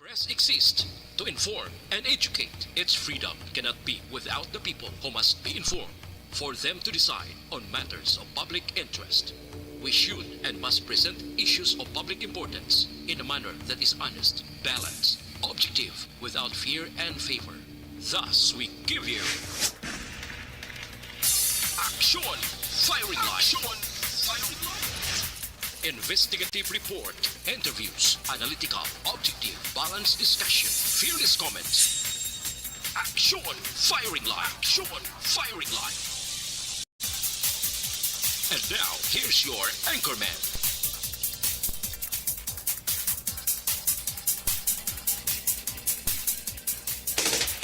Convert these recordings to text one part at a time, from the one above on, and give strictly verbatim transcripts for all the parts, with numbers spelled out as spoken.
Press exists to inform and educate. Its freedom cannot be without the people who must be informed for them to decide on matters of public interest. We should and must present issues of public importance in a manner that is honest, balanced, objective, without fear and favor. Thus, we give you Action Firing Line. Action Firing Line. Investigative report, interviews, analytical, objective, balanced discussion, fearless comments. Action Firing Line. Action Firing Line. And now, here's your anchorman.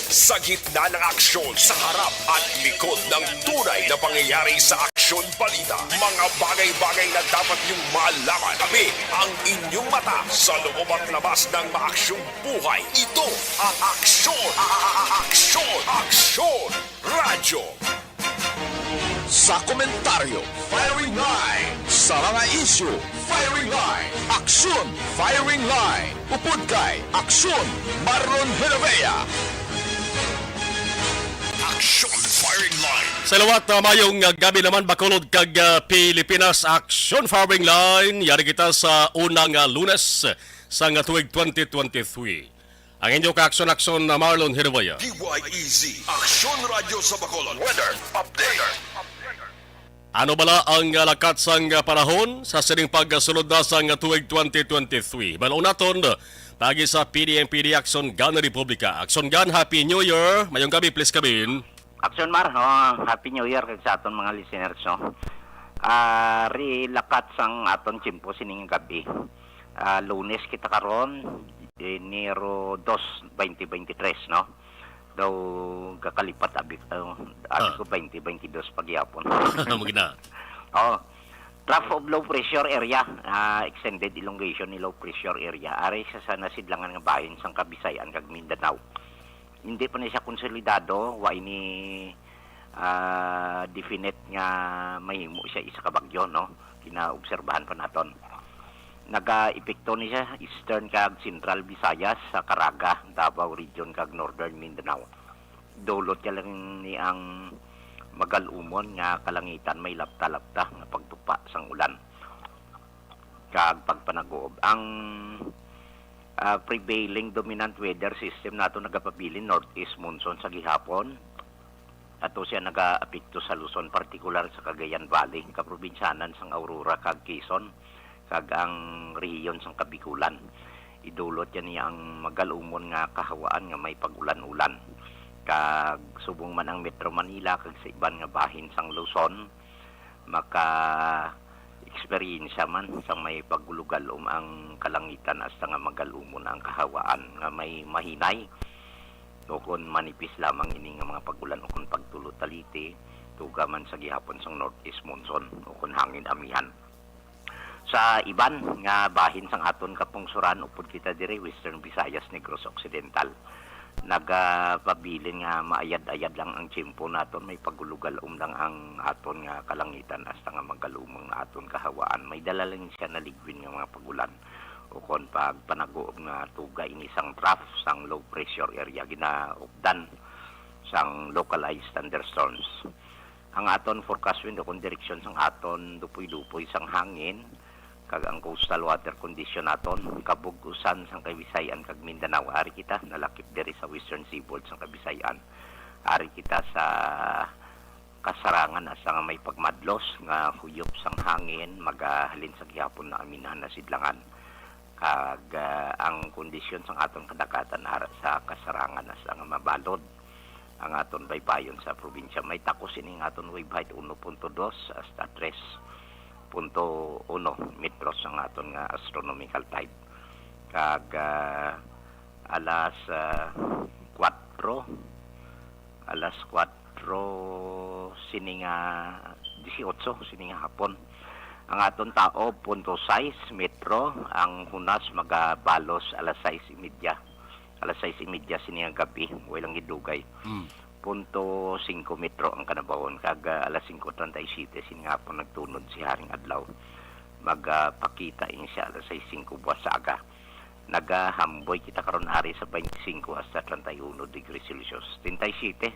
Sa gitna ng aksyon, sa harap at likod ng tunay na pangyayari sa Aksyon Balita, mga bagay-bagay na dapat niyong malaman. Kami ang inyong mata sa loob at labas ng maaksyong buhay. Ito ang Aksyon, Aksyon, Aksyon Radyo. Sa komentaryo, Firing Line. Sa mga isyu, Firing Line. Aksyon, Firing Line. Upod kay Aksyon, Marlon Herevea. Aksyon Firing Line. Sa liwat, uh, mayong, uh, gabi naman, Bacolod kag, uh, Pilipinas. Aksyon Firing Line. Yari kita sa unang, uh, Lunes sa nga tuig twenty twenty-three. Ang inyo kaaksyon-aksyon na Marlon Hiruwaya. D Y E Z, Aksyon Radyo sa Bacolod. Weather update. Ano bala ang, ah, lakat sang, ah, panahon sa sining pagsulod na sang tuig twenty twenty-three? Bal-on naton, pagi sa P D M P D Aksyon Gan Republika. Aksyon Gan, Happy New Year. Mayong gabi, please, kabin. Aksyon Mar, oh, Happy New Year kag sa aton mga listeners, no? Ah, ri lakat sang aton tiyempo sining gabi. Ah, Lunes kita karon, Enero dos, twenty twenty-three, no? Daw gakalipat abi, oh, abi Ah. ko twenty twenty-two pa gihapon. Magina. Oh, trough of low pressure area, ah, extended elongation ni low pressure area. Ari sa, sa nasidlangan nga bahin sang Kabisayan kag Mindanao. Hindi pa ni siya konsolidado, wa ini, ah, definite nga mahimo siya isa ka bagyo, no? Ginaobserbahan pa naton. Nagaepekto ni siya Eastern kag Central Visayas, sa Caraga, Davao Region kag Northern Mindanao. Dulot ka lang ni ang magal-umon nga kalangitan may lapta-lapta nga pagtupa sang ulan kag pagpanaguob. Ang, ah, prevailing dominant weather system nato nagapabilin northeast monsoon sa gihapon. Ato siya nagaapekto sa Luzon, partikular sa Cagayan Valley, kaprobinsyanan sang Aurora kag Quezon, kag ang rehiyon sang Kabikulan. Idulot yan niya ang magal-umon nga kahawaan nga may pag-ulan-ulan. Kag subong man ang Metro Manila kag sa iban nga bahin sang Luzon, maka-eksperyensya man sang may pagulugal-om ang kalangitan hasta nga magal-umon ang kahawaan nga may mahinay o kon manipis lamang ini nga mga pag-ulan o kon pagtulo taliti, tuga man sa gihapon sang northeast monsoon o kon hangin amihan. Sa iban nga bahin sang aton kapungsuran, upod kita diri, Western Visayas, Negros Occidental, nagapabilin nga maayad-ayad lang ang tiyempo naton, may pagulugal-om lang ang aton nga kalangitan hasta nga magal-umon ang aton kahawaan. May dala lang siya na ligwin nga mga pag-ulan o kon pagpanaguob nga tuga ini sang trough sang low pressure area ginaupdan sang localized thunderstorms. Ang aton forecast wind o kon direksyon sang aton dupoy-dupoy sang hangin kag ang coastal water condition naton, kabug-usan sang Kabisayan kag Mindanao. Ari kita nalakip diri sa western seaboard sang Kabisayan. Ari kita sa kasarangan asa nga may pagmadlos nga huyop sang hangin magahalin sa gihapon nga amihan na sidlangan. Kag, ah, ang kondisyon sang aton kadagatan ara sa kasarangan asa nga mabalod ang aton baybayon sa probinsya. May takos ini nga aton wave height, uno punto dos hasta tres punto uno metros ang aton nga astronomical tide. Kag, ah, alas, ah, kuwatro, alas kuwatro sini nga disiotso sini nga hapon. Ang aton taob, punto sais metro, ang hunas magabalos alas sais y media. Alas sais y media sini nga gabi, way lang gidugay. Mm. Punto singko metro ang kanabawon, kag, ah, alas singko treinta y siete sini nga hapon nagtunod si Haring Adlaw. Magapakita ini siya alas sais singko buwas sa aga. Nagahamboy kita karon ari sa twenty-five hasta treinta y uno degrees Celsius, treinta y siete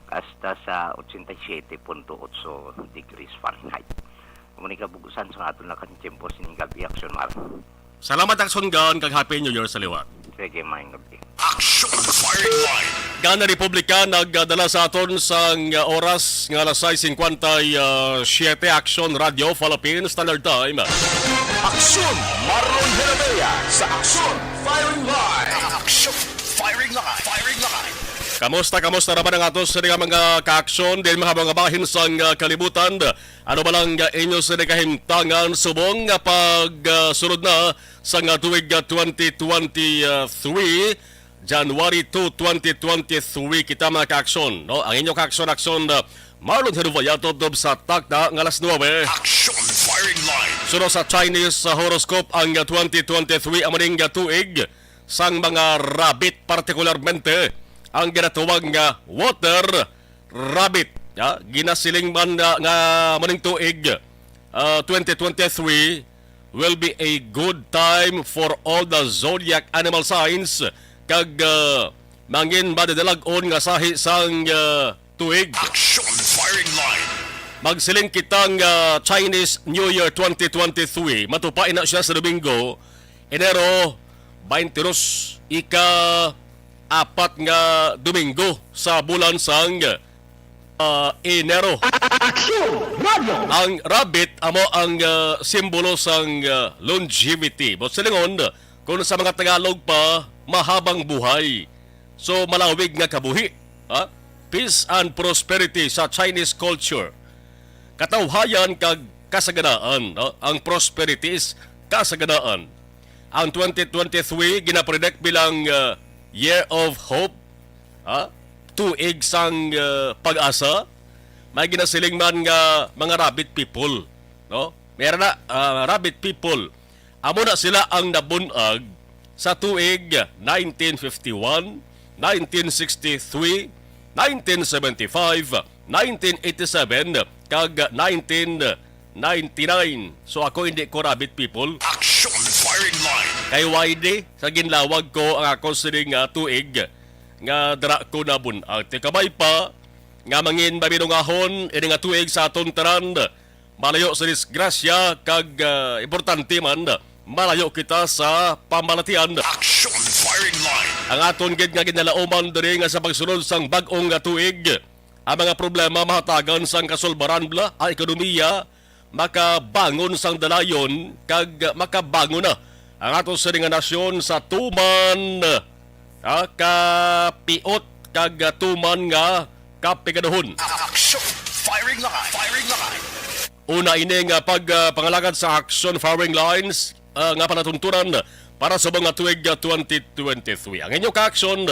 hasta sa ochenta y siete punto otso degrees Fahrenheit. Amo ni kabugusan sa aton nga tiyempo sining gab-i, Aksyon Mar. Salamat, Aksyon Gan, kag Happy New Year sa liwat. Sige, maayong gabi. Aksyon Firing Line. Gana Republika nagdala sa aton sang, uh, oras nga alas sais cincuenta y siete, Aksyon Radio Philippines Standard Time. Aksyon Marlon Herabea sa Aksyon Firing Line. Aksyon Firing Line. Firing Line. Kamusta, kamusta naman ang ato sa mga kaaksyon din, mga, mga bahin sang, uh, kalibutan? Ano ba lang, uh, inyo sa kahimtangan subong nga pagsunod na sa nga tuig, uh, twenty twenty-three? January two, twenty twenty-three kita, mga kaaksyon, no? Ang inyo kaaksyon-aksyon, uh, Marlon Herubaya, tubtob sa takna nga alas nuebe. Action Firing Line. Suno sa Chinese, uh, horoscope, ang, uh, twenty twenty-three amo ning, uh, tuig sang mga rabbit, partikularmente ang ginatawag nga water rabbit. Ya, ginasiling man nga, nga amo ning tuig, uh, twenty twenty-three will be a good time for all the zodiac animal signs, kag, uh, mangin madidalag-on nga sahi sang, uh, tuig. Action Firing Line. Magsiling kita nga Chinese New Year twenty twenty-three, matupa ina siya sa Domingo, Enero twenty-two, ika-apat nga Domingo sa bulan sang, ah, Enero. Action Radio. Ang rabbit amo ang, ah, simbolo sang, ah, longevity. But silingon, kung sa mga Tagalog pa, mahabang buhay. So, malawig nga kabuhi, ha? Peace and prosperity sa Chinese culture. Katawhayan kag kasaganaan, no? Ang prosperity is kasaganaan. Ang twenty twenty-three ginapredict bilang, uh, Year of Hope, ha? Tuig sang, uh, pag-asa. May ginasiling man nga mga rabbit people, no? May na, uh, rabbit people. Amo na sila ang nabun-ag sa tuig nineteen fifty-one, nineteen sixty-three, nineteen seventy-five, nineteen eighty-seven, kag nineteen ninety-nine. So ako hindi ko rabbit people. Action Firing Line. Kay why di sa ginlawag ko ang ako sining, ah, tuig nga dira ko nabun-ag. Ti kabay pa nga mangin mabinungahon ini nga tuig sa aton tanan. Malayo sa disgrasya kag, ah, importante man, malayo kita sa pamalatian. Action Firing Line. Ang aton gid nga ginalauman diri nga sa pagsunod sang bag-ong nga tuig, ang mga problema mahatagan sang kasulbaran bala, ang ekonomiya makabangon sang dalayon kag makabangon na ang ato sini nga nasyon sa tuman, ah, kapiot kag tuman nga kapigaduhon. Action Firing Line. Firing Line. Una ini nga pag, ah, pangalagad sa Action Firing Lines, ah, nga palatuntunan para sa mga tuig, ah, twenty twenty-three. Ang inyo ka-action,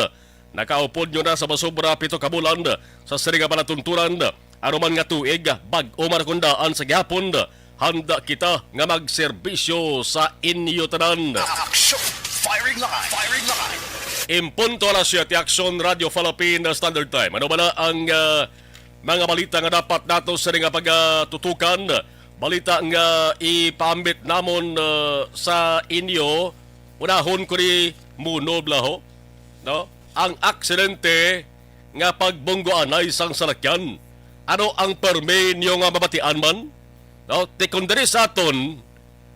nakaupod nyo na sa masobra pito ka bulan sa sini nga palatuntunan. Ano man nga tuig, bag-o man akong daan sa gihapon, handa kita nga magserbisyo sa inyo tanan. Action Firing Line. Firing Line. Impunto alas siyete, Action Radio Philippine Standard Time. Ano ba na ang, ah, mga balita nga dapat nato sini nga pagatutukan? Balita nga ipaambit namon, ah, sa inyo. Unahon ko ni Muno Blaho, no? Ang aksidente nga pagbungguanay sang salakyan. Ano ang permi niyo nga mabatian man? No? Ti kon diri sa aton,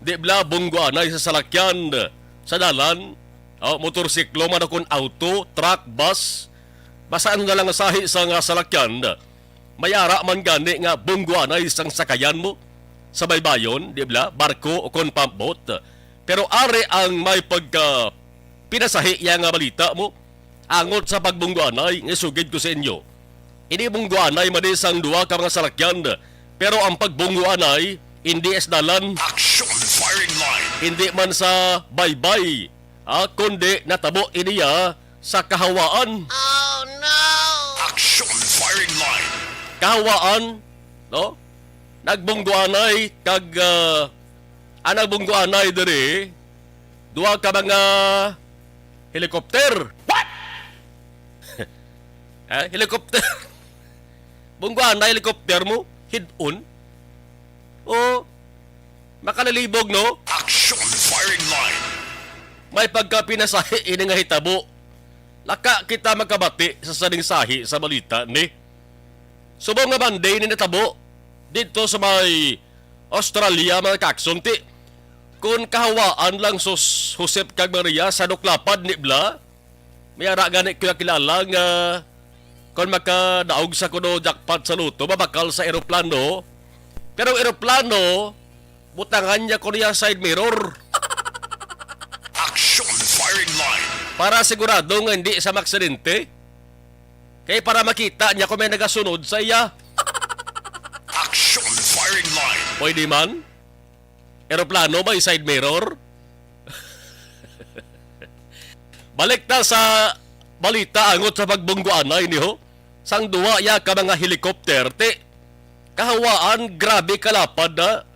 di bala bungguanay sa salakyan, sa dalan, o motorsiklo man o kon auto, truck, bus, basta ano na lang nga sahi sa nga salakyan, may ara man gani nga bungguanay sang sakayan mo sa baybayon, di bala, barko o kon pump boat. Pero ari ang may pagka pinasahi iya nga balita mo. Angot sa pagbungguanay nga isugid ko sa inyo. Ini bungguanay man ni sang duha ka mga salakyan, pero ang pagbungguanay hindi sa dalan. Action Firing Line. Hindi man sa baybay, ah, kundi natabo iniya sa kahawaan. Oh, no! Action Firing Line. Kahawaan, no? Nagbungguanay kag, ah, ang nagbungguanay diri, duha ka mga helicopter. What? Eh, helicopter. Bungguanay helicopter mo, hid-on. O, makalilibog, no? Action Firing Line. May pagkapinasahi ini nga hitabo. Laka kita makabati sa saning sahi sa balita ni. Subong nga Monday ni natabo dito sa may Australia, mga kakson, ti. Kun kahawaan lang sus Josep kag Maria sa nuklapad ni Bla, may ara gani kilala nga kon makadaog sa kuno jackpot sa loto, mabakal sa eroplano. Pero ang eroplano, butangan niya ko niya side mirror. Action firing line. Para sigurado nga hindi sa maksidente. Kay para makita niya kung may nagasunod sa iya. Action firing line. Pwede man? Eroplano may side mirror? Balik ta sa balita angot sa pagbungguanay niho. Sang duha ya ka mga helicopter, ti. Kahawaan, grabe kalapad na.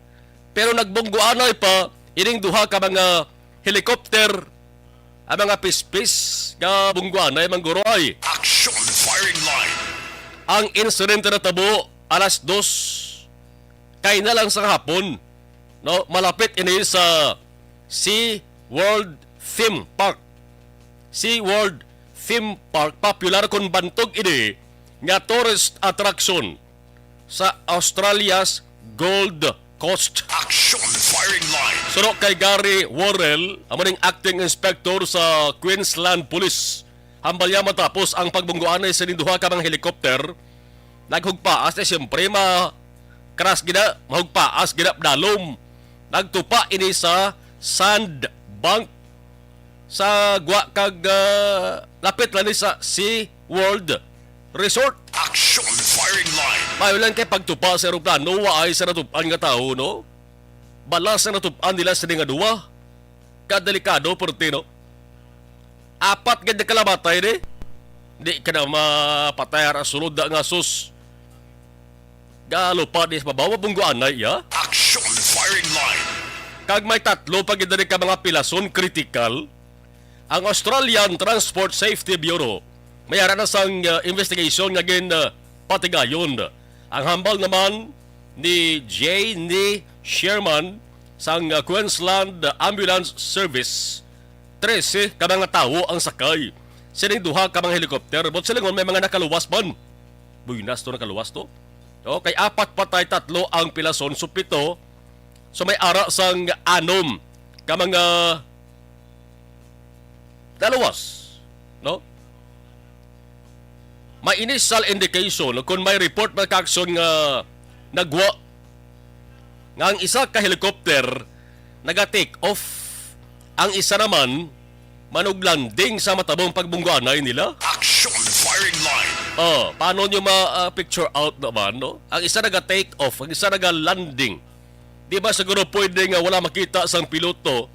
Pero nagbungguanay pa ining duha ka mga helicopter, ang mga pispis nga bungguanay, mangguro ay. Action firing line. Ang insidente natabo alas dos kay na lang sa hapon, no? Malapit ini sa Sea World Theme Park. Sea World Theme Park, popular kon bantog ini nga tourist attraction sa Australia's Gold Coast. Action firing line. Suno kay Gary Worrell, amo ning acting inspector sa Queensland Police, hambal niya matapos ang pagbungguanay sining duha ka mga helicopter, naghugpaas na siyempre ma crash gina, mahugpaas gina dalom. Nagtupa ini sa sandbank sa gwa kag, ah, lapit lang ni sa Sea World Resort. Action firing line. Maayo lang kay pagtupa sa eroplano, waay sa natup-an nga tawo, no? Balas sa natup-an nila sini nga duwa. Kadelikado, perti, no? Apat gid na kalamatay ni. Di ka na mapatay ara sulod da nga sus. Galupa di sa babaw, bungguanay iya. Action firing line. Kag may tatlo pa gid diri ka mga pilason kritikal. Ang Australian Transport Safety Bureau may ara na sang, uh, investigation nga gin, uh, patigayon. Ang hambal naman ni Jay ni Sherman sang, uh, Queensland Ambulance Service, trese ka mga tawo ang sakay sining duha ka mga helikopter, but silingon may mga nakaluwas man. Buenas to, nakaluwas to. Okay, apat patay, tatlo ang pilason, so pito. So may ara sang anom ka mga naluwas, no? May initial indication kung may report, mga kakson, nga nagwa nga ang isa ka helicopter naga-take off, ang isa naman manug-landing sa matabong pagbungguanay nila. Action firing line. Oh, paano nyo ma-, ah, picture out naman, no? Ang isa naga-take off, ang isa naga-landing. Di ba siguro pwede nga wala makita sang piloto,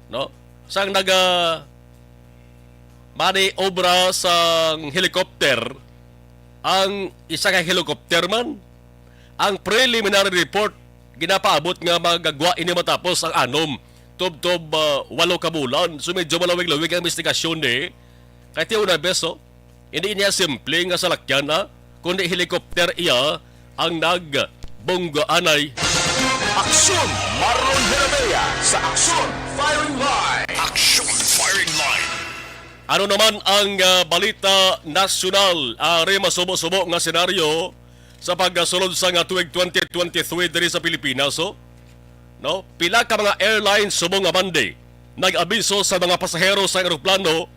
no? Sang naga mani obra sang helicopter, ang isa ka helicopter man. Ang preliminary report ginapaabot nga magagwa ini matapos ang anom tubtob, ah, walo ka bulan. So medyo malawig-lawig ang investigasyon ni. Kay ti una beso, hindi niya simple nga salakyan, ah, kundi helicopter iya ang nagbunggo anay. Aksyon! Marlon Herabea sa Aksyon Firing Line. Action Firing Line. Ano naman ang, ah, balita nasyonal? Ari masubo-subo nga senaryo sa pagkasulod sa nga tuig twenty twenty-three diri sa Pilipinas, oh. No? Pila ka mga airlines subong nga Monday nag-abiso sa mga pasahero sa eroplano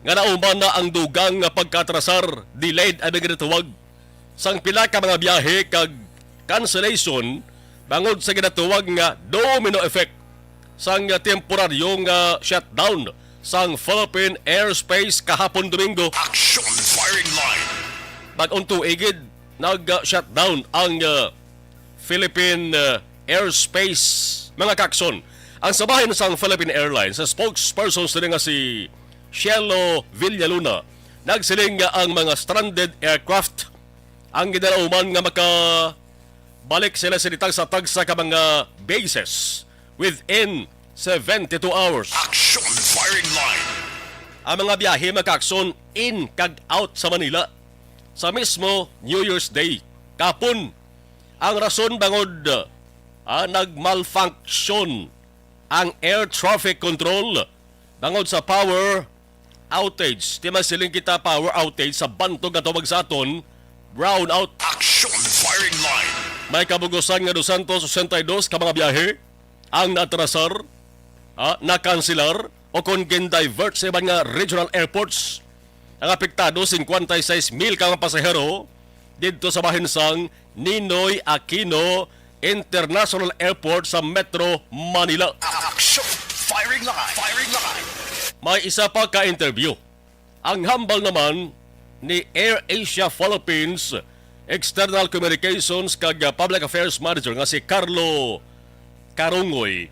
nga nauman na ang dugang nga pagkaatrasar, delayed ang ginatawag, sang pila ka mga biyahe kag cancellation bangod sa ginatawag nga domino effect sang temporaryo nga shutdown sang Philippine airspace kahapon Domingo. Action Firing Line. Bag-ong tuig gid nag-shutdown ang, uh, Philippine, uh, airspace, mga kakson. Ang sabahin sang Philippine Airlines, sa spokesperson sila nga si Shelo Villaluna, nagsiling nga ang mga stranded aircraft ang ginalauman nga makabalik sila sa tagsa-tagsa ka mga bases within seventy-two hours. Action Firing Line. Ang mga biyahe, mga kakson, in kag out sa Manila sa mismo New Year's Day kapon. Ang rason bangod, ah, nagmalfunction ang air traffic control bangod sa power outage. Di man siling kita power outage sa bantog nga tawag sa aton, brownout. Action firing line. May kabugusan nga doscientos sesenta y dos ka mga biyahe ang naatrasar, ah, nakanselar, o kon gin-divert sa iban nga regional airports. Ang apektado, cincuenta y seis mil ka mga pasahero didto sa bahin sang Ninoy Aquino International Airport sa Metro Manila. Action! Firing line! Firing line! May isa pa ka interview. Ang hambal naman ni AirAsia Philippines External Communications kag Public Affairs Manager nga si Carlo Karungoy,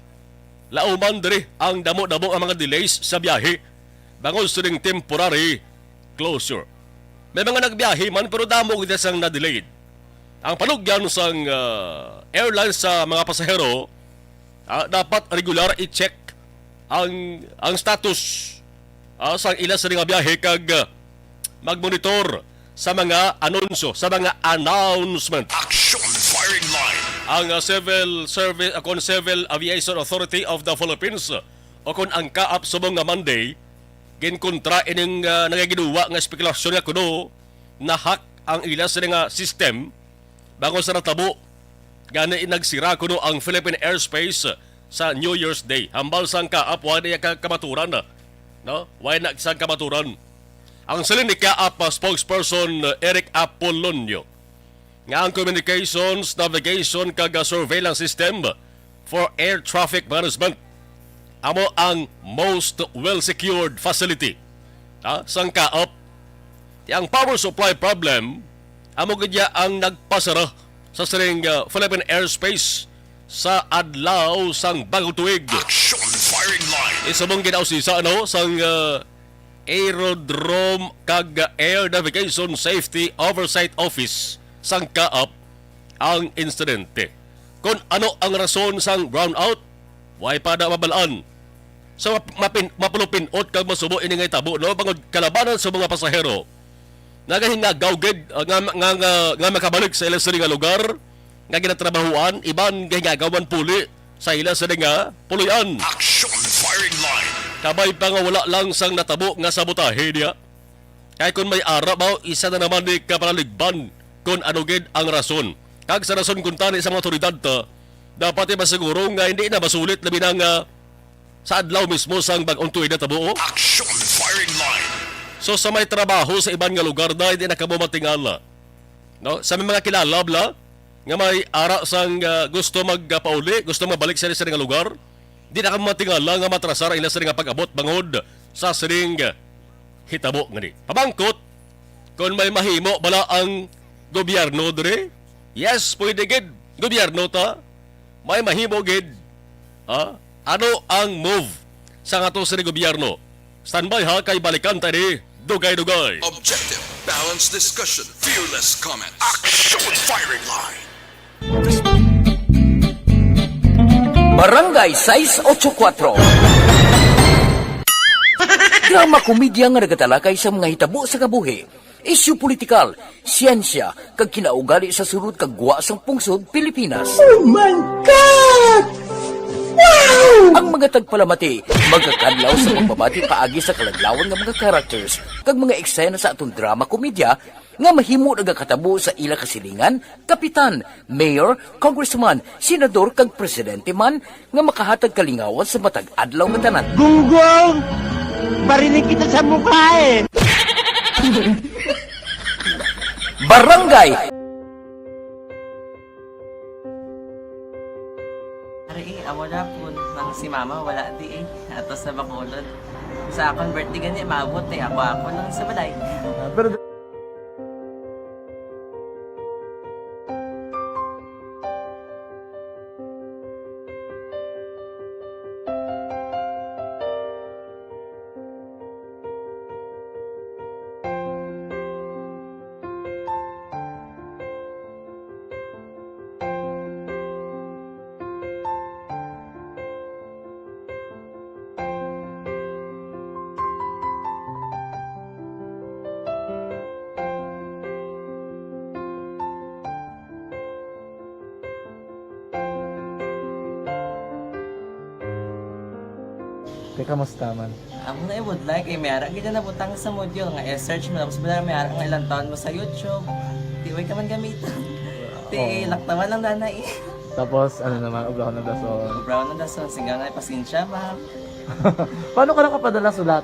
lauman diri ang damo-damo nga mga delays sa biyahe bangod sining temporary closure. May mga nagbiyahe man, pero damo gid sang na-delayed. Ang panugyan sang, ah, airline sa mga pasahero, ah, dapat regular i-check ang, ang status, ah, sang ila sini nga biyahe kag, ah, magmonitor sa mga anunsyo, sa mga announcement. Action firing line. Ang, ah, Civil Service, ah, kon Civil Aviation Authority of the Philippines, o kon ang CAAP, subong nga Monday, ginkontra ining, ah, nagagiduwa nga espekulasyon nga kuno na-hack ang ila sini nga system bangod sa natabo gani nagsira kuno ang Philippine airspace sa New Year's Day. Hambal sang CAAP, wala na ka-, kamaturan, no? Wala na sang kamaturan. Ang siling ni CAAP, ah, spokesperson, ah, Eric Apolonio, nga ang communications, navigation, kag, ah, surveillance system for air traffic management amo ang most well-secured facility, ah, sang CAAP. Ti ang power supply problem amo gid ya ang nagpasara sa sining, ah, Philippine airspace sa adlaw sang bagong tuig. Action firing line. Isubong ginausisa, ano, sang, ah, Aerodrome kag Air Navigation Safety Oversight Office sang CAAP ang insidente. Kon ano ang rason sang brownout, way pa na mabal-an. So, map-, mapin-, mapulupin-ot kag masubo ini nga hitabo, no? Bangod kalabanan sa mga pasahero, nagahingagaw gid, ah, nga, nga, nga, nga makabalik sa ila sini nga lugar nga ginatrabahuan, iban gahingagawan puli sa ila sini nga puloy-an. Action firing line. Kabay pa nga wala lang sang natabo nga sabotahe diya. Kay kon may ara ba, isa na naman ni kapanaligban kon ano gid ang rason. Kag sa rason kuntani sa mga otoridad ta, dapat masiguro nga hindi na masulit labi na nga sa adlaw mismo sang bag-ong tuig na tabo, oh. Action firing line. So, sa may trabaho sa iban nga lugar na, hindi na kamo matingala, no? Sa may mga kilala bala nga may ara sang, ah, gusto magpauli, gusto mabalik sa sila nga lugar, di na kamo matingala nga matrasar ang ila sila nga pag-abot bangod sa sining hitabo nga ni. Pamangkot, kung may mahimo bala ang gobyerno diri? Yes, pwede gid. Gobyerno ta. May mahimo gid. Ha? Ano ang move sa ato sa gobyerno? Standby ha, kay balikan ta ni Dugay-Dugay. Objective, balanced discussion, fearless comments. Action firing line. Barangay sais ocho kuatro. Drama komedya nga nagatalakay sa mga hitabo sa kabuhi, isyu politikal, siyensya, kag kinaugali sa sulod kag gwa sang pungsod Pilipinas. Oh my God! Wow! Ang mga tagpalamati magakadlaw sa pagbabati paagi sa kaladlawan nga mga characters kag mga eksena sa aton drama komedya nga mahimo nagakatabo sa ila kasilingan, kapitan, mayor, congressman, senador, kag presidente man nga makahatag kalingawan sa matag adlaw nga tanan. Gunggong! Barinig kita sa mukha eh! Barangay! Ari eh, amo na po nang si mama wala di eh. Ato sa Bacolod. Sa akong birthday gani, maabot eh. Ako-ako lang sa balay. Ah, pero Kay kamusta man? Amo na ibudlay kay may ara gid na nabutang sa module nga i-search mo, tapos wala may ara nga ilang taon mo sa YouTube. Di way ka man gamiton. Ti Oo. Laktawan lang danay. Tapos, ano naman, obrahon ng dason. Obrahon ng dason, sigang na, pasensya, ma'am. Paano ka nakapadala sulat?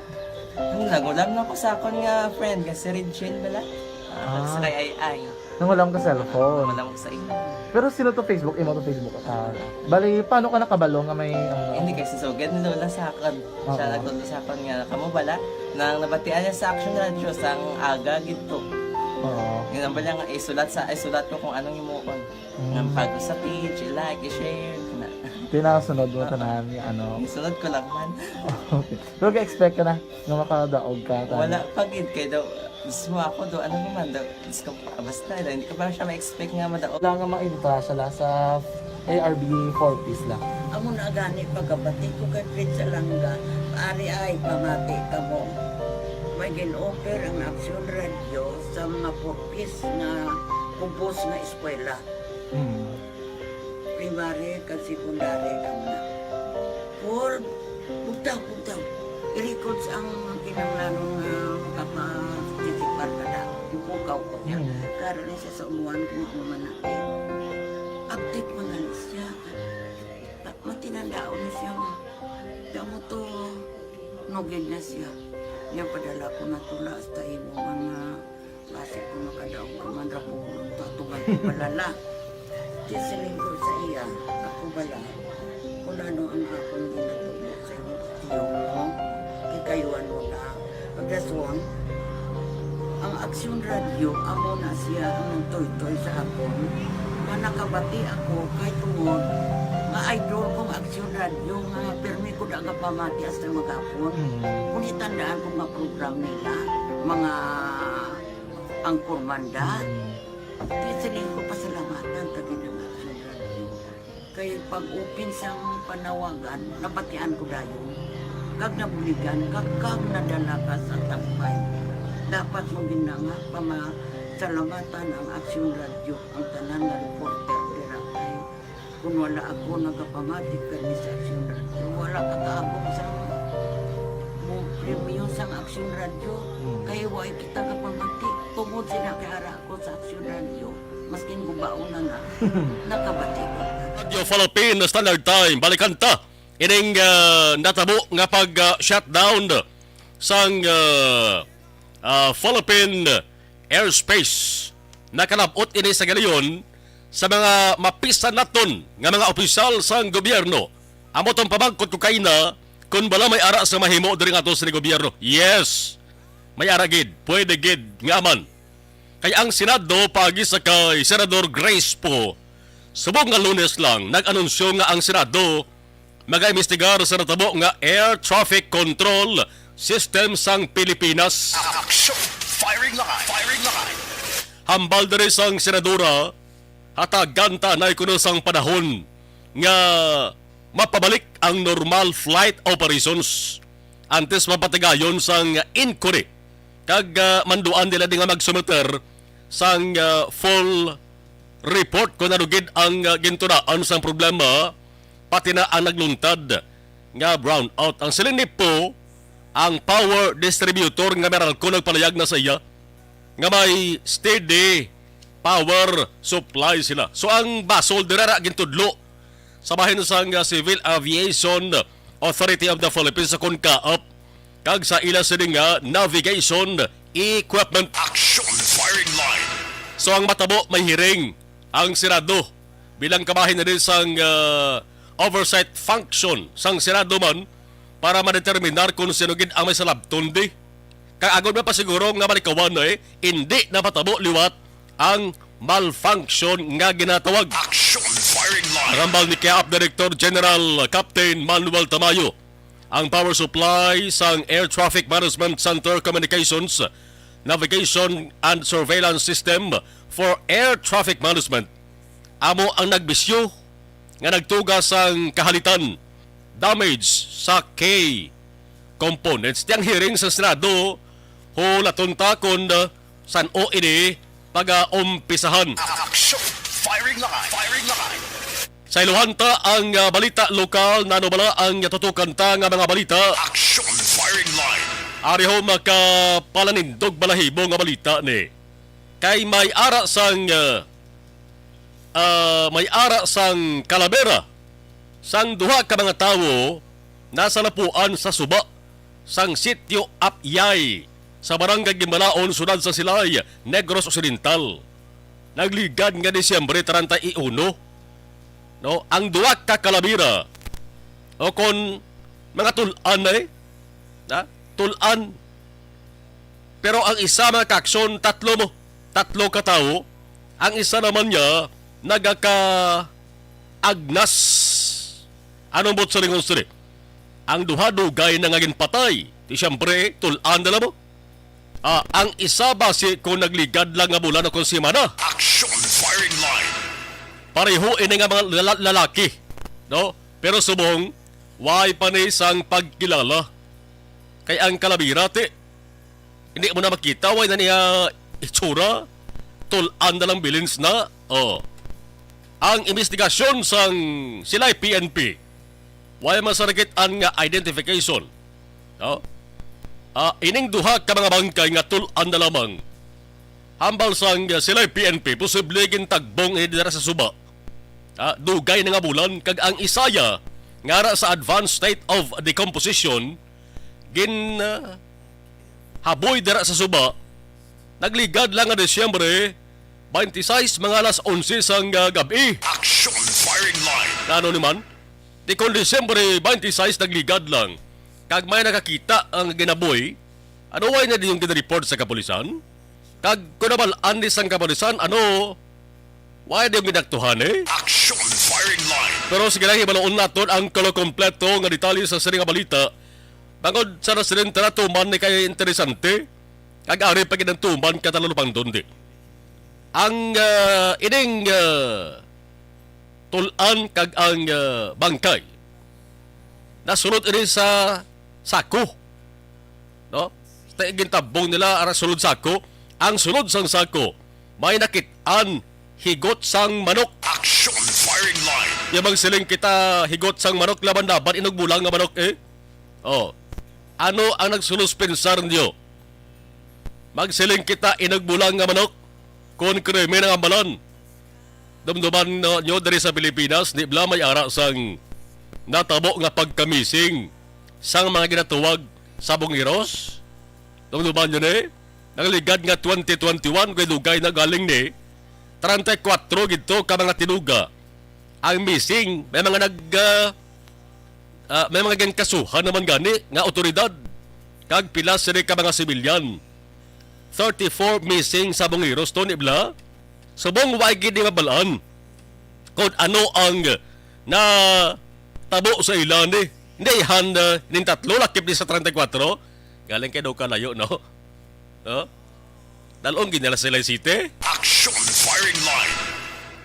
Ano, nangulam na ko sa akon nga friend, nga si Regine bala. Ah, Ah. Sa kay Ay Ay. Nangulam ka cellphone? Nangulam ko sa imo. Pero sino to Facebook? Imo to Facebook? Ah, bali, paano ka nakabalo nga may, ano? Hindi, kay si Sugad ni Lola sa akon. Siya Oo. Nagtudlo sa akon nga, kamo bala, nang nabatian niya sa Action Radio, sang aga gid to. Oo. Yun ang bala nga, isulat sa, isulat ko kung anong himuon. Mm. Nga pag sa page, i-like, i-share, kana. Tinasunod mo Ah. tanan, ano? Isunod ko lang man. Okay. Pero ga-expect ka na nga makadaog ka, tanan? Wala pa gid, kay daw, mismo ako daw, ano naman daw, Diyos ko, basta, hindi ko pa siya ma-expect nga madaog. Wala nga mainta siya la sa A R B four Ps la. Amo na gani pagkabati ko kay Fred Salanga, ari ay pamati kamo. May gin-offer ang Aksyon Radio sa mga four Ps nga kubos nga eskwela. Mm. Primary kag secondary kamo na. Paul, bugtaw, bugtaw. I-records ang kinahanglanon nga makaparticipar ka na. Bukaw ko niya. Mm. Karon ni siya sa umuan kung ano man na. Update man gani siya. Pa-, matinandaon ni siya nga. Damo to, nugid na siya. Niya padala ko na tula hasta imo mga Basi kung makadaog ka man ra, Paul, tatugan ko bala la. Di siling ko sa iya, ako bala, kung ano ang akong ginatudlo sa imo, tiyo mo, kikayuan mo na. Pagdason, ang Aksyon Radio, amo na siya ang nagtuytoy sa akon, nga nakabati ako kay tungod nga idol kong Aksyon Radio, nga pirmi ko da nga pamati hasta maghapon. Mm. Kung itandaan ko nga program nila, mga Ang Kurmanda. Mm. Di siling ko pasalamatan ta gid ang Aksyon Radio. Kay pag-open sang panawagan, nabatian ko dayon. Kag nabuligan, kag, kag nadala ka sa tampay. Dapat mo gid na nga pamasalamatan ang Aksyon Radio, ang tanan nga reporter dira kay Kung wala ako nagapamati kani sa Aksyon Radio, wala ka kaabot sa mo premyo sang Aksyon Radio. Mm. Kay wala kita kapamati. Tungod sila kay ara ako sa Aksyon Radio, maskin gubaon na na, nakabati ko. Radio Philippine Standard Time, balikan ta ining, ah, natabo nga pag, ah, shutdown sang, ah, ah, Philippine airspace. Nakalab-ot ini sa galiyon sa mga mapisan naton nga mga opisyal sang gobyerno. Amo tong pamangkot ko kaina kung bala may ara sa mahimo diri nga ato sa gobyerno. Yes, may ara gid, pwede gid nga aman. Kay ang Senado paagi sa kay Senador Grace Poe subong nga Lunes lang nag-anunsyo nga ang Senado magaimbestigar sa natabo nga air traffic control system sang Pilipinas. Action! Firing line! Firing line! Hambal diri sang senadora, hatagan ta anay kuno sang panahon nga mapabalik ang normal flight operations antes mapatigayon sang inquiry kag, ah, manduan nila di nga magsumiter sang, ah, full report kung ano gid ang, ah, gintunaan sang problema, pati na ang nagluntad nga brownout. Ang siling ni Poe, ang power distributor nga Meralco nagpalayag na sa iya nga may steady power supply sila. So, ang basol dira ra gintudlo sa bahin sang, ah, Civil Aviation Authority of the Philippines, sa CONCAAF, kag sa ila sini nga navigation equipment. Action firing line. So, ang matabo, may hearing ang Senado bilang kabahin na din sang, ah, oversight function sang Senado man para madeterminar kung sino gid ang may salabton di. Kag agod mapasiguro nga malikawan na, eh, indi na matabo liwat ang malfunction nga ginatawag. Action firing line. Hambal ni CAAF Director General Captain Manuel Tamayo, ang power supply sang Air Traffic Management Center Communications, Navigation and Surveillance System for Air Traffic Management amo ang nagbisyo nga nagtuga sang kahalitan, damage sa key components. Ti ang hearing sa Senado, hulaton ta kon, uh, san-o ini pag-umpisahan. Action! Firing line! Firing line! Sa iluhan ta ang, ah, balita lokal, nano bala ang natutukan ta nga mga balita? Action Firing Line. Ari ho, makapalanindog balahibo nga balita ni. Kay may ara sang, ah, ah, may ara sang kalabera sang duha ka mga tawo nasalapuan sa suba sang Sitio Apyay sa Barangay Gimbalaon, Sudad sa Silay, Negros Occidental. Nagligad nga Disyembre treinta y uno, no, ang duha ka kalabira, o kon mga tul-an na eh, na, tul-an. Pero ang isa, mga kaakson, tatlo mo, tatlo ka tawo. Ang isa naman niya nagaka-agnas. Anong buot sa lingon sini? Ang duha dugay na nga ginpatay. Di siyempre, tul-an na lang mo. Ah, ang isa basi ko nagligad lang nga bulan o kon semana. Action Firing Line. Pareho ini nga mga lala-, lalaki, no? Pero subong, way pa ni sang pagkilala. Kay ang kalabira, ti, hindi mo na makita, way na niya itsura. Tul-an na lang bilins na. Oh. Ang investigasyon sang Silay P N P, way masarigit-an nga identification. No? Ah, ining duha ka mga bangkay nga tul-an na lamang. Hambal sang, ah, Silay P N P, posible gintagbong ini dira sa suba. Ah, dugay na nga bulan, kag ang isaya nga ara sa advanced state of decomposition, gin, ah, haboy dira sa suba, nagligad lang nga Disyembre twenty-six, mga alas onse sang, ah, gab-i. Action Firing Line. Ano ni man? Di kon Disyembre twenty-six nagligad lang, kag may nakakita ang ginaboy, ano, way na din yung gina-report sa kapulisan? Kag kung nabal-an ni sang kapulisan, ano, way na yung ginaktuhan eh? Action Firing Line. Pero sige lang, hibaluon naton ang kalo kompleto nga detalye sa sini nga balita. Bangod sa nasilin tana tuman ni kay interesante, kag ari pa gid ang tuman ka talulupangdon di. Ang, ah, ining, ah, tul-an kag ang, ah, bangkay nasulod ini sa sako, no? Sa gintabong nila ara sulod sako, ang sulod sang sako may nakit-an higot sang manok. Action Firing Line. Yung magsiling kita higot sang manok, laban-laban, inugbulang nga manok eh. Oh. Ano ang nagsulos pensar niyo? Magsiling kita inugbulang nga manok kon krimen ang ambalan. Dumduman, no, nyo diri sa Pilipinas, di bala may ara sang natabo nga pagkamising sang mga ginatuwag sa bungiros? Dumduman nyo ni? Nagligad nga twenty twenty-one, kay dugay na galing ni, treinta y cuatro gid to ka mga tinuga ang missing. May mga nag, ah, ah, may mga gingkasuhan naman gani nga awtoridad kag pila sini ka mga sibilyan. Thirty-four missing sa bungiros to ni bala. Subong wa gid ni mabalaan kung ano ang natabo sa ila ni. Hindi han, ah, ning tatlo lakip ni sa treinta y cuatro. Galing kay daw kalayo, no? No? Dalong ginala sila City. Action Firing Line.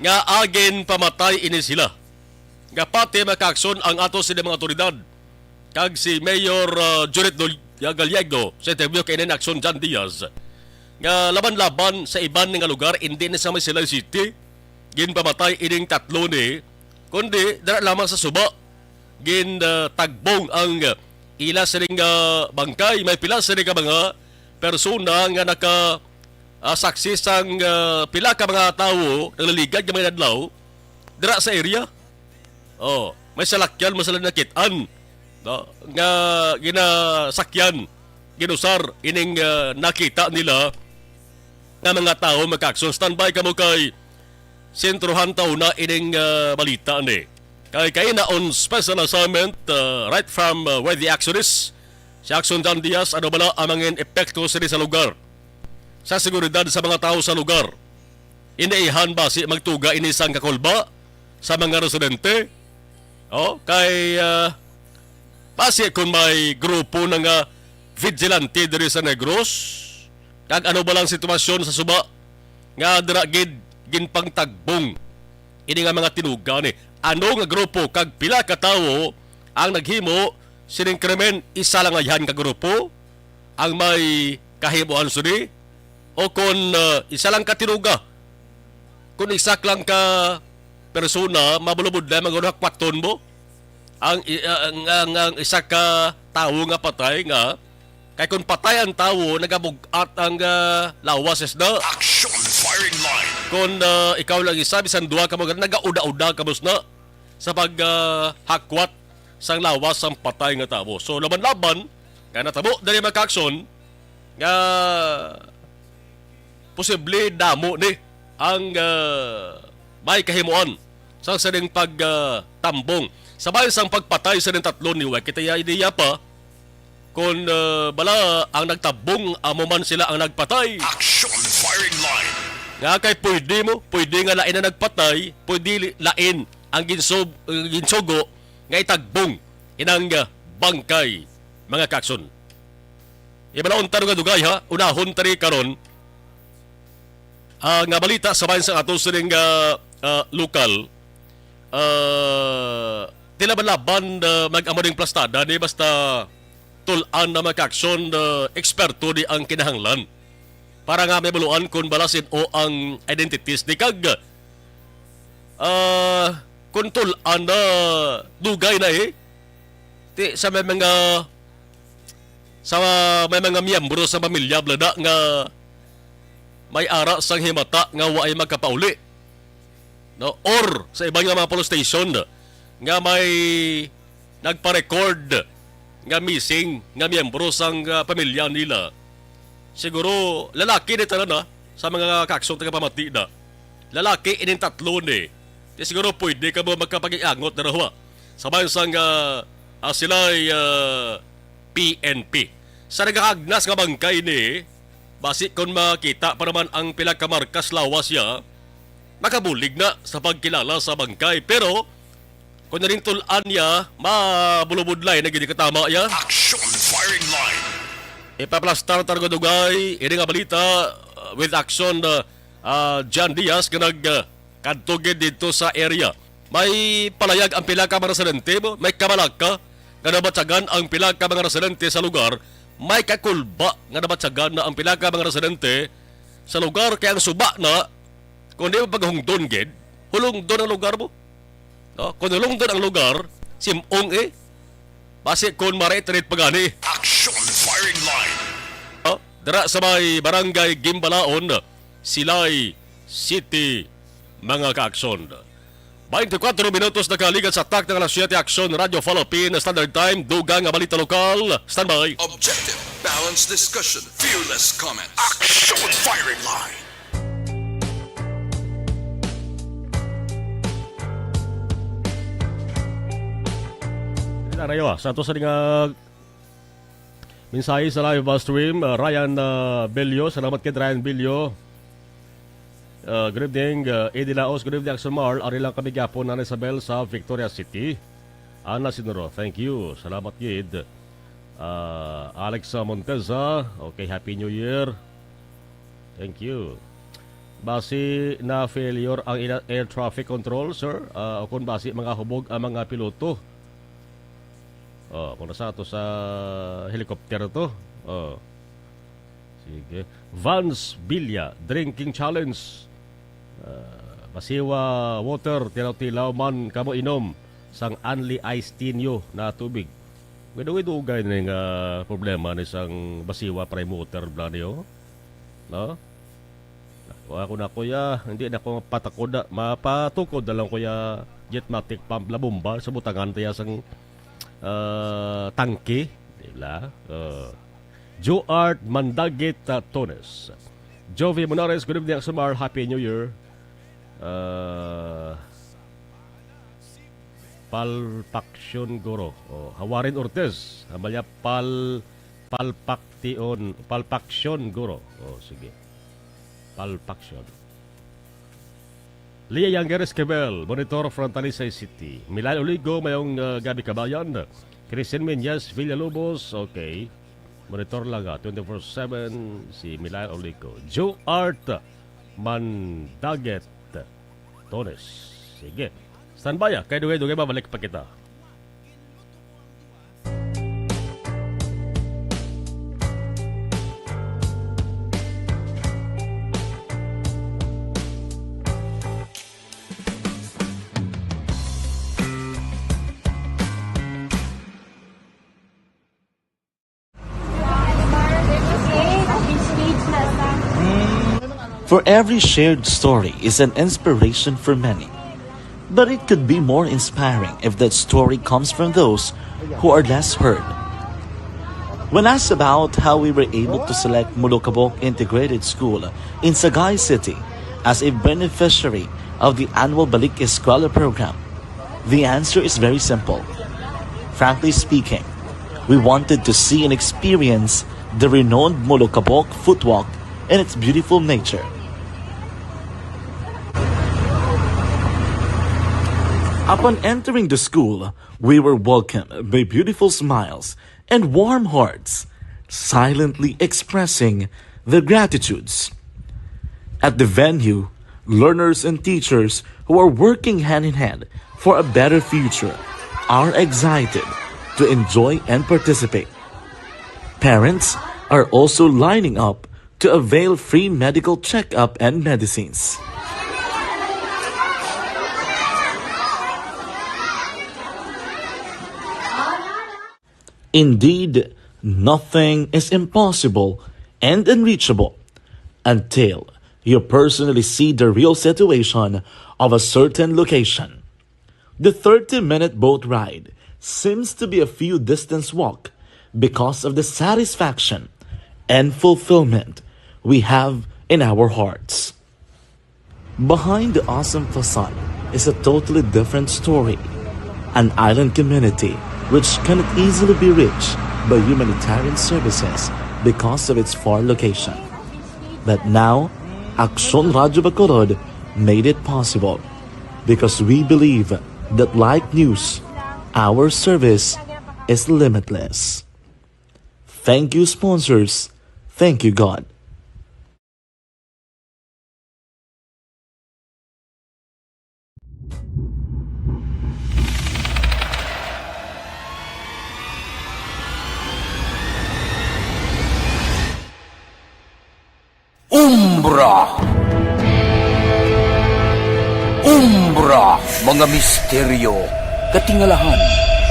Nga agin pamatay ini sila. Nga pati makaakson ang ato sila mga otoridad. Kag si Mayor, uh, Judith Dol-, Gallego sa interview kay Nene Action John Diaz, nga laban-laban sa iban nga lugar, hindi na sa may Silay City ginpamatay ining tatlo ni, kundi dira lamang sa suba gin, uh, tagbong ang, uh, ila sining, uh, bangkay. May pila sini ka mga persona nga naka, ah, saksi sang, ah, pila ka mga tawo naglaligad nga mga adlaw dira sa area. Oh, may salakyan mo sila nakit-an, no, nga ginasakyan, ginusar ining, ah, nakita nila nga mga tawo. Magka-action, standby kamo kay sentrohan ta una ining, ah, balita ni. Kay kaina on special assignment, ah, right from, ah, where the action is, si Action John Diaz, ano bala ang mga epekto sini sa lugar? Sa seguridad sa mga tawo sa lugar. Inaihan basi magtuga ini sang kakulba sa mga residente? Oh, kay, ah, basi kung may grupo na nga vigilante diri sa Negros, kag ano ba lang sitwasyon sa suba nga dira gid ginpangtagbong ini nga mga tinuga ni? Ano nga grupo kag pila ka tawo ang naghimo sining krimen? Isa lang ayhan ka grupo ang may kahimuan sini? O kon, ah, isa lang ka tinuga? Kon isa lang ka persona, mabulubod na, maghahakwat mo ang, i-, ang, ang, ang isa ka tawo nga patay nga, kay kung patay ang tawo, nagabug-at ang, ah, lawas, isda. Action firing line. Kung, ah, ikaw lang isa, bisan duha ka mo, nagauda-uda ka mo, isda, sa pag, ah, hakwat sang lawas sang patay nga tawo. So, laban-laban, nga natabo diri, mga ka-aksyon, nga posible damo ni ang, ah, may kahimuan sa sining pag, ah, tambong. Sa bahin sang pagpatay sa ning tatlo ni, wa kita ya ideya pa kung, ah, bala ang nagtabong amo man sila ang nagpatay. Action firing line. Nga kay pwede mo, pwede nga lain ang nagpatay, pwede li-, lain ang ginsob-, ginsugo nga itagbong inang, ah, bangkay, mga ka-aksyon. Ibalaon ta nga dugay, ha, unahon ta ni karon, ah, nga balita sa bahin sa ato sining, ah, ah, lokal. Ah, tila ba laban, ah, mag-amo ding plastada ni basta tul-an na, mga ka-aksyon, ah, eksperto di ang kinahanglan para nga may buluan kung bala sin-o ang identities ni kag, ah, kung tul-an na dugay na, eh. Ti, sa may mga, sa may mga miyembro sa pamilya, blada, nga may ara sang himata nga waay makapauli, no? Or sa iban nga mga police station nga may nagpa-record nga missing nga miyembro sang, ah, pamilya nila. Siguro, lalaki ni tanan, ha, sa mga ka-aksyon tagapamati na. Lalaki ining tatlo ni. Di siguro pwede ka mo magkapag-iangot na rawa. Sa bahin sang, ah, ah, sila'y, ah, P N P. Sa nagahagnas nga bangkay ni, basi kon makita pa naman ang pila ka markas lawas ya, makabulig na sa pagkilala sa bangkay. Pero, kung narintul-an niya, mabulubudlay na gid katama ya. Action firing line. Ipaplastar ta nga dugay ini nga balita, uh, with action, uh, uh, John Diaz nga nag, uh, kadto gid didto sa area. May palayag ang pila ka mga residente, may kabalaka nga nabatyagan ang pila ka mga residente sa lugar. May kakulba nga nabatyagan na ang pila ka mga residente sa lugar, kay ang suba na, kung di mo paghungdon gid, hulungdon ang lugar mo. No? Kung hulungdon ang lugar, sim-ong, eh. Basi kung maretret pa gani. Action firing line. Oh, dira sa may Barangay Gimbalaon, Silay City, mga ka-aksyon. Twenty-four minutos na kaligat sa takna nga alas siyete, Aksyon Radyo Philippine Standard Time, dugang nga balita lokal. Standby. Objective, balanced discussion, fearless comments. Action firing line. Dili na, Rayo, ah. Sa ato sa nga mensahe sa live, uh, stream, uh, Ryan, uh, Bello. Salamat kay Ryan Bello. Uh, good evening, uh, Eddie Laos. Good evening, Axel Mar. Ari lang kami gihapon, Nanay Isabel, sa Victoria City. Ana Sinuro, thank you. Salamat gid. Uh, Alex, uh, Monteza, okay, Happy New Year. Thank you. Basi na failure ang ila-, air traffic control, sir. Uh, o kung basi mga hubog ang mga piloto. Oh, kung nasa to sa helicopter to. Oh. Sige. Vance Villa, drinking challenge. Ah, Basiwa water, tilaw-tilaw man kamo inom sang only ice tinyo na tubig. Way, way, dugay na nga problema ni sang Basiwa Prime Water, bla niyo. No? Wa ko na, kuya, hindi na ko mapatakoda, mapatukod na lang, kuya, jetmatic pump la bomba sa butangan tiya sang, ah, tangke, di ba? Uh, Joart Mandagit, ah, Tones. Jovi Monares, good evening, Axel Mar. Happy New Year. Uh, Palpaksyon Guro. Oh, Hawarin Ortiz. Amalia Pal-, Palpaktion, Palpaksyon Guro. Oh, sige. Palpaksyon. Lia Yang Geres Kebel, monitor from Talisay City. Milan Oligo, mayong, uh, gabi kabayan. Christine Menyas Villalobos, okay. Monitor lang, ah, twenty-four seven si Milan Oligo. Joe Art Mandaget Tones. Sige. Standby, ah. Kay dugay-dugay, babalik pa kita. For every shared story is an inspiration for many. But it could be more inspiring if that story comes from those who are less heard. When asked about how we were able to select Molokabok Integrated School in Sagay City as a beneficiary of the annual Balik Eskwela program, the answer is very simple. Frankly speaking, we wanted to see and experience the renowned Molokabok Footwalk and its beautiful nature. Upon entering the school, we were welcomed by beautiful smiles and warm hearts, silently expressing their gratitudes. At the venue, learners and teachers who are working hand in hand for a better future are excited to enjoy and participate. Parents are also lining up to avail free medical checkup and medicines. Indeed, nothing is impossible and unreachable until you personally see the real situation of a certain location. The thirty-minute boat ride seems to be a few distance walk because of the satisfaction and fulfillment we have in our hearts. Behind the awesome facade is a totally different story. An island community which cannot easily be reached by humanitarian services because of its far location. But now, Aksyon Radyo Bacolod made it possible because we believe that, like news, our service is limitless. Thank you, sponsors. Thank you, God. Umbra. Umbra, mga misteryo, katingalahan,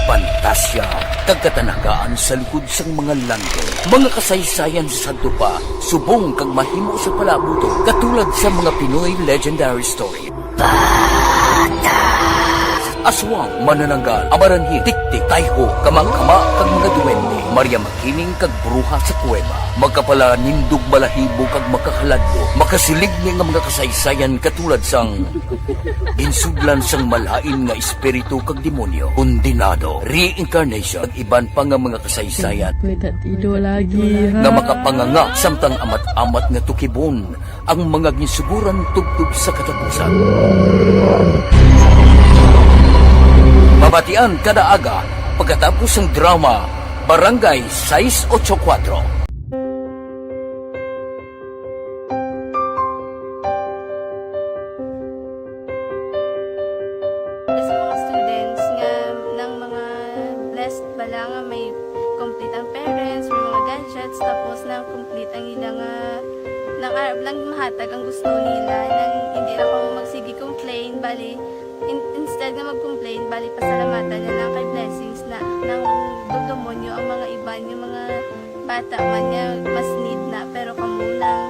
pantasya, kag katanagaan sa likod sang mga langit. Mga kasaysayan sa sadto pa, subong kag mahimo sa palabuton, katulad sa mga Pinoy legendary story. Aswang, manananggal, amaranhit, tiktik, tayho, kamangkama, kag mga duwende. Maria Makiling kag bruha sa kuweba. Makapalanindog balahibo kag makahaladlok. Makasiligni nga mga kasaysayan katulad sang ginsudlan sang malain nga espiritu kag demonyo, kondenado, reincarnation, kag iban pa nga mga kasaysayan May tatido lagi, ha? nga makapanganga samtang amat-amat nga tukibon ang mga ginsuguran tubtob sa katapusan. Mabatian kada aga pagkatapos sang drama Barangay sais ocho kuwatro. Sa mga students nga nang mga blessed bala nga may complete ang parents, may mga gadgets, tapos nang complete ang ila nga nang arab lang mahatag ang gusto nila, nang hindi na ko magsige complain, bali, in- instead nga mag-complain, bali, pasalamatan na lang kay blessings na nang dugdumonyo ang mga iban nga mga bata man nga mas need na, pero kamo lang,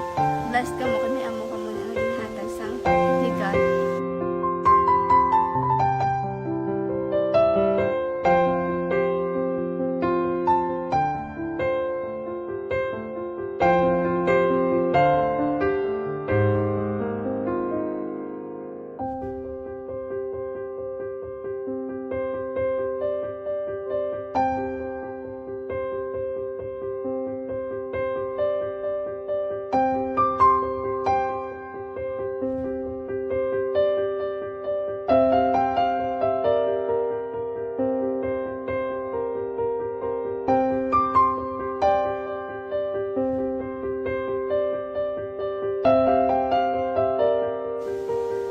blessed kamo kay may amo kamo nga ginhatag sang ni God.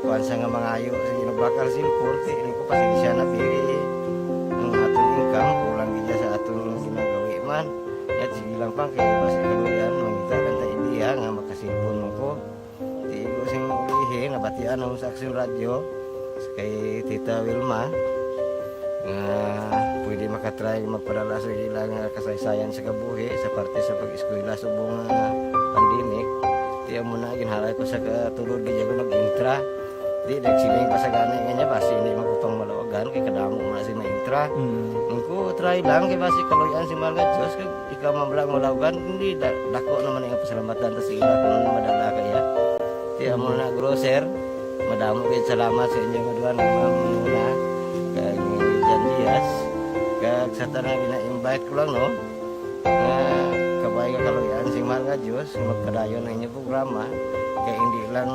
Kuan sa nga mangayo sa ginabakal sin korte, ini ko pasensya na, biri. Ang aton income, kulang gid sa aton ginagawi man. Yat, sige lang, pang, kay basi kaluyan, mangita lang ta ideya nga makasilpon man ko. Tigo sing ulihi, nabatian ako sa Aksyon Radyo, kay Tita Wilma, nga pwede makatry magpadala sa ila nga kasaysayan sa kabuhi sa parte sa pag-eskwela subong nga pandemic. Ti Kaya mo na, ginhalay ko sa katulog, di ako nag-intra. Di, nagsiling pa sa gani nga niya, basi hindi man ko pang malawagan, kay kadamo mo na si maintra. Mm. Ang ko, try lang, kay basi kaluyan si mahal nga Diyos, kag ikaw man lang malawagan, hindi, da-, dako naman ang pasalamatan, tas ila kung ano madala kaya. Kaya mo na, grocer, madamo kayo salamat sa inyo nga duha, nga mga muna, kag ni Jan Diaz, kag sa tanan, ina-invite ko lang, no? Nga, kabay nga kaluyan si mahal nga Diyos, nga magpadayon ang inyong programa, kay hindi lang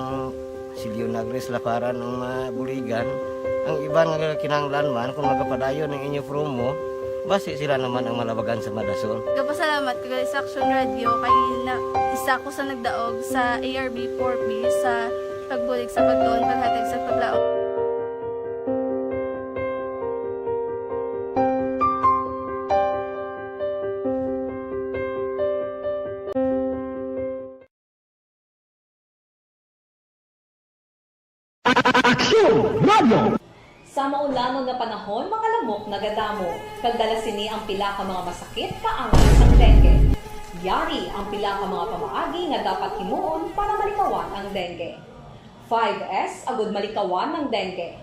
si Leonagris Laparan ang mabuligan, ang iban nga kinahanglan man, kung magapadayon ang inyo promo, basi sila naman ang malabagan sa madasol. Gapasalamat ko gali sa Action Radio, kay na, isa ko sa nagdaog sa A R B four B sa pagbulig sa pagtuon, paghatag sa paglaom. Aksyon Radio! Sa maulanon nga panahon, mga lamok nagadamo, kag dala sini ang pila ka mga masakit kaangay sang dengue. Yari ang pila ka mga pamaagi nga dapat himuon para malikawan ang dengue. Five S agud malikawan ang dengue.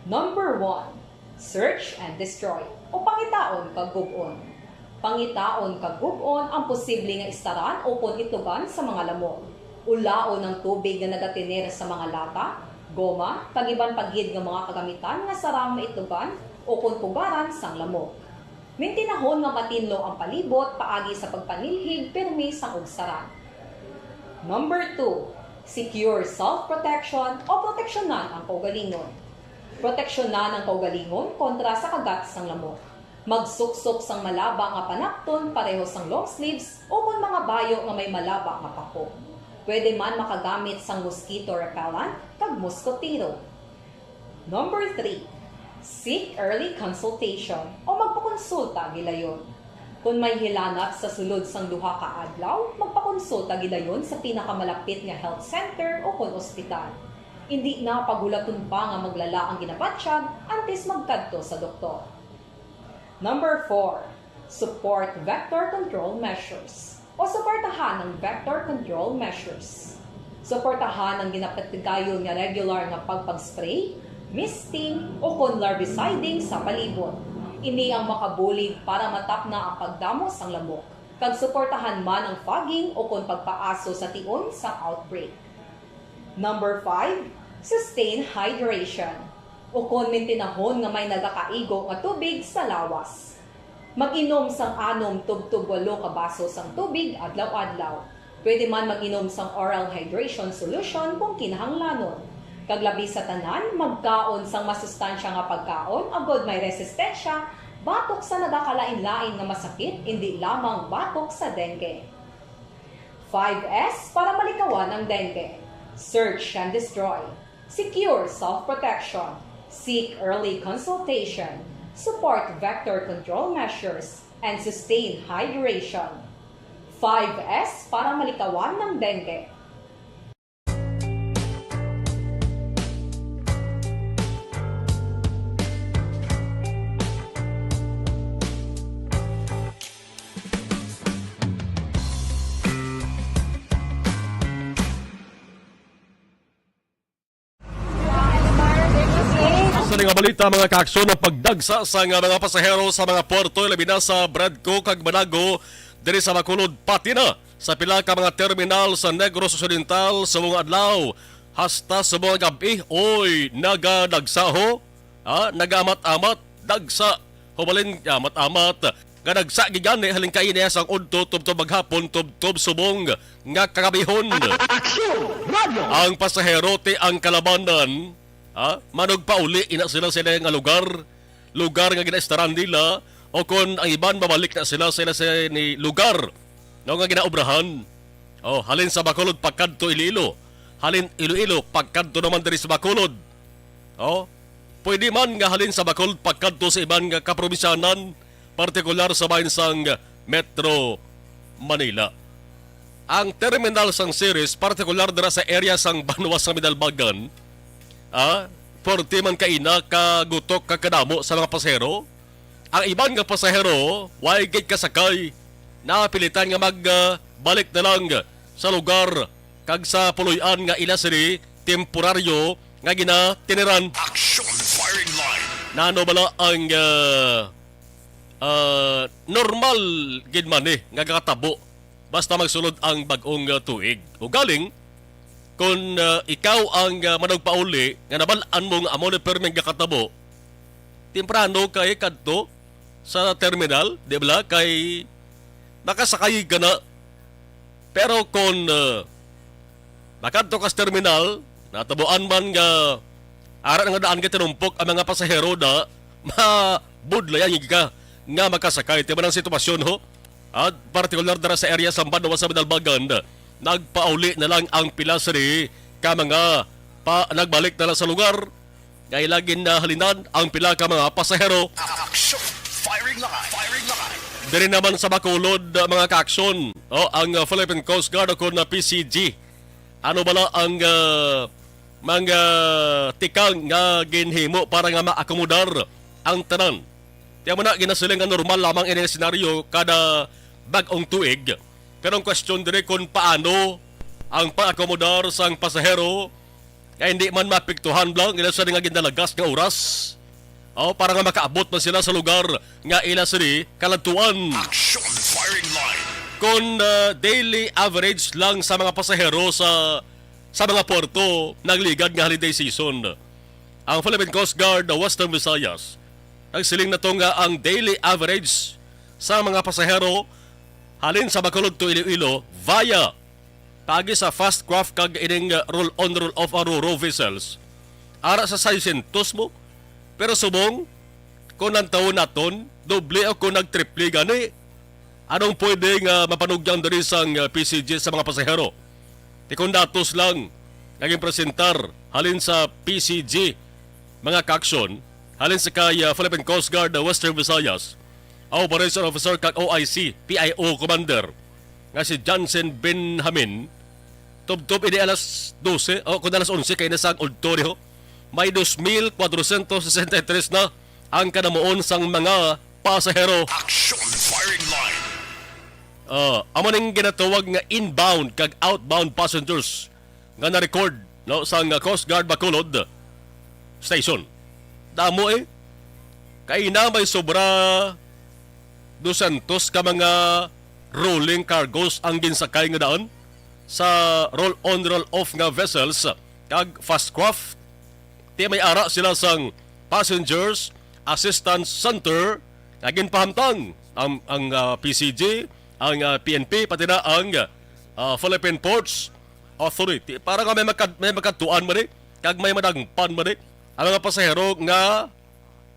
Number one, search and destroy, o pangitaon kag gub-on. Pangitaon kag gub-on ang posible nga istaran ukon itlugan sa mga lamok. Ulaon ang tubig nga nagatener sa mga lata, goma, kag iban pa gid nga mga kagamitan nga sarang maitlugan ukon pugaran sang lamok. Mintinahon nga matinlo ang palibot paagi sa pagpanilhig pirmi sang ugsaran. Number two, secure self-protection o proteksyonan ang kaugalingon. Proteksyonan ang kaugalingon kontra sa kagat sang lamok. Magsuksok sang malaba nga panakton pareho sang long sleeves ukon mga bayo nga may malaba nga pako. Pwede man makagamit sang mosquito repellent kag moskotero. Number three, seek early consultation o magpakonsulta gilayon. Kon may hilanat sa sulod sang duha ka adlaw, magpakonsulta gilayon sa pinakamalapit nga health center ukon ospital. Indi na paghulaton pa nga maglala ang ginabatyag antes magkadto sa doktor. Number four, support vector control measures o suportahan ang vector control measures. Suportahan ang ginapatigayon nga regular nga pagpag-spray, misting, ukon larviciding sa palibot. Ini ang makabulig para matapna ang pagdamo sang lamok, kag suportahan man ang fogging ukon pagpaaso sa tion sang outbreak. Number five, sustain hydration, ukon mintinahon nga may nagakaigo nga tubig sa lawas. Mag-inom sang anom tubtob walo ka baso sang tubig adlaw-adlaw. Pwede man mag-inom sang oral hydration solution kung kinahanglanon. Kag labi sa tanan, magkaon sang masustansya nga pagkaon agod may resistensya batok sa nagakalain-lain nga masakit, indi lamang batok sa dengue. Five S para malikawan ang dengue. Search and destroy. Secure self-protection. Seek early consultation. Support vector control measures. And sustain hydration. Five S para malikawan ang dengue. Sa mga balita, mga kaaksyon, ang pagdagsa sa nga mga pasahero sa mga puerto, labi na sa Bradco kag Manago, diri sa Bacolod, pati na sa pila ka mga terminal sa Negros Occidental sa mga adlaw hasta sa mga gab-i, oy, nagadagsa ho. Ha? Nagaamat-amat, dagsa. Hubalin, amat-amat. Nga dagsa gid gani halin kaina sang udto tubtob maghapon tubtob subong nga kagabihon. Aksyon! Radyo! Ang pasahero ti ang kalabanan, ha? Manugpauli ina sila sa ila nga lugar, lugar nga ginaistaran nila, o kon ang iban mabalik na sila sa ila sa ni lugar, no, nga ginaobrahan. Oh, halin sa Bacolod pagkadto Iloilo, halin Iloilo pagkadto naman diri sa Bacolod. Oh, pwede man nga halin sa Bacolod pagkadto sa iban nga kaprobinsyanan, partikular sa bahin sang Metro Manila. Ang terminal sang Ceres, partikular dira sa area sang banwa sang Binalbagan, ah, forty man kaina ka gutok kag kadamo sa mga pasahero. Ang iban nga pasahero, way gid kasakay, napilitan nga mag, ah, balik na lang sa lugar kag sa puloy-an nga ila sini temporaryo nga ginatiniran. Action firing line. Nano bala ang, ah, ah, normal gid man ni nga gakatabo basta magsulod ang bag-ong, ah, tuig? Ugaling, kon, ah, ikaw ang, ah, manugpauli nga nabal-an mo nga amo ni pirming gakatabo, temprano kay kadto sa terminal, di bala? Kay makasakay ka na. Pero kon, ah, makadto ka sa terminal, natabuan man nga ara na nga daan kay tinumpok ang mga pasahero na mabudlayan ka nga makasakay. Ti man ang sitwasyon, ho? At partikular dira sa area sa Banwa sa Binalbagan, nagpauli na lang ang pila sini ka mga pa, nagbalik na lang sa lugar nga ila ginahalinan ang pila ka mga pasahero. Action! Firing line! Firing line! Diri naman sa Bacolod, mga ka-aksyon, o, ang, uh, Philippine Coast Guard o kon na P C G. Ano bala ang, uh, mga tikang nga ginhimo para nga maakomodar ang tanan? Tiyan mo na, ginasiling nga normal lamang ini nga senaryo kada bag-ong tuig. Pero ang question diri kung paano ang pag-akomodar sang pasahero nga hindi man maapektuhan lang ila sa nga ginalagas nga oras. O, para nga makaabot man sila sa lugar nga ila sini kaladtuan. Action firing line. Kon, ah, daily average lang sa mga pasahero sa, sa mga puerto nagligad nga holiday season, ang Philippine Coast Guard, ah, Western Visayas, nagsiling na to nga ang daily average sa mga pasahero halin sa Bacolod to Iloilo via paagi sa fast craft kag ining, uh, roll-on, roll-off, uh, ro-ro vessels, ara sa seiscientos mo. Pero subong, kung ang taon naton, doble o kung nagtriple gani, anong pwede nga mapanugyan diri sang, uh, P C G sa mga pasahero? Ti kung datos lang nga ginpresentar halin sa P C G, mga ka-aksyon, halin sa kay, uh, Philippine Coast Guard, uh, Western Visayas, Operation Officer kag O I C, P I O Commander, nga si Johnson Benjamin, tubtob ini alas dose, o kun alas onse kay na sang udto diho, may dos mil kwatrocientos sesenta y tres na ang kanamuon sang mga pasahero. Action firing line. Ah, amo ning ginatawag nga inbound kag outbound passengers nga na-record, no, sang Coast Guard Bacolod Station. Damo, eh. Kay na may sobra dosyentos ka mga rolling cargos ang ginsakay nga daan sa roll-on, roll-off nga vessels kag fast craft. Ti may ara sila sang Passengers Assistance Center nga ginpahamtang ang, ang, ah, P C G, ang, ah, P N P, pati na ang, ah, Philippine Ports Authority para nga may makad-, may makadtuan man ni kag may madangpan man ni ang mga pasahero nga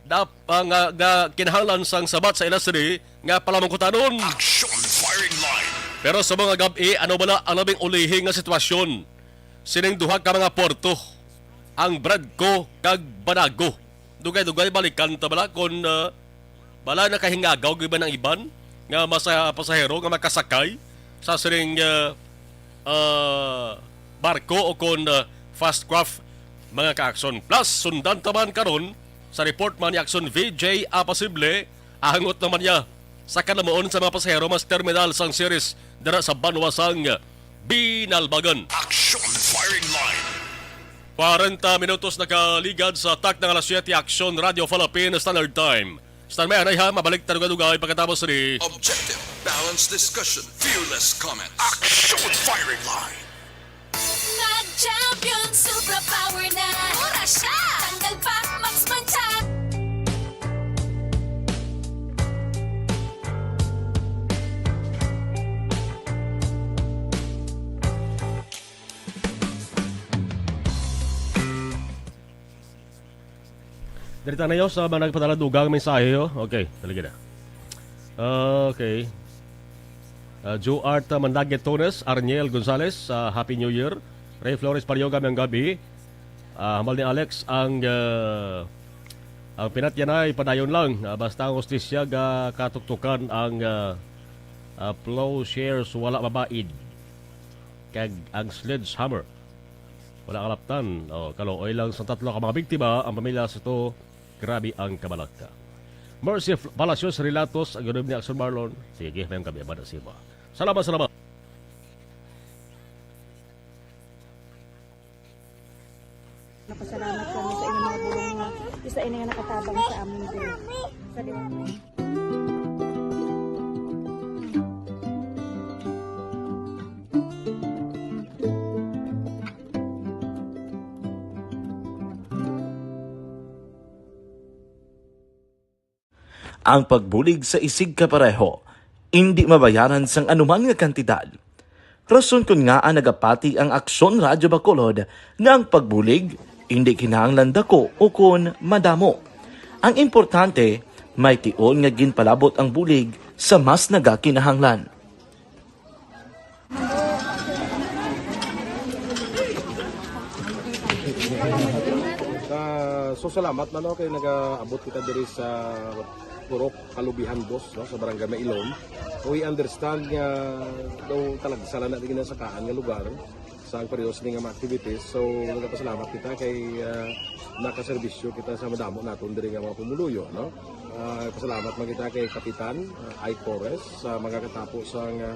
dap-, ah, nga, nga kinahanglan sang sabat sa ila sini nga palamangkutanon. Action firing line. Pero sa mga gab-i, ano bala ang labing ulihi nga sitwasyon sining duha ka mga puerto, ang Bradco kag Banago? Dugay-dugay balikan ta bala kon, ah, bala nakahingagaw gyud ba ang iban nga masa-, pasahero nga makasakay sa sining, ah, ah, barko o kon, ah, fast craft, mga ka-aksyon. Plus, sundan ta man karon sa report man ni Aksyon V J Apasible, angot naman niya sa kanamuon sa mga pasahero mas terminal sang series dira sa banwa sang Binalbagan. Action firing line. Kwarenta minutos nakaligad sa takna nga alas siyete, Aksyon Radio Philippine Standard Time. Stand by, anay ha, mabalik ta dugay-dugay pagkatapos ni Objective, balanced discussion, fearless comments. Action firing line. Mag-champion, superpower na. Mura siya. Tanggal pa, Max Mancha. Diri ta nayo sa mga nagpadala dugang mensahe, oh. Okay, talaga na. Okay. Ah, Joe Art, ah, Mandagit Tones, Arniel Gonzalez, ah, Happy New Year. Ray Flores Parioga, mayong gabi. Ah, hambal ni Alex, ang, ah, ang pinatyanay, padayon lang. Ah, basta ang hustisya, ga katuktukan ang, ah, ah, plowshares, wala mabaid. Kag ang sledgehammer, wala kalaptan. Oh, kaluoy lang sa tatlo ka mga biktima, ang pamilya sa to, grabe ang kabalaka. Mercy F-, Palacios Relatos, ang ganoon ni Aksyon Marlon. Sige, mayong gabi, Amanda Silva. Salamat, salamat. Ang pagbulig sa isigkapareho indi mabayaran sang anuman nga kantidad. Rason kon ngaa nagapati ang Aksyon Radyo Bacolod nga ang pagbulig indi kinahanglan dako ukon madamo. Ang importante, may tion nga ginpalabot ang bulig sa mas nagakinahanglan. Ah, so salamat man, no, kay nagaabot kita diri sa Purok Kalubihan Dos, no, sa Barangay Mailom. We understand nga daw talagsa lang na di ginasakaan nga lugar sa ang pareho sini nga mga activities. So nagapasalamat kita kay ah, nakaserbisyo kita sa madamo naton diri nga mga pumuluyo, no. Ah, pasalamat man kita kay Kapitan ah, Ike Torres sa mga katapo sa nga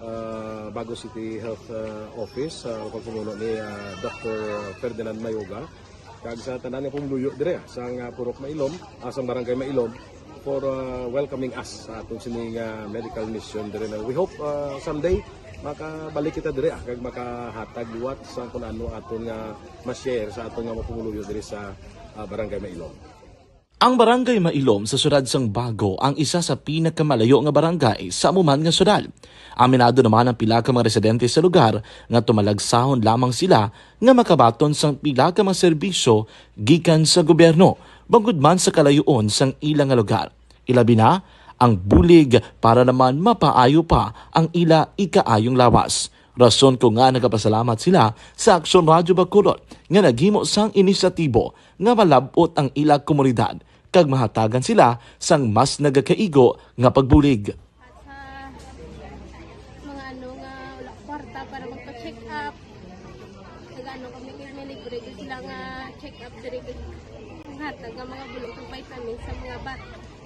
ah, Bago City Health ah, Office sa pagpamuno ni ah, Doctor Ferdinand Mayoga, kag sa tanan nga pumuluyo dire sa nga Purok Mailom, ah, sa Barangay Mailom, for ah, welcoming us sa aton sini nga medical mission dire na we hope ah, someday makabalik kita dire ah, kag makahatag liwat sa kung ano aton nga ma-share sa aton nga mga pumuluyo dire sa ah, Barangay Mailom. Ang Barangay Mailom sa siyudad sang Bago ang isa sa pinakamalayo nga barangay sa amo man nga siyudad. Aminado naman ang pila ka mga residente sa lugar nga tumalagsahon lamang sila nga makabaton sang pila ka mga serbisyo gikan sa gobyerno, bangod man sa kalayoon sang ila nga lugar. Ilabi na, ang bulig para naman mapaayo pa ang ila ikaayong lawas. Rason kon ngaa nagapasalamat sila sa Aksyon Radyo Bacolod nga naghimo sang inisyatibo nga malab-ot ang ila komunidad kag mahatagan sila sang mas nagakaigo nga pagbulig. Sa mga ano nga wala kwarta para magpa-check up. Nagano kami kay may libre gyud sila nga check up diri gyud. Ang hatag nga mga bulong kag vitamins sa mga ba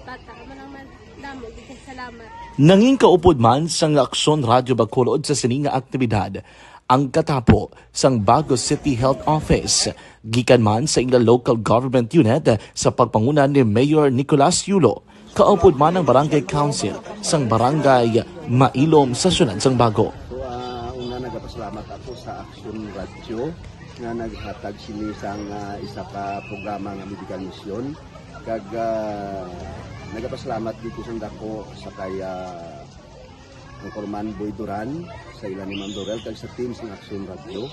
bata. Amo lang man damo gyud kay salamat. Nangin kaupod man sang Aksyon Radyo Bacolod sa sini nga aktibidad ang katapo sang Bago City Health Office gikan man sa ila local government unit sa pagpanguna ni Mayor Nicolas Yulo. Kaupod man ang Barangay Council sang Barangay Mailom sa siyudad sang Bago. So, ah, una, nagapasalamat ako sa Action Radio nga naghatag sini sang ah, isa ka programa nga medical mission. Kag ah, nagapasalamat dito sa dako sa kay ah, Anchorman Boy Duran, sa ila ni Ma'am Dorel, kag sa team sang Action Radio.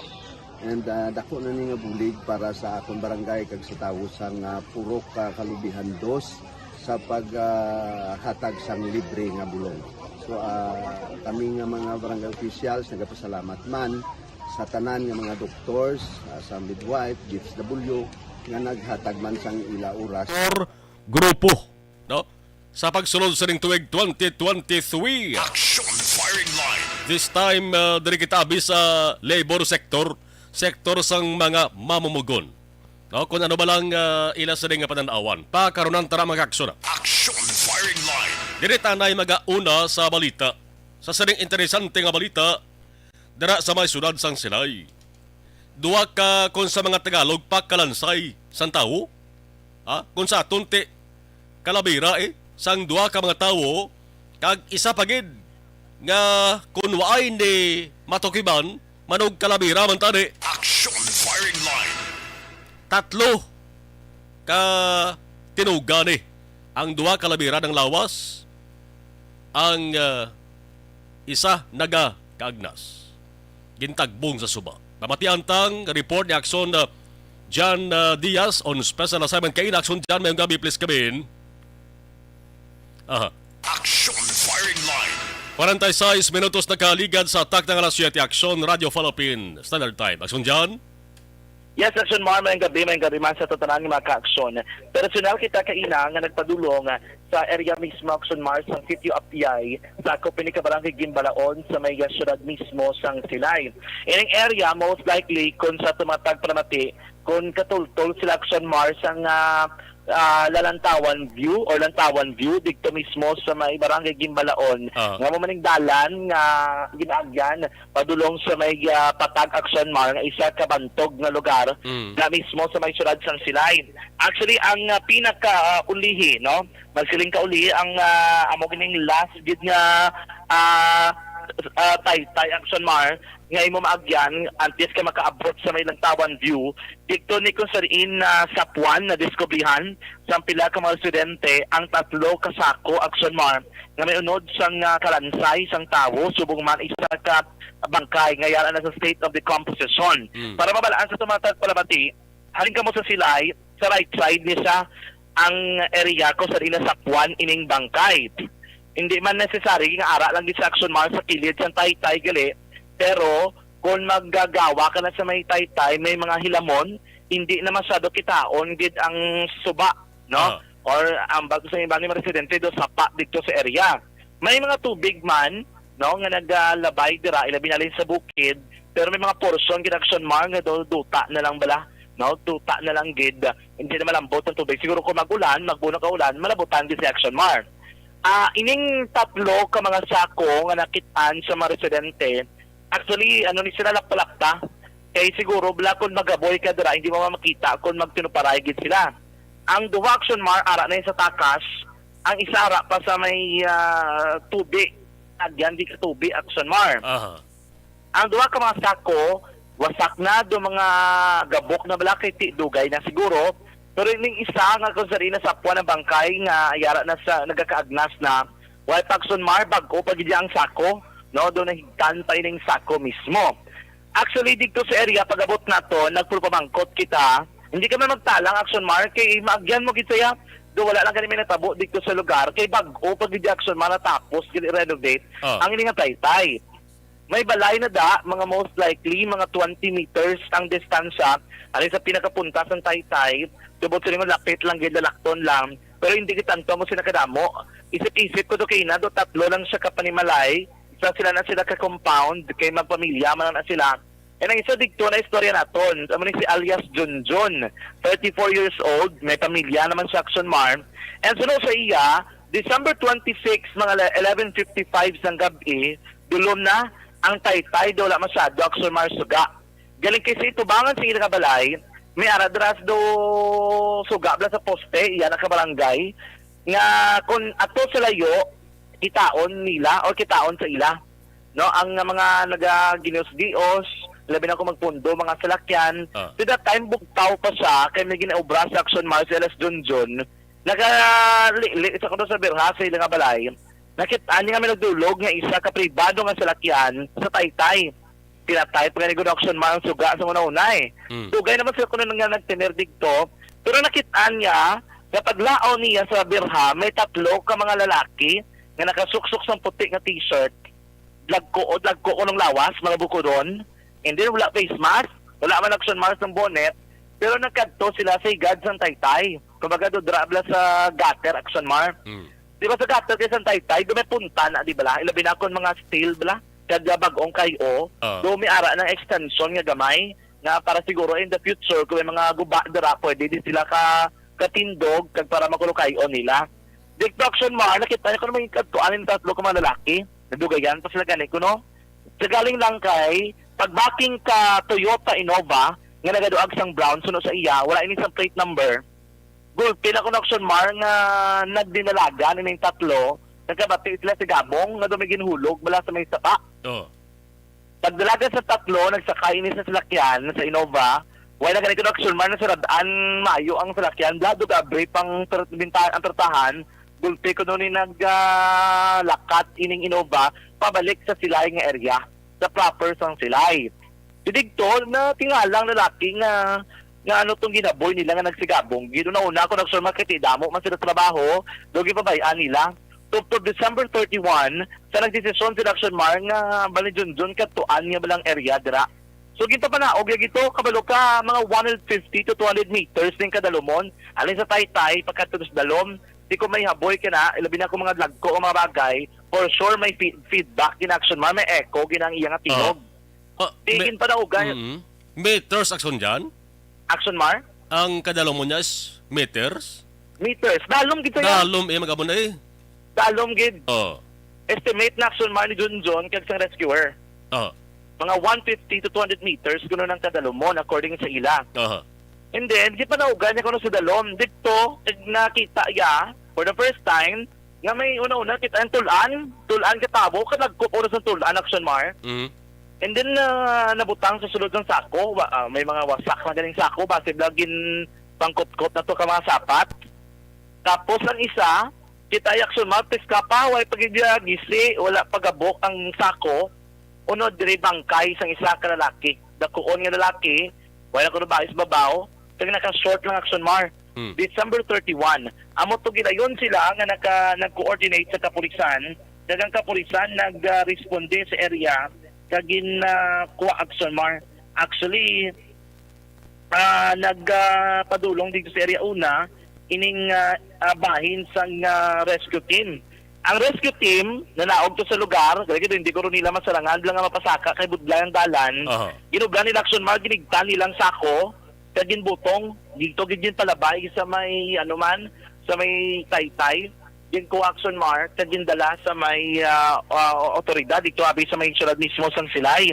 And ah, dako na ni nga bulig para sa akon barangay kag sa tawo sang ah, Purok ah, Kalubihan Dos sa paghatag sang libre nga bulong. So ah, kami nga mga barangay officials nagapasalamat man sa tanan nga mga doctors, ah, sa midwife, D H W nga naghatag man sang ila oras. Grupo, no? Sa pagsulod sa ning tuig twenty twenty-three. Action Firing Line. This time, uh, diri kita abi sa labor sector, sektor sang mga mamumugon. No, kung ano ba lang uh, ila sa nga panan-awan. Pakarunan tara mga aksyon. Action Firing Line. Diri tanay magauna sa balita. Sa sining interesante nga balita, dira sa may siyudad sang Silay. Duha ka, kung sa mga Tagalog, pakalansay sang tawo. Ha? Kung sa aton ti, kalabira eh, sang duha ka mga tawo, kag isa pa gid nga kung waay ni matukiban, manog kalabira man tani. Action Firing Line. Tatlo ka tinuga ni ang duha ka labira ng lawas, ang ah, isa nagakaagnas. Gintagbong sa suba. Pamatian tang report ni Action uh, John uh, Diaz on special assignment kay Action John. Mayong gabi, please come in. Aha. Action Firing Line. Forty-six minutos nakaligad sa atak ng alas siyete. Action Radio Philippine Standard Time. Action John. Yes, Action Mar, mayong gabi, mayong gabi man sa tanan nga mga ka-aksyon. Personal kita kaina nga nagpadulong sa area mismo, Action Mar, sa Sitio Apiay, sa Kopini ka Barangay Gimbalaon, sa may syudad mismo sang Silay. Ining area, most likely, kung sa tumatag palamati, kung katultol sila, Action Mar, sa nga ah, Lalantawan View or Lantawan View, dito mismo sa may Barangay Gimbalaon, Ah. nga mo maning dalan nga ginaagyan padulong sa may ah, Patag Action Mar nga isa ka bantog nga lugar Mm. na mismo sa may siyudad sang Silay. Actually, ang ah, pinaka ah, ulihi, no? Magsiling ka ulihi ang ah, amo gining last gid nga ah, ah, taytay, Action Mar, nga imo maagyan antes ka makaabot sa may Lantawan View, didto ni kung sa diin na sapuan na diskubrihan sang pila ka mga residente ang tatlo ka sako, Action Mar, nga may unod sang, ah, kalansay sang tawo subong man isa ka bangkay nga yara na sa state of decomposition. Mm. Para mabalaan sa tumatag palabati, halin kamo sa Silay, sa right side ni siya ang area ko sa diin nasapuan ining bangkay. Hindi man necessary nga ara lang gid sa Action Mar sa kilid sang taytay gali, pero kung maggagawa ka na sa may taytay, may mga hilamon, hindi na masyado kitaon gid ang suba, no? Ah. Or ang bag-, sa iba ni mga residente do sapa dito sa area. May mga tubig man, no, nga nagalabay dira, ilabi na lang sa bukid, pero may mga portion gid, Action Mar, nga do, duta na lang bala, no? Duta na lang gid. Hindi na malambot ang tubig. Siguro kung mag-ulan, magbuno ka ulan, malabutan gid si Action Mar. Ah, ining tatlo ka mga sako nga nakit-an sa mga residente, actually, ano ni sila, lapta-lapta. Kay siguro, bala, kung magaboy ka dira, hindi mo makita kung magtinuparay gid sila. Ang duha, Action Mar, ara na sa takas, ang isa ara pa sa may, ah, tubi. Agyan di ka tubi, Action Mar. Aha. Ang duha ka mga sako, wasak na, do mga gabok na bala kay ti-, dugay na siguro. Pero ining isa nga kung sa diin nasapuan ang bangkay nga yara na sa nagakaagnas na, wala pa, Action Mar, bag-o pa gid ang sako, no? Do nahigtan pa ining sako mismo. Actually, dito sa area, pag-abot nato, nagpulpamangkot kita. Hindi kami magtalang, Action Mar, kay maagyan mo gid saya. Do wala lang gani may natabo dito sa lugar, kay bag-o pa gid, Action Mar, natapos gid i-renovate Ah. ang ining taytay. May balay na da, mga most likely, mga twenty meters ang distansya, ali sa pinakapunta sang taytay, tubod sila nga lapit lang gid, lalakton lang, pero hindi gid tanto mo sila kadamo. Isip-isip ko do kay na, do tatlo lang siya ka panimalay, isa sila na sila ka compound, kay magpamilya man na sila. And ang isa dito na istorya naton, amo ni si alias Junjun, thirty-four years old, may pamilya naman sa Action Mar. And suno sa iya, December twenty-six, mga le-, eleven fifty-five sang gab-i, dulom na ang taytay, daw wala masyado, Action Mar, suga. Galing kay sa itubangan sa ila nga balay, may ara dras do suga bala sa poste, iya na ka barangay, nga kung ato sa layo, kitaon nila o kitaon sa ila, no? Ang mga nagaginos-dios, labi na kung magpundo, mga salakyan. Ah. To that time, bugtaw pa siya, kay may ginaobra sa Action Mar si alias Junjun. Nagalili sa kuno sa birha sa ila nga balay. Nakit-an niya nga may nagdulog nga isa ka pribado nga salakyan sa taytay. Pinatay pa gani gud, Action Mar, ang suga sa una-una, eh. Mm. Dugay naman sila kuno nga nagtener didto, pero nakit-an niya nga paglaon niya sa birha, may tatlo ka mga lalaki nga nakasuksok sang puti nga t-shirt, lagko, o lagko kunong lawas, mga bukodon, and then wala face mask, wala man, Action Mar, sang bonnet, pero nagkadto sila sa higad sang taytay. Kumbaga, do dra bala sa gutter, Action Mar. Mm. Di ba sa gutter kay sang taytay, do may punta na, di bala? Ilabi na kon mga steel bala, kag bag-ong kay-o, Ah. do may ara ng extension nga gamay, nga para siguro in the future, kung may mga guba dira, pwede di sila ka, katindog, kag para makulukay-on nila. Didto, Action Mar, nakita niya kung may kadtuan yung tatlo ka mga lalaki, nadugayan pa sila gani kuno. Sa galing lang kay, pagbaking ka Toyota Innova, nga nagaduag sang brown, suno sa iya, wala ini sang plate number. Gulpi na kuno, Action Mar, nga nagdinalagan ining tatlo, nagkabati sila sa gabong, nga do may ginhulog, bala sa may sapa. Oh. Pagdalagan sa tatlo, nagsakay ini sa salakyan, sa Innova. Wala na gani kuno, Action Mar, nasirad-an maayo ang salakyan. Bala do gaabri pang ter-, binta-, ang tertahan, gulpi kuno ni nag, ah, lakat ining Innova, pabalik sa Silay nga area, sa proper sang Silay. Didto, natingala ang lalaki nga, nga ano tong ginaboy nila nga nagsigabong. Gid una-una ako nagsulma kay ti damo man sila trabaho, do gipabay-an nila. Tubtob December thirty-one, sa nagdesisyon si Action Mar nga bali Junjun kadtuan niya balang area dira. So, ginpapanaog niya gito, kabalo ka, mga one hundred fifty to two hundred meters ning kadalumon. Alin sa taytay, pagkatapos dalom, di ko may haboy ka na, ilabi na kung mga lagko o mga bagay, for sure may fe-, feedback din, Action Mar, may echo gid ang iyang tingog. Ah, Di me-, ginpanaogan. Mm. Meters, Action Jan? Action Mar? Ang kadalumon niya is meters? Meters. Dalom gid to yan. Dalom, eh, magabon na, eh. Dalom gid. Oh. Estimate na, Action Mar, ni Junjun kag sang rescuer. Oh. Mga one fifty to two hundred meters kuno nang kadalumon, according sa ila. Aha. And then, ginpanaogan niya kuno sa dalom. Dito, nakita niya, for the first time, Nga may una-una kita ang tulan, tulan ka tabo, ka nagkukuros ang tulan, Action Mar. Mhm. And then, ah, nabutang sa sulod sang sako, wa-, ah, may mga wasak na ganing sako, basi bala ginpangkutkot na to ka mga sapat. Tapos ang isa, kita ay Action Mar, piska pa, way pa gid niya gisi, wala pa gabok ang sako. Uno diri bangkay sang isa ka lalaki. Dakuon nga lalaki, wala kuno baho sa babaw, kag naka-short lang, Action Mar. Hmm. December thirty-one. Amo to, gilayon sila nga naka-, nag-coordinate sa kapulisan, kag ang kapulisan nag-, ah, responde sa area kag gin, ah, kuha, Action Mar. Actually, ah, nag, ah, padulong dito sa Area Una ining, ah, ah, bahin sang, ah, rescue team. Ang rescue team nanaog to sa lugar, kaya gid hindi ko rin nila masarangan lang nga mapasaka kay budlay ang dalan. Aha. Ginublan nila, Action Mar, ginigtan nilang sako, kag ginbutong, dito gid ginpalabay sa may, ano man, sa may taytay. Ginkuha, Action Mar, kag gindala sa may, ah, ah, otoridad dito abi sa may syudad mismo sang Silay.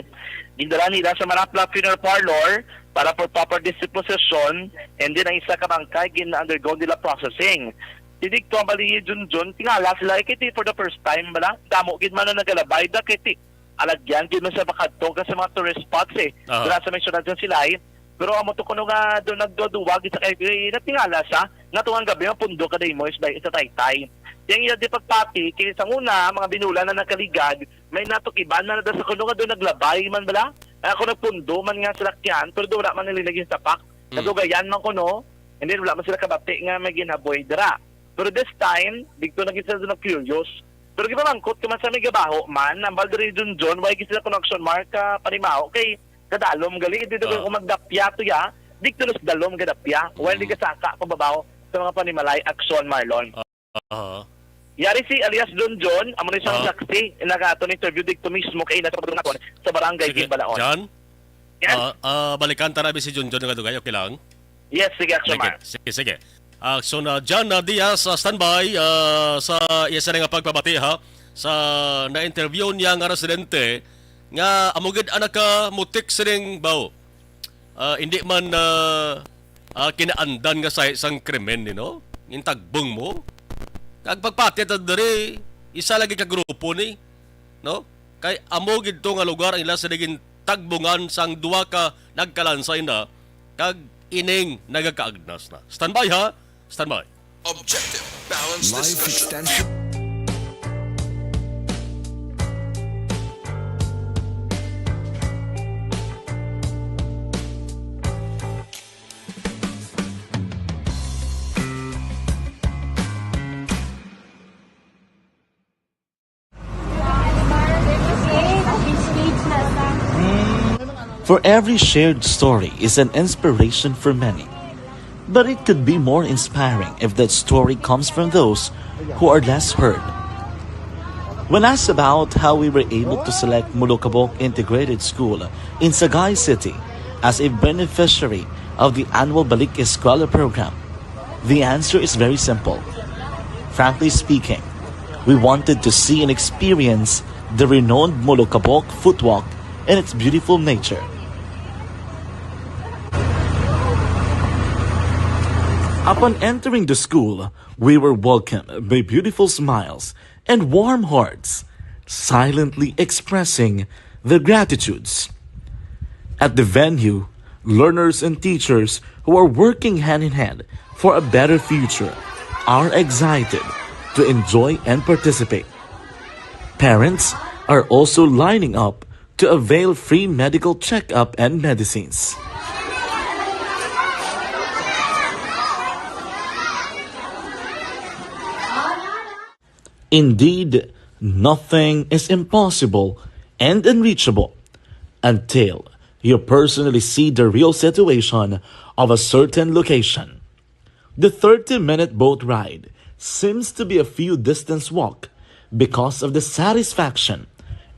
Gindala nila sa Marapla Funeral Parlor para for proper disposition, and then ang isa ka bangkay gin-undergo nila processing. Didto ang bali, Junjun, tingala sila, eh, kay ti for the first time bala, damo gid man ang nagalabay da, kay ti alagyan gid man sa makadto ka sa mga tourist spots, eh. Aha. Dira sa may syudad sa Silay. Pero amo to kuno nga do nagduduwag sa kay, eh, natingala sa nga tuwang gabi mapundo ka day mo is bay sa taytay. Yang iya di pagpati, kay sa una, mga binulan na nakaligad, may natukiban na nada sa kuno nga do naglabay man bala. Ay, ako nagpundo man nga salakyan, pero do wala man nila naging sapak. Mm. Nadugayan man kuno, and then wala man sila kabati nga may ginaboy dira. Pero this time, dito na gid sila na curious. Pero gipamangkot ko man sa may gabaho man, ang Baldo Region John, why gid sila connection mark ka panimaho? Kay kadalom gali, dito Oo. Kung magdapya to ya, dito na sa dalom gadapya. While di Mm. kasaka ko babaho sa mga panimalay action, Marlon. Oo. Yari si alias John John, amo ni siyang Oo. saksi, nagato ni interview dito mismo kay nasa Pagdunakon, sa barangay Sige. Gimbalaon. John? Yes. Ah, ah, balikan ta na si John John nga dugay, okay lang? Yes, sige, Action Sige, Mar. sige, sige. Ah, so na John, ah, Diaz, ah, standby, ah, sa iya sila nga pagpabati, ha, sa na-interview niya nga residente nga amo gid ang nakamutik sining baho. Ah, hindi man, ah, ah, kinaandan nga sa isang krimen, you know? Yung tagbong mo. Kag pagpati ta diri, isa lagi ka grupo ni, no? Kay amo gid to nga lugar ang ila sila gintagbungan sang duha ka nagkalansay na kag ining nagakaagnas na. Standby, ha? Standby. Objective, balanced Life discussion. Extension. For every shared story is an inspiration for many. But it could be more inspiring if that story comes from those who are less heard. When asked about how we were able to select Mulukabok Integrated School in Sagay City as a beneficiary of the annual Balik Eskwela program, the answer is very simple. Frankly speaking, we wanted to see and experience the renowned Mulukabok footwalk and its beautiful nature. Upon entering the school, we were welcomed by beautiful smiles and warm hearts, silently expressing their gratitudes. At the venue, learners and teachers who are working hand in hand for a better future are excited to enjoy and participate. Parents are also lining up to avail free medical checkup and medicines. Indeed, nothing is impossible and unreachable until you personally see the real situation of a certain location. The thirty-minute boat ride seems to be a few distance walk because of the satisfaction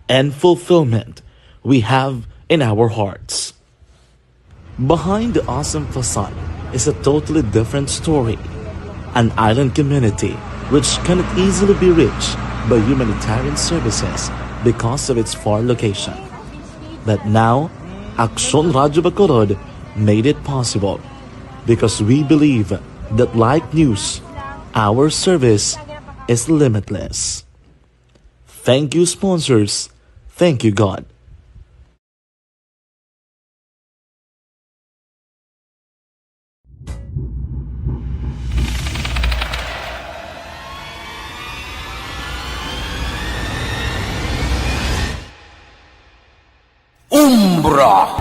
and fulfillment we have in our hearts. Behind the awesome facade is a totally different story. An island community which cannot easily be reached by humanitarian services because of its far location. But now, Aksyon Radyo Bacolod made it possible because we believe that like news, our service is limitless. Thank you, sponsors. Thank you, God. Umbra.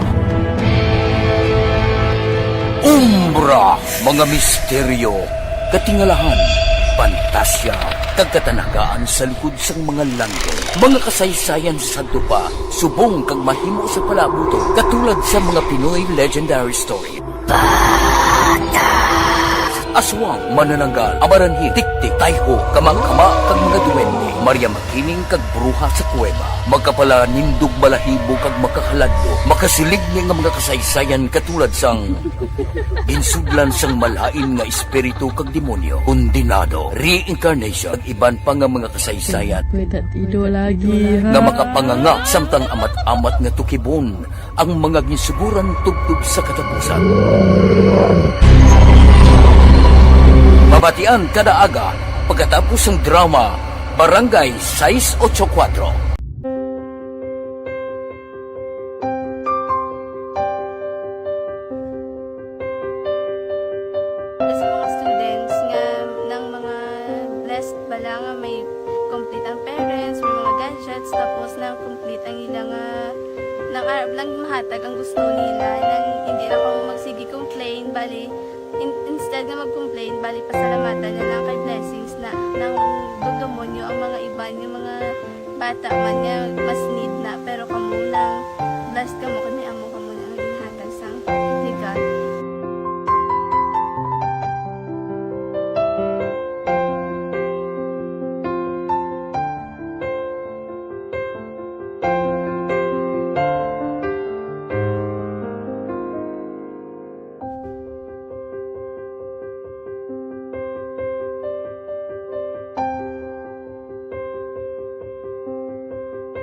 Umbra, mga misteryo, katingalahan, pantasya, kag katanagaan sa likod sang mga langit. Mga kasaysayan sa sadto pa, subong kag mahimo sa palabuton, katulad sa mga Pinoy legendary story. Aswang, manananggal, amaranhi, tiktik, tayho, kamangkama, kag mga duwende, Maria Makining kag bruha sa kuweba. Magkapalanindog balahibo kag makahaladlo, makasilig ni nga mga kasaysayan katulad sang ginsudlan sang malain nga espiritu kag demonyo, kondenado, reincarnation, kag iban pa nga mga kasaysayan Wait, that ido lagi, nga ha? makapanganga samtang amat-amat nga tukibon ang mga ginsuguran tubtob sa katapusan. Mabatian kada aga pagkatapos sang drama Barangay sais ocho kuwatro. Sa mga students nga nang mga blessed bala nga may complete ang parents, may mga gadgets, tapos nang complete ang ila nga, nang arab lang mahatag ang gusto nila, nang hindi na kamo magsige complain, bali, in-, instead nga mag-complain, bali, pasalamatan na lang kay blessings na, nang dugdumon nyo ang mga iban, yung mga bata man nga mas need na, pero kamo nang blessed kamo kay may amo kamo na nga ginhatag sang legal.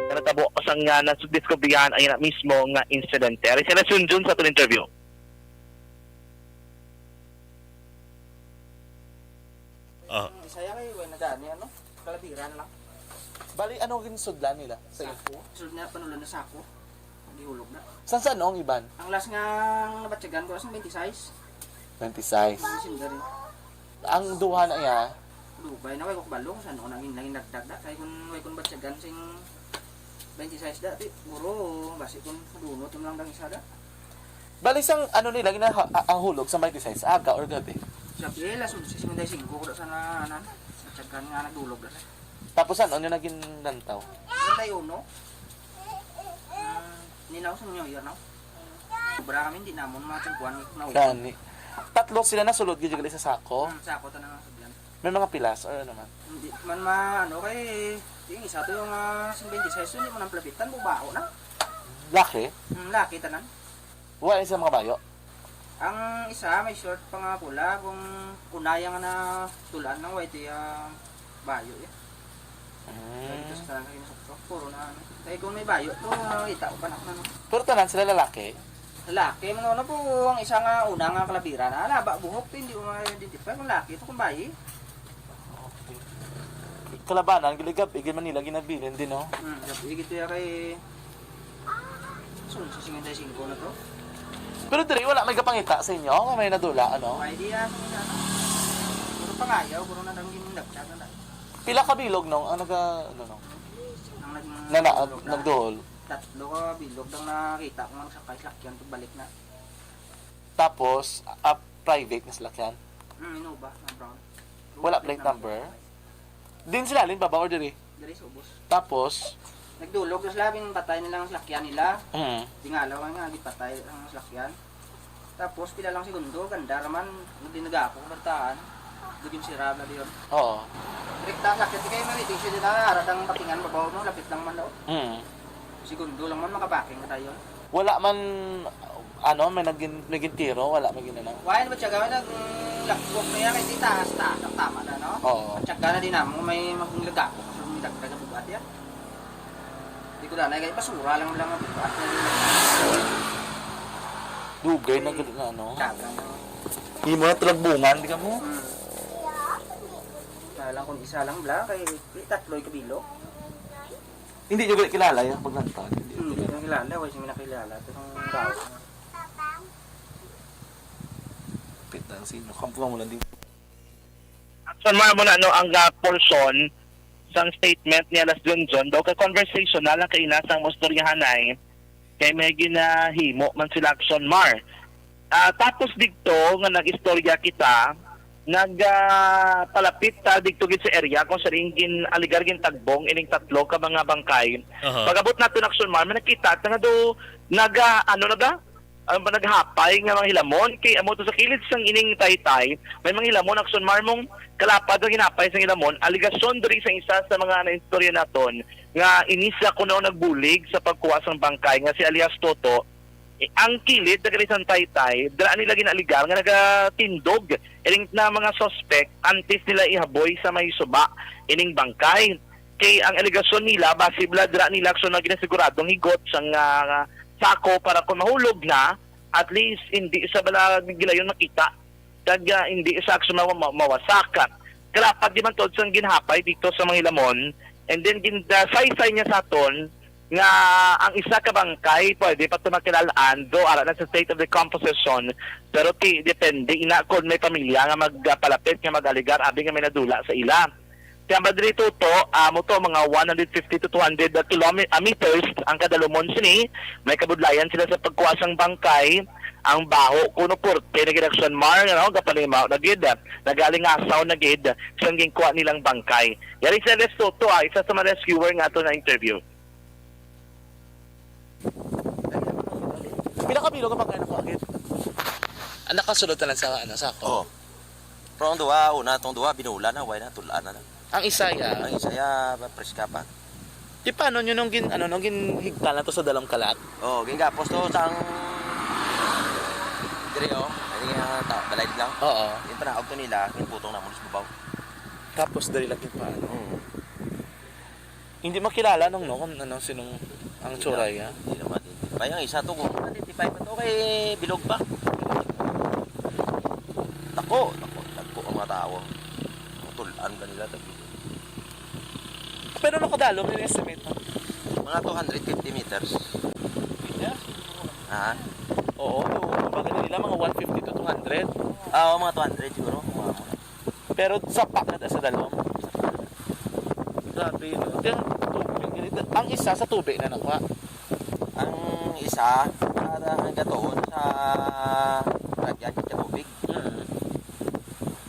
Nga natabo sang, ah, nadiskubrihan ang ina mismo nga insidente. Ari sila si Junjun sa aton interview. Ah. Ang isa yan ay, wala na gani, ano? Kalabira na lang. Bali, ano ginsudlan nila sa iyo? Sako. Sud na, panulon na sako. Gihulog na. San-san ang iban? Ang last nga nabatyagan ko, last nga twenty-six. Twenty-six. Ang sender, eh. Ang duha na iya? Dugay na, way ko kabalo kung san-o naging, naging dagdag da. Kay kung way kong batyagan sing twenty-six da, di, siguro, basi kung dunot mo lang dang isa da. Bali, sang ano nila, ginaha-, a-, ang hulog sa may twenty-six, aga or gabi? Gabi, alas onse cincuenta y cinco ko da sa na, ano, batyagan nga nagdulog da. Tapos ano nyo naging lantaw? Treinta y uno. Ah, ninaw sa New Year, no? Sobra kami, hindi namon matingkuhan na. Gani. Tatlo sila nasulod gyud gali sa sako. Hmm, sako tanan ang sudlan. May mga pilas or ano man? Hindi man ma-, ano, kay, yung isa to yung, ah, sing twenty-six, hindi mo nang plabitan, bubaho na. Laki? Hmm, laki tanan. Wa sa mga bayo? Ang isa, may short pa nga pula, kung unaya nga natulaan ng white, ah, bayo, eh. Mm. Dito sa tanan kayo sa puro na, ano. Kaya kung may bayo, to, nakita ko pa na, ano. Pero tanan sila lalaki? Lalaki, mga ano po, ang isa nga una nga kalabira na, alaba, buhok, to, hindi ko ma-identify kung laki to, kung bayi. Kalabanan, giligab, igil Manila, ginabilin din, no? Hmm, gabi, gito ya kay, so, sa cincuenta y cinco na to. Pero diri, wala may gapangita sa inyo nga may nadula, ano? May di, ah, sa mga, ano. Puro pangayaw, puro na lang yung nagchat na. Pila ka bilog, no? Ang naga, ano, no? Ang naging Na, na, nagdulog na. Nagduol. Tatlo ka bilog ang nakita ko nga nagsakay, salakyan, pagbalik na. Tapos, ah, private nga salakyan? Hmm, Innova, na brown. Wala plate number? Din sila, alin pa ba, or diri? Diri sa ubos. Tapos? Nagdulog na sila, bin patay nila ang salakyan nila. Mm. Tingalaw nga, gipatay ang salakyan. Tapos, pila lang segundo, ganda raman, hindi nagako, bartaan. Dugin sira na diyon. Oo. Direkta ang salakyan, di kayo may waiting shed na, ara dang patingan, babaw mo, lapit lang man daw. Mm. Segundo lang man, makabaking ka tayo. Wala man, ano, may nagin-, may gintiro, wala may ginanang. Wala, ano ba, tiyaga, may naglakwak na yan, kay di taas, taas, ang tama na, no? Oo. Tiyaga na din namo, may magunglagako, kasi may dagdag ang bugat yan. Di ko na, kay basura lang, lang ang bugat na yun. Dugay na gud na, ano? Tiyaga na. Di mo na talagbungan, di ka mo? Hmm. Lang kung isa lang bala, kay tatlo yung kabilo. Hindi nyo gali kilala yung paglantad? Hindi nyo Hindi kilala. Ko kilala, wala siya nakilala. Pero ang tao, Pit ang sino. Kampuan mo lang din. Action, ma'am, mo na, no, ang, ah, portion sang statement ni Alas Junjun daw kay conversational lang kay ina sang mustoryahanay kay may ginahimo man sila, Action Mar. Ah, tapos dito nga nag-istorya kita, nag, ah, palapit ta dito gid sa area kung saan gin-aligar gintagbong ining tatlo ka mga bangkay. Aha. Pag-abot nato na, Action Mar, may nakita ta nga do nag, ah, ano na ba? Ang ba naghapay nga mga hilamon kay amo to sa kilid sang ining taytay, may mga hilamon, Action Mar, mong kalapad nga ginhapay sang hilamon. Aligasyon diri sa isa sa mga naistorya naton nga inisa kuno nagbulig sa pagkuha sang bangkay nga si alias Toto. Eh, ang kilid na kani sang taytay, dira nila ginaaligar nga nagatindog ining na mga suspect antes nila ihaboy sa may suba ining bangkay. Kay ang alegasyon nila, basi bala dira nila, Action Mar, ginasiguradong higot sang, ah, sako para kung mahulog na, at least hindi sa bala gilayon makita, kag, ah, hindi sa, Action Mar, ma-, mawasak. Kalapad di man tuod sang ginhapay dito sa mga hilamon, and then gin-, ah, saysay niya sa aton nga ang isa ka bangkay pwede pa to makilal-an, though ara na sa state of decomposition, pero ti-, depende ina kon may pamilya nga magpalapit nga mag-aligar abi nga may nadula sa ila. Kaya ba diri, Toto, amo to, mga one hundred fifty to two hundred kilometers ang kadalumon sini. May kabudlayan sila sa pagkuha sang bangkay. Ang baho kuno porte na gid, Action Mar, ano, gapanimaw na gid, nagalingasaw na gid sang ginkuha nilang bangkay. Yari si Alas Toto, ah, isa sa mga rescuer nga ato na interview. Pila ka bilog ang pagkain ako, Agit? Ang nakasulod na lang sa, ano, sako? Oo. Pero ang duha, una, tong duha, binula na, way na, tulaan na lang. Ang isa, ya? Ang isa, ya, preska pa. Di paano nyo nung gin-, ano, nung ginhigtal na to sa dalawang kalat? Oo, gingapos to, sang diri, oh. Hindi nga, ta-, balay lang. Oo. Yung panahog to nila, yung putong namon sa babaw. Tapos, dali lang yung paano. Oo. Hindi makilala nung, no, kung ano, sinong ang tsura niya. Hindi naman identify. Ang isa to, kung identify pa to, kay bilog pa. Tako, tako, tako ang mga tao. Ang tulan ba nila, tabi? Pero nakadalo, may estimate, no? Mga two hundred fifty meters. Yeah. Ha? Oo, yung bagay nila, mga one fifty to two hundred. Ah, oo, mga two hundred siguro, kung mga mo. Pero sa pakat sa dalom. Grabe, no? Yung tubig, ang isa sa tubig na nakuha. Ang isa, para ang gatuon sa lagyan sa tubig. Mm.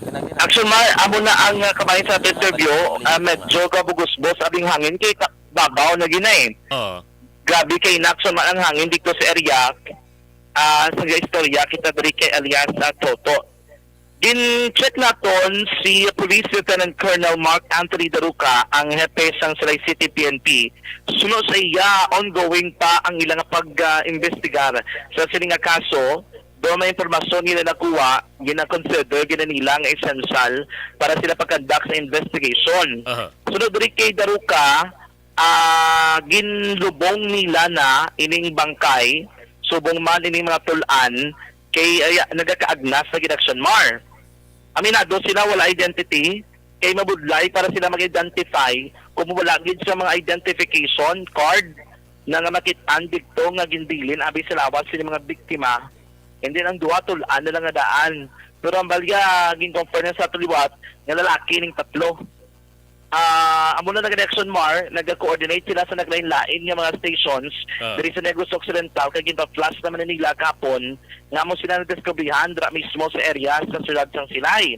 Kanang gina- Action Mar, amo na ang, uh, kabahin sa ato interview, uh, medyo gabugusbos abing hangin kay ta-, babaw na gina eh. Oo. Grabe kay na, Action Mar, ang hangin dito sa area. Ah, sa istorya kita diri kay alias, ah, Toto. Gin-check naton si Police Lieutenant Colonel Mark Anthony Daruca, ang hepe sang Silay City P N P. Suno sa iya, ongoing pa ang ilang pag-, ah, imbestigar sa sini nga kaso. Do may impormasyon nila nakuha, gina-consider gina nila nga essential para sila pag-conduct sa investigation. Aha. Sunod diri kay Daruca, ah, ginlubong nila na ining bangkay, subong man ining mga tul-an, kay, ay, nagakaagnas na gid, Action Mar. Aminado sila wala identity, kay mabudlay para sila mag-identify kung wala gid sa mga identification card na nga makit-an didto nga ginbilin abi sa lawas sini mga biktima. And then ang duha tul-an na lang nga daan. Pero ang balya, gin-confirm na sa tuliwat nga lalaki ning tatlo. Ah, amo na nga, Action Mar, nag-coordinate sila sa naglain-lain nga mga stations Ah. diri sa Negros Occidental, kay ginpa-flash naman na nila kahapon nga amo sila nadiskubrihan dira mismo sa area sa siyudad sang Silay.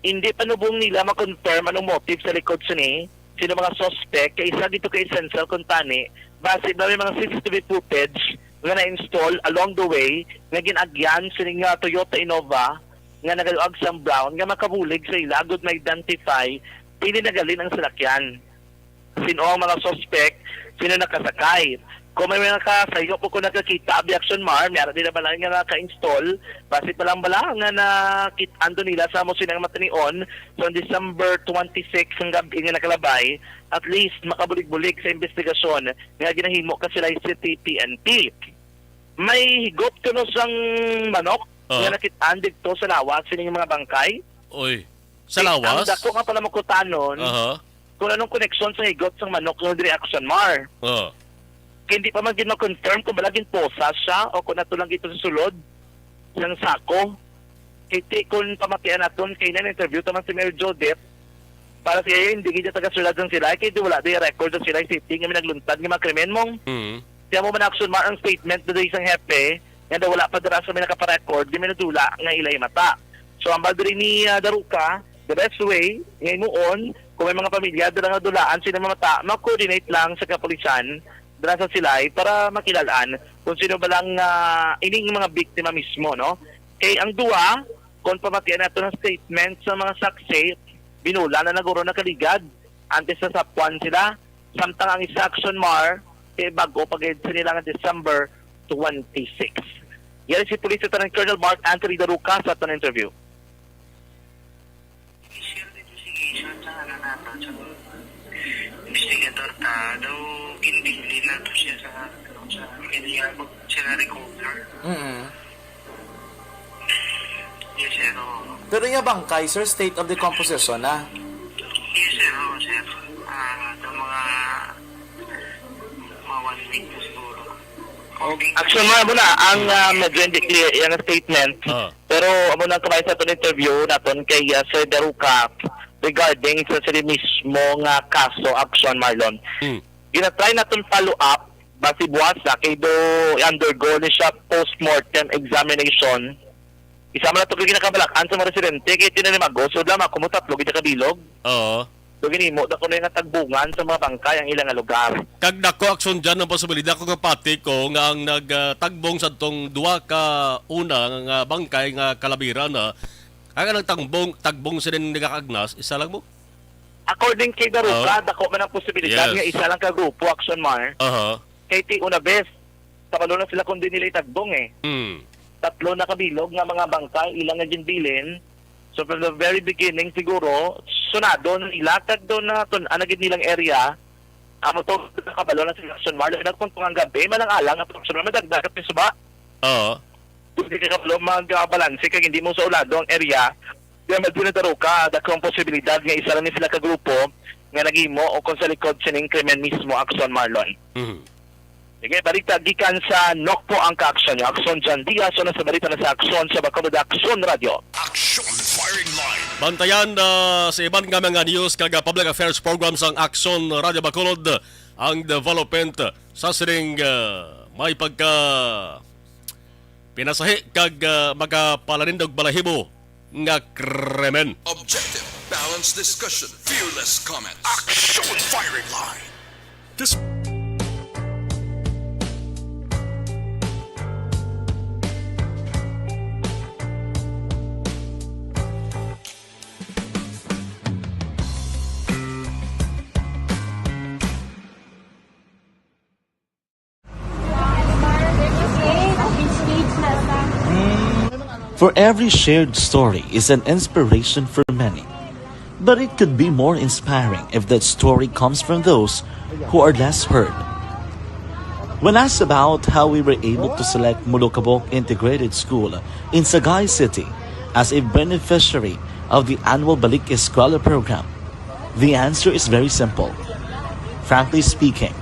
Hindi pa nubong nila ma-confirm anong motive sa likod sini, sino mga suspect, kay isa dito ka essential kuntani, base ba may mga C C T V footage nga na-install along the way nga gin-agyan sini nga Toyota Innova nga nagaluag sang brown nga makabulig sa ila agud ma-identify pili nagalin ang salakyan. Sino ang mga suspect? Sino nakasakay? Kung may mga kasayop o kung nakakita, abi, Action Mar, may ara nila balay nga naka-install, basi pa lang bala nga nakit-an to nila sa amo sini nga matinion sa December twenty-six ang gabi nga nakalabay, at least makabulig-bulig sa investigasyon nga ginahimo ka sila sa City P N P. May higop kuno sang manok Oo. nga nakit-an didto sa lawas sining mga bangkay. Oy. Sa lawas? Ang dako nga pala makutanon, aha, kung anong koneksyon sa higot sang manok nga diri Action Mar. Oh. Kay hindi pa man gid ma-confirm kung bala ginposa siya o kung ato lang ito sa sulod sang sako. Kay ti, kung pamatian naton, kay na-interview ta man si Mayor Jodep, para siya, hindi gid taga Siyudad sang Silay, kay di wala di record sa Silay City nga may nagluntad nga mga krimen mong. Mm. Siya mo man Action Mar ang statement na diri sang hepe, nga daw wala pa dira sa may nakaparecord, di may nadula nga ilay mata. So, ang diri ni, ah, Daruka, the best way, nga imuon, kung may mga pamilya dira nga dulaan sila mamata, mag-coordinate lang sa kapulisan, dira sa Silay, para makilalaan kung sino ba lang, ah, ining mga biktima mismo, no? Kay ang duwa, kung pamatian nato ng statement sa mga saksi, binula na naguro nakaligad, antes na sapwan sila, samtang ang isa Action Mar, kay bago pa gid sila nga December twenty-six. Yari si Police Lieutenant Colonel Mark Anthony Daruca sa aton interview. Initial investigation sa ano nato, sa investigator ta, daw ginbilin nato siya sa, ano, sa media, siya na-recover. Mm. Yes, sir, oo. Pero yung bangkay, sir, state of decomposition na? Yes, sir, oo, sir. Ah, sa mga, mga one week na siguro. Okay. Actually, mo, amo na ang, ah, medyo hindi clear yung statement. Ah. Pero amo na ang kamay sa aton interview naton kay, ah, Sir Daruca regarding sa sila mismo nga kaso, Action Marlon. Hmm. Ginatry naton follow up, basi buwas na kay do undergo ni siya postmortem examination. Isa man ato kay ginakabalakan sa mga residente kay tinanimago, so, lamang kumo tatlo gid ka bilog. Oo. So, ginimo da kuno nga tagbungan sa mga bangkay ang ilang nga lugar. Kag dako, Action, dyan ang posibilidad ko nga pati ko nga ang nagtagbong sa tong duha ka una nga bangkay nga kalabira na, ang anang tagbong, tagbong sila nagakagnas, isa lang mo? According kay Daruca, oh, dako man ang posibilidad, yes, nga isa lang ka grupo, Action Mar. Aha. Kay ti una bes, kabalo na sila kung di nila itagbong eh. Hmm. Tatlo na kabilog nga mga bangkay ilang nga ginbilin. So from the very beginning siguro, sunado na nila kag do na tun-an na gid nilang area. Amo to, kabalo na sila Action Mar. Nagpunto nga gabi, malang alang nga Action Mar, madagdag at may suba. Oo. Hindi ka kabalo mag-balanse kag hindi mo sa ulado ang area. Kaya maduna Daruca, dakong posibilidad nga isa lang ni sila ka grupo nga naghimo o kung sa likod sining krimen mismo, Action Marlon. Mhm. Sige, balita gikan sa Nokpo ang ka-action niyo. Action John Diaz, una sa balita na sa Action sa Bacolod Action Radio. Action Firing Line. Bantayan, ah, sa iban nga mga news kag, ah, public affairs programs ang Action Radio Bacolod, ang development sa sining, ah, may pagka pinasahi kag, ah, magapalanin og balahibo nga krimen. Objective, balanced discussion, fearless comment. Action Firing Line. This For every shared story is an inspiration for many. But it could be more inspiring if that story comes from those who are less heard. When asked about how we were able to select Mulukabok Integrated School in Sagay City as a beneficiary of the annual Balik Eskwela program, the answer is very simple. Frankly speaking,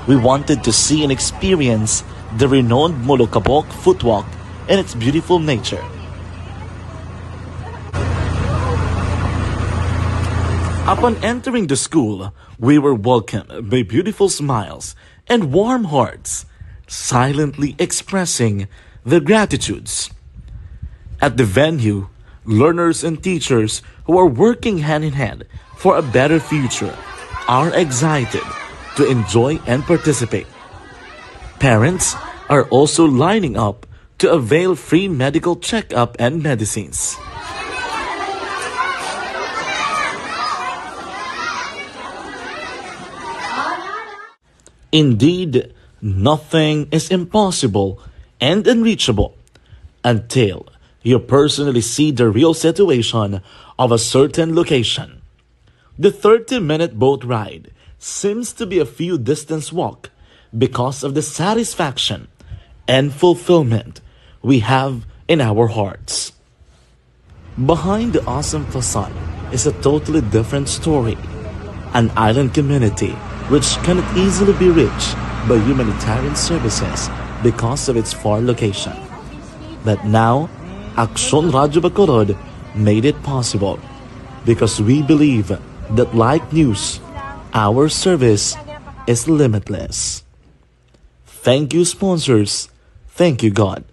we wanted to see and experience the renowned Mulukabok footwalk and its beautiful nature. Upon entering the school, we were welcomed by beautiful smiles and warm hearts, silently expressing their gratitudes. At the venue, learners and teachers who are working hand in hand for a better future are excited to enjoy and participate. Parents are also lining up to avail free medical checkup and medicines. Indeed, nothing is impossible and unreachable until you personally see the real situation of a certain location. The thirty-minute boat ride seems to be a few distance walk because of the satisfaction and fulfillment we have in our hearts. Behind the awesome facade is a totally different story. An island community which cannot easily be reached by humanitarian services because of its far location. But now, Aksyon Radyo Bacolod made it possible because we believe that like news, our service is limitless. Thank you, sponsors. Thank you, God.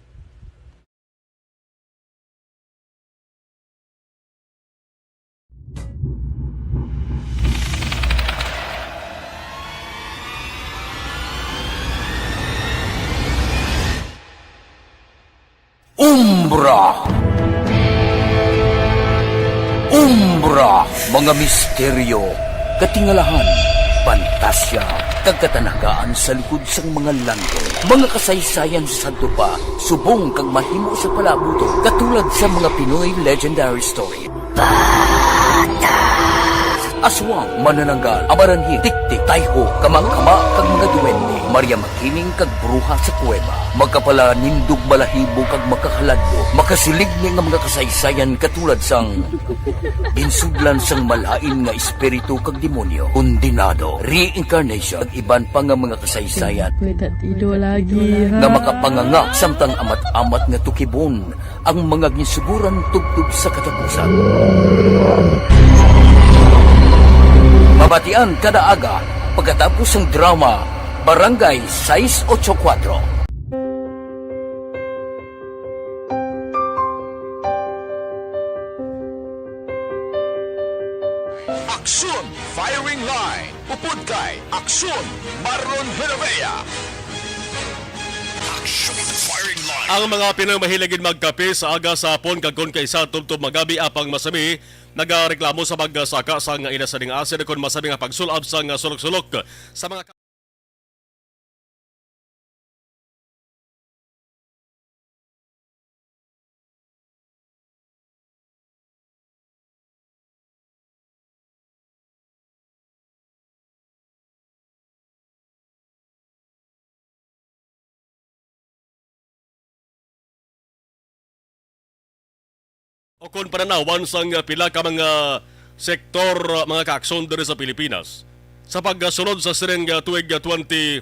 Umbra. Umbra, mga misteryo, katingalahan, pantasya, kag katanagaan sa likod sang mga langit. Mga kasaysayan sa sadto pa, subong kag mahimo sa palaabuton, katulad sa mga Pinoy legendary story. Aswang, manananggal, amaranhi, tiktik, tayho, kamangkama, kag mga duwende, Maria Makining, kag bruha sa kuweba, magkapalanindog balahibo kag makahaladlo, makasiling ni nga mga kasaysayan katulad sang ginsudlan sang malain nga espiritu kag demonyo, kondenado, reincarnation, kag iban pa nga mga kasaysayan Kuya Tatido lagi, ha? nga makapanganga samtang amat-amat nga tukibon ang mga ginsuguran tubtob sa katapusan. Mabatian kada aga pagkatapos sang drama Barangay sais ocho kuwatro. Aksyon Firing Line, upod kay Aksyon Marlon Herevea. Aksyon Firing Line. Ang mga Pinoy mahilig gid magkape sa aga, sa hapon, kag kon kaisa tubtob magabi, apang masami nagareklamo sa pagsaka sang ila sining asin, kon masami nga pagsul-ab sang sulok-sulok sa mga o kon pananawan sang pila ka mga sektor, mga kaaksyon diri sa Pilipinas sa pagsulod sa sining, ah, tuig, ah, twenty,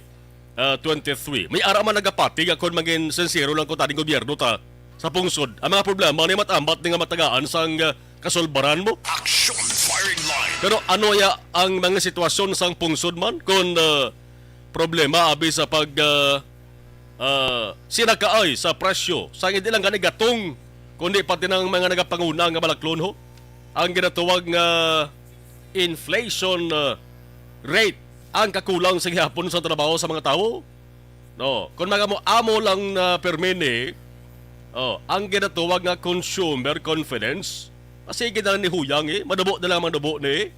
ah, twenty-three. May ara man nagapati nga kon mangin sinsero lang ko taning gobyerno ta sa pungsod, ang mga problema ni amat-amat ni nga matagaan sang, ah, kasulbaran mo. Action Firing Line. Pero ano ya ang mga sitwasyon sang pungsod man kon, ah, problema abi sa pag, ah, ah, sinakaay sa presyo sang hindi lang gani gatong, kundi pati ng mga nagapanguna nga balaklon ho, ang ginatawag nga inflation, ah, rate, ang kakulang sa gihapon sa trabaho sa mga tawo. No, kung mga mo amo lang na permi ni, oh, ang ginatawag nga consumer confidence, ah, sige na lang ni huyang, eh, madubo na lang ang madubo ni.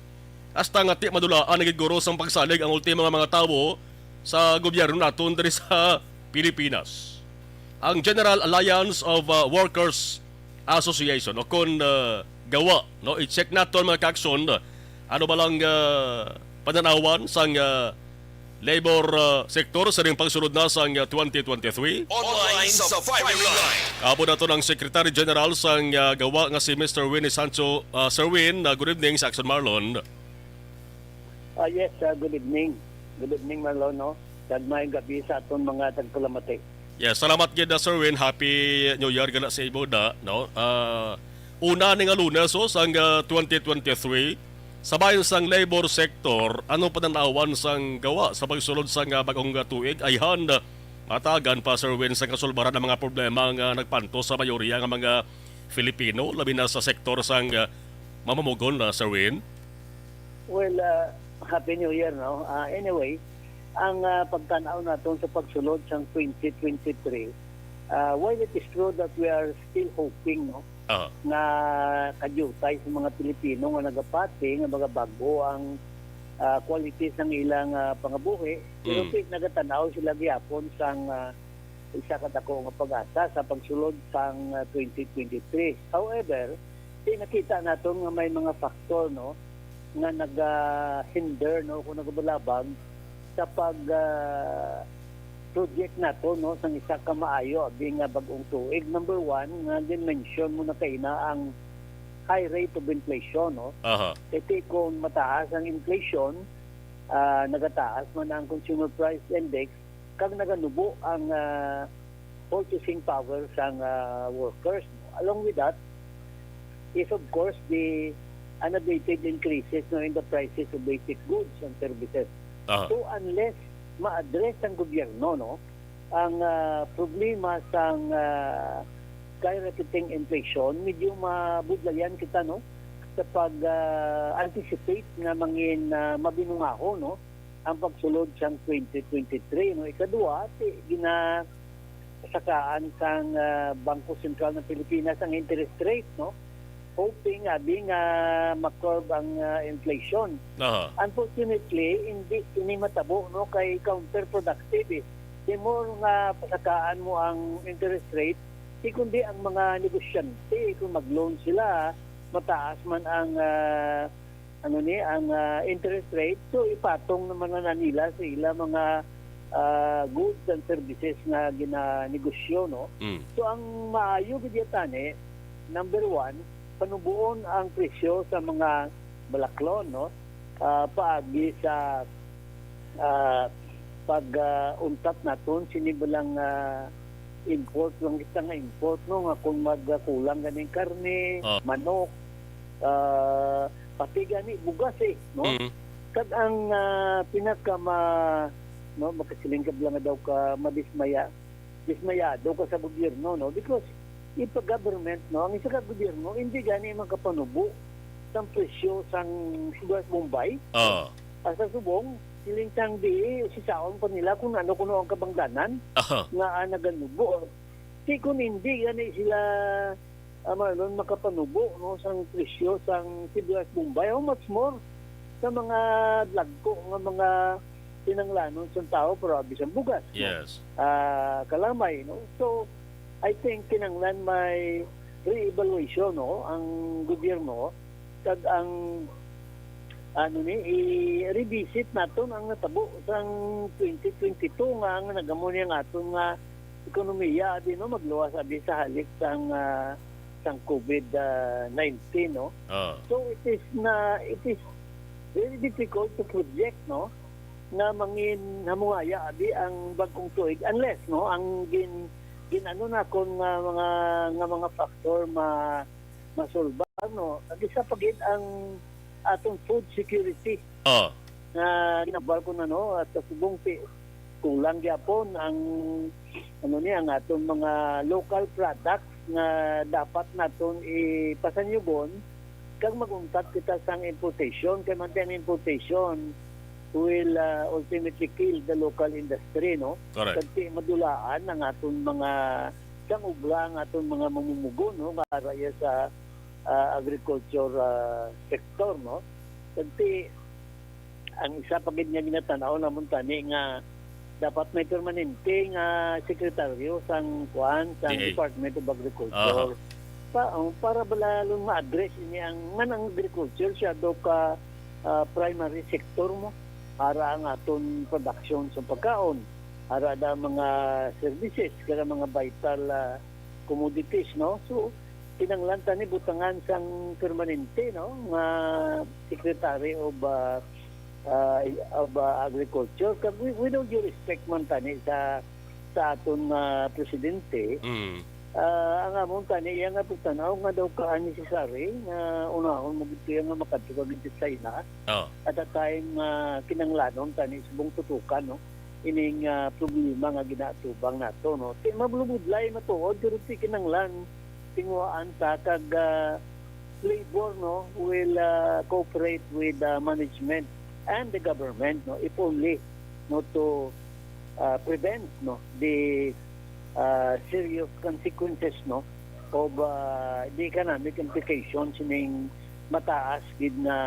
Hasta nga ti madulaan na gid guro sang pagsalig ang ultimo nga mga tawo sa gobyerno naton diri sa Pilipinas. Ang General Alliance of, uh, Workers Association, o kon, uh, GAWA, no? I-check naton, mga kaaksyon, ano ba lang, uh, pananawan sang, uh, labor, uh, sector sa ring pagsulod na sang, uh, twenty twenty-three? Online sa Firing Line. Amo naton ang Secretary General sang, uh, GAWA nga si Mister Winnie Sancho. Uh, Sir Win, uh, good evening sa Action Marlon. Ah, yes, ah, good evening. Good evening, Marlon, no? Kag maayong gabi sa aton mga tagpalamati. Yes, salamat gid na, Sir Win. Happy New Year gana sa imo na, no? Ah, una ni nga Lunes, oh, sang, ah, twenty twenty-three. Sa bahin sang labor sector, ano pananawan sang GAWA sa pagsulod sang, ah, bag-ong, ah, tuig? Ayhan, ah, matagan pa, Sir Win, sa kasulbaran ang mga problema nga nagpanto sa mayoriya nga mga Filipino, labi na sa sektor sang, ah, mamumugon, ah, Sir Win? Well, ah, Happy New Year, no? Ah, anyway, ang, ah, pagtan-aw naton sa pagsulod sang twenty twenty-three, ah, while it is true that we are still hoping, no, Ah. nga kadiutay sa mga Pilipino nga nagapati nga magabag-o ang, ah, quality sang ilang, ah, pangabuhi, pero Mm. ti-, nagatan-aw sila gihapon sang, ah, isa ka dako nga pag-asa sa pagsulod sang, ah, twenty twenty-three. However, ti-, nakita naton nga may mga factor, no, nga naga-hinder, no, kung nagabalabag sa pag, ah, project nato, no, sang isa ka maayo abi nga bag-ong tuig. Number one, nga gin-mention mo na kaina ang high rate of inflation, no? Aha. Kay ti kung mataas ang inflation, ah, nagataas man ang consumer price index, kag naganubo ang, ah, purchasing power sang, ah, workers, no? Along with that is, of course, the unabated increases, no, in the prices of basic goods and services. Aha. So, unless ma-address ang gobyerno, no, ang, ah, problema sang, ah, skyrocketing inflation, medyo mabudlayan kita, no, sa pag, ah, anticipate nga mangin, ah, mabinungahon, no, ang pagsulod sang twenty twenty-three, no. Ikadua, ti ginasakaan sang, ah, Bangko Sentral ng Pilipinas ang interest rate, no, hoping abi nga ma-curb ang, ah, inflation. Aha. Unfortunately, hindi ini matabo, no, kay counterproductive, eh. The more nga pasakaan mo ang interest rate, di kundi ang mga negosyante, kung mag-loan sila, mataas man ang, ah, ano ni, ang, ah, interest rate, so ipatong naman na nila sa ila mga, ah, goods and services nga ginanegosyo, no? Mm. So ang maayo gid tani, number one, panubuon ang presyo sa mga balaklon, no? Ah, paagi sa, ah, pag, ah, untat naton sini ba lang, ah, import lang kita nga import, no, nga kung magkulang ganing karne, Ah. manok, ah, pati gani bugas, eh, no? Mm. Kag ang, ah, pinaka ma-, no, makasiling ka lang nga daw ka madismaya, dismayado ka sa gobyerno, no? Because if a government, no, ang isa ka gobyerno, hindi gani makapanubo sang presyo sang sibuyas Bombay. Ah. Asa subong, siling sang di, usisaon pa nila kung ano kuno ang kabangdanan Aha. nga, ah, naganubo. Di kung hindi gani sila, ah, Marlon, makapanubo, no, sang presyo sang sibuyas Bombay, how much more sa mga dagko nga mga kinahanglanon sang tawo, pero abi sang bugas, no? Yes. Ah, kalamay, no? So, I think kinahanglan may re-evaluation, no, ang gobyerno, kag ang, ano ni, i-revisit naton ang natabo sang twenty twenty-two nga ang nagamo niya nga aton nga ekonomiya, abi, no, magluwas abi sa halik sang, ah, sang COVID, ah, nineteen, no? Ah. So it is na, it is very difficult to project, no, nga mangin hamungaya abi ang bag-ong tuig, unless, no, ang gin, gin-ano naton nga mga, nga mga factor ma-, masolbar, no? Ang isa pa gid ang aton food security. Ah. Nga nabal ko na, no, at sa subong ti-, kulang gyapon ang, ano ni, ang aton mga local products nga dapat naton ipasanyugon kag mag-untat kita sang importation, kay man ang importation will, ah, ultimately kill the local industry, no? Correct. Kag ti madulaan ang aton mga sang ubra ang aton mga mamumugon, no, nga ara iya sa, ah, agriculture, ah, sector, no? Kag ti ang isa pa gid nga ginatan-aw namon tani nga dapat may permanente nga sekretaryo sang kuan, sang D A. Department of Agriculture. Aha. Pa, oh, para ba lalong ma-address ini ang, man ang agriculture siya do ka, ah, primary sector mo para ang aton production sa pagkaon, para da mga services, kaya mga vital, ah, commodities, no? So, kinahanglan tani butangan sang permanente, no, nga Secretary of, ah, ah, of, ah, Agriculture. Kag wi-, with all due respect man tani sa, sa aton nga presidente, Mm. ah, ang amon tani iya nga pagtanaw nga daw ka unnecessary nga unahon mo gid iya nga makadto ka gid sa China Oh. at a time nga kinahanglanon tani subong tutukan, no, ining, ah, problema nga ginaatubang nato, no. Ti mabulbudlay matuod, pero ti kinahanglan tinguhaan ta kag, ah, labor, no, will, ah, cooperate with the management and the government, no, if only, no, to, ah, prevent, no, the, ah, serious consequences, no, of, ah, the economic implications ning mataas gid nga,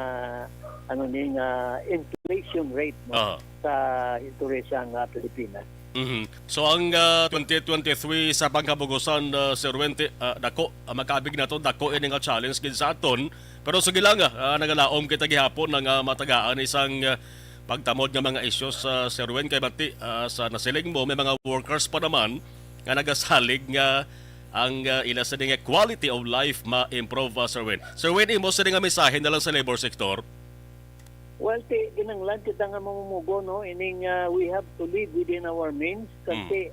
ano ni, nga inflation rate, no, Ah. sa history sang, ah, Pilipinas. Mhm. So ang, ah, twenty twenty-three sa pangkabugusan, ah, Sir Wente, ah, dako, ah, makaabig nato, dako ini nga challenge gid sa aton. Pero sige lang, ah, nagalaom kita gihapon nga matagaan isang, ah, pagtamod nga mga issues sa Sir Wen kay bati, ah, sa nasiling mo, may mga workers pa naman nga nagasalig nga ang, ah, ila sa nga quality of life ma-improve, ah, Sir Win. Sir Win, imo sa nga mensahe na lang sa labor sector? Well, ti, kinahanglan kita nga mamumugo, no? Ining, ah, we have to live within our means. Mm. Kasi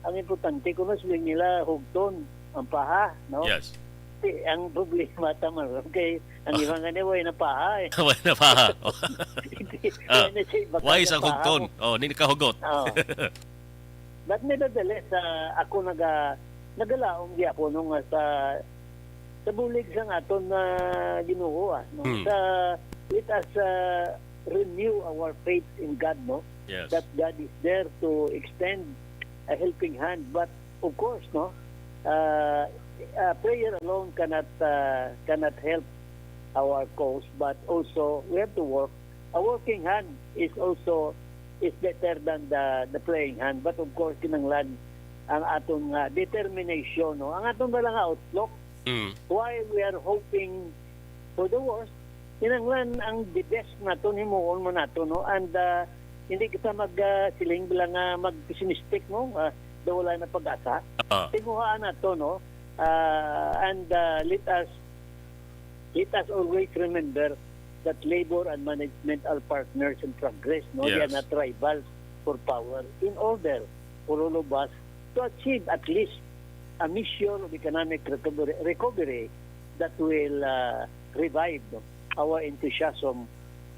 ang importante, kung sila nila hugton ang paha, no? Yes. Ti, ang problema, tama, okay? Ang iba nga niya, way na paha, eh. Way na paha. Hindi, Ah, way na siya, baka way na sa paha hugton. Mo. Oh, hindi nakahugot. Oh. But nevertheless, ah, ako naga-, nagalaom gyapon, no, nga sa, sa bulig sang aton nga Ginoo, ah, no? Hmm. Sa, let us, ah, renew our faith in God, no? Yes. That God is there to extend a helping hand. But of course, no, uh, uh, prayer alone cannot, uh, cannot help our cause, but also we have to work. A working hand is also, is better than the, the praying hand. But of course, kinahanglan ang aton nga determination, no? Ang aton bala nga outlook, Mm. while we are hoping for the worst, kinahanglan ang the best naton himuon man nato, no? And, uh, hindi kita mag, uh, siling bala nga mag-pessimistic, no? Uh, daw wala na pag-asa. Ah. Tinguhaan nato, no? Uh, and, uh, let us, let us always remember that labor and management are partners in progress, no? They are Yes. not rivals for power. In order for all of us to achieve at least a measure of economic recovery, recovery that will, uh, revive our enthusiasm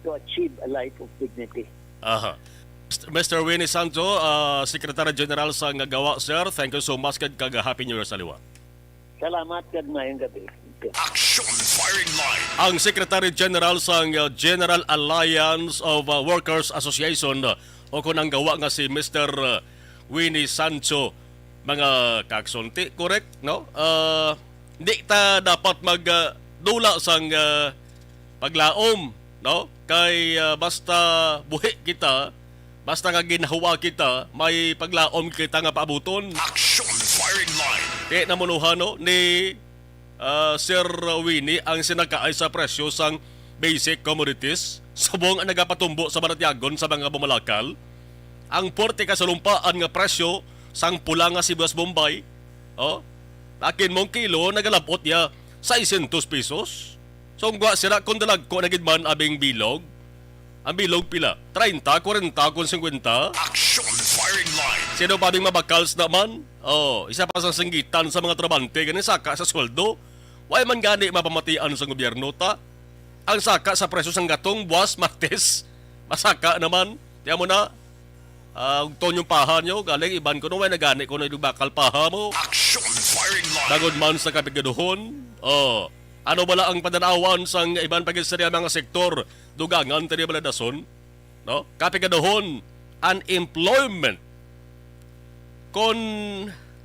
to achieve a life of dignity. Aha. Mister Winnie Santo, ah, Secretary General sang GAWA, sir, thank you so much kag, kag Happy New Year sa liwat. Salamat kag maayong gabi. Action Firing Line. Ang Secretary General sang, uh, General Alliance of, uh, Workers Association, uh, o kon ang GAWA nga si Mister, uh, Winnie Sancho, mga kagsulti, correct, no? Uh, di ta dapat mag, uh, dula sang, uh, paglaom, no? Kay, uh, basta buhi kita, basta nga ginhawa kita, may paglaom kita nga paabuton. Action Firing Line. Kay namuluhan, no, ni, ah, Sir Winnie ang sinakaay sa presyo sang basic commodities, subong ang nagapatumbo sa balatyagon sa mga bumalakal. Ang forty ka salumpaan nga presyo sang pula nga sibuyas Bombay, oh, akin mong kilo, nagalabot niya seiscientos pesos. Sungga sira kung dalagko na gid man abing bilog. Ang bilog pila? Treinta, kwarenta, kon singkwenta? Action Firing Line. Sino pa bing mabakals naman? Oh, isa pa sa singgitan sa mga trabahante gani saka sa sweldo. Way man gani mapamatian sa gobyerno ta. Ang saka sa presyo sang gatong buwas Martes, masaka naman. Tiyan mo na. Ah, ug ton yung paha nyo, galing iban ko no, way na gani ko na yung bakal paha mo. Action Firing Line. Bangod man sa kapigaduhon, oh, ano bala ang pananawan sang iban pa gid sa mga sektor, dugangan tani bala dason, no? Kapigaduhon, unemployment. Kon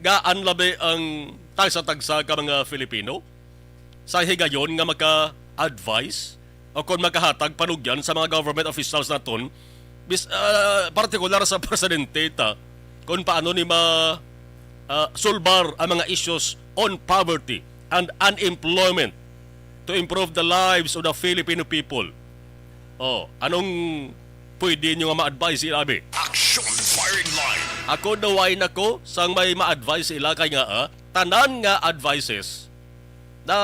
gaan labi ang tagsa-tagsa ka mga Filipino sa higayon nga maka-advise o kon makahatag panugyan sa mga government officials naton, bis-, ah, partikular sa presidente ta, kung paano ni ma, ah, sulbar ang mga issues on poverty and unemployment to improve the lives of the Filipino people. Oh, anong pwede nyo nga ma-advise sila, abi? Action Firing Line. Ako daw ay nako sang may ma-advise sila kay nga, ah, tanan nga advices na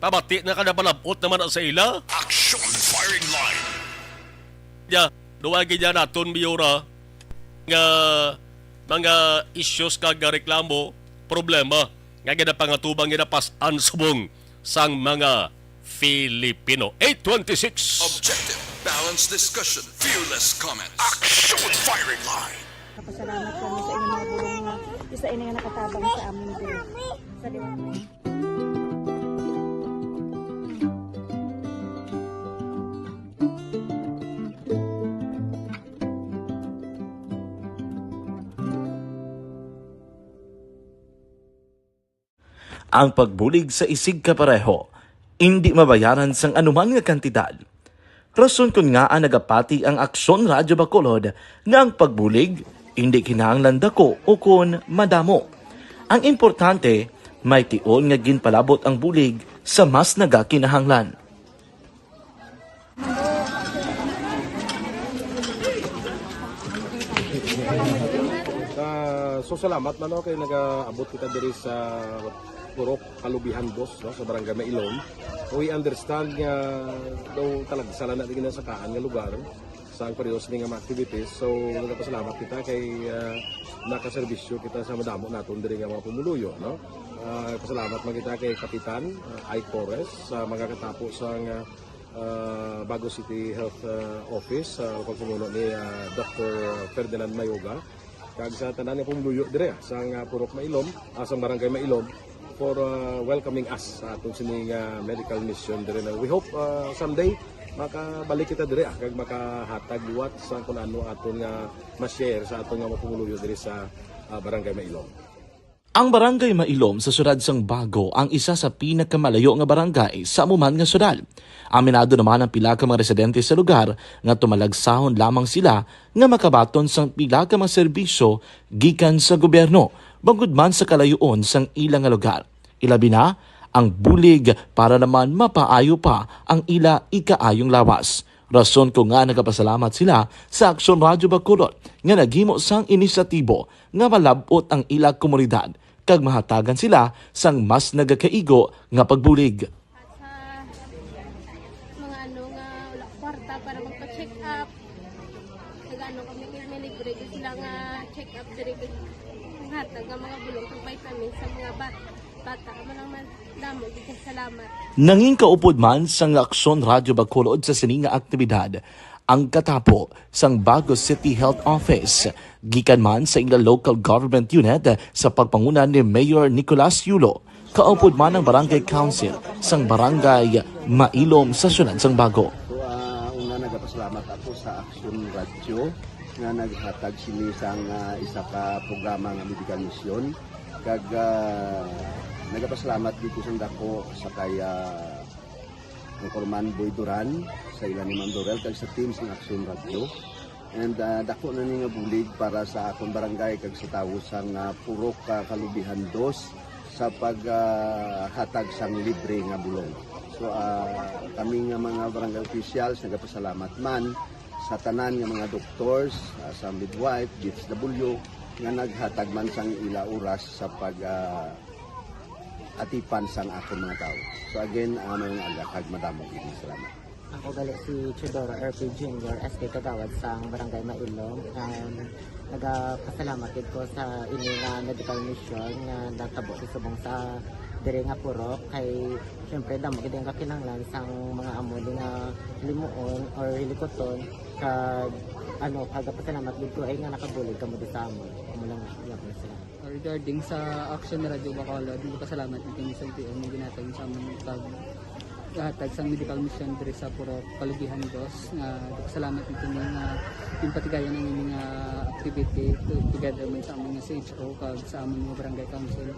pabati na kada palabot naman sa ila. Action Firing Line. Ya, duwa gid ya naton, Miora, nga mga issues kag reklamo, problema nga ginapangatubang, ginapas-an subong sang mga Filipino. Eight twenty-six. Objective, balanced discussion, fearless comments. Action Firing Line. Napasalamat kami sa inyong mga guro nga isa ini nga nakatabang sa amin diri. Sa liwat. Ang pagbulig sa isigkapareho indi mabayaran sang anuman nga kantidad. Rason kon ngaa nagapati ang Aksyon Radyo Bacolod nga ang pagbulig indi kinahanglan dako ukon madamo. Ang importante, may tion nga ginpalabot ang bulig sa mas nagakinahanglan. Sa So, salamat man, no, kay nagaabot kita diri sa Purok Kalubihan Dos, no, sa Barangay Mailom. We understand nga daw talagsa lang na di ginasakaan nga lugar sa ang pareho sini nga mga activities. So, nagapasalamat kita kay, ah, nakaserbisyo kita sa madamo naton diri nga mga pumuluyo, no? Ah, pasalamat man kita kay Kapitan, ah, Ike Torres, sa mga katapo sa nga, ah, Bago City Health, ah, Office, sa pagpamuno ni, ah, Doctor Ferdinand Mayoga, kag sa tanan nga pumuluyo diri, ah, sa nga Purok Mailom, ah, sa Barangay Mailom, for, ah, welcoming us sa aton sini nga medical mission diri na. We hope, ah, someday makabalik kita diri, ah, kag makahatag liwat sa kung ano aton nga ma-share sa aton nga mga pumuluyo diri sa, ah, Barangay Mailom. Ang Barangay Mailom sa siyudad sang Bago ang isa sa pinakamalayo nga barangay sa amo man nga siyudad. Aminado naman ang pila ka mga residente sa lugar nga tumalagsahon lamang sila nga makabaton sang pila ka mga serbisyo gikan sa gobyerno, bangod man sa kalayoon sang ila nga lugar. Ilabi na ang bulig para naman mapaayo pa ang ila ikaayong lawas. Rason ko nga nagapasalamat sila sa Aksyon Radyo Bacolod nga naghimo sang inisyatibo nga malab-ot ang ila komunidad kag mahatagan sila sang mas nagakaigo nga pagbulig. At sa mga ano nga wala kwarta para magpa-check up, nag-ano kami, may libre gyud sila nga check up diri, hatag nga mga bulong kag vitamins sa mga bat-, bata. Amo lang man, damo gyud kag salamat. Nangin kaupod man sang Aksyon Radyo Bacolod sa sini nga aktibidad ang katapo sang Bago City Health Office, gikan man sa ila local government unit sa pagpanguna ni Mayor Nicolas Yulo, kaupod man ang Barangay Council sang Barangay Mailom sa siyudad sang Bago. So, ah, una, nagapasalamat ako sa Aksyon Radyo nga naghatag sini sang, ah, isa ka programa nga medical mission. Kag, ah, nagapasalamat dito sa dako sa kay, ah, Anchorman Boy Duran, sa ila ni Ma'am Dorel, kag sa team sang Aksyon Radyo. And, ah, dako na ni nga bulig para sa akon barangay kag sa tawo sang, ah, Purok, ah, Kalubihan Dos sa pag, ah, hatag sang libre nga bulong. So, ah, kami nga mga barangay officials nagapasalamat man sa tanan nga mga doctors, ah, sa midwife, D S W, nga naghatag man sang ila oras sa pag, ah, atipan sang akon mga tawo. So again, ah, mayong aga kag madamo gid nga salamat. Ako gali si Teodoro R P Junior, S K Kagawad sang Barangay Mailom. Um, nagapasalamat gid ko sa ini nga medical mission nga natabo sa subong sa diri nga purok, kay syempre damo gid ang kakinahanglan sang mga amo ni nga limuon or hilikuton, kag ano, kagapasalamat gid ko ay nga nakabulig kamo di sa amon. Amo lang, iya ko na sila. Regarding sa Action Radio Bacolod, nagpasalamat gid kami sa L T O nga ginhatag sa amon pag hatag sang medical mission diri sa Purok Kalubihan Dos. Nga nagpasalamat gid kami nga ginpatigayon ang ini nga activity to-, together man sa amon nga C H O kag sa amon nga barangay council.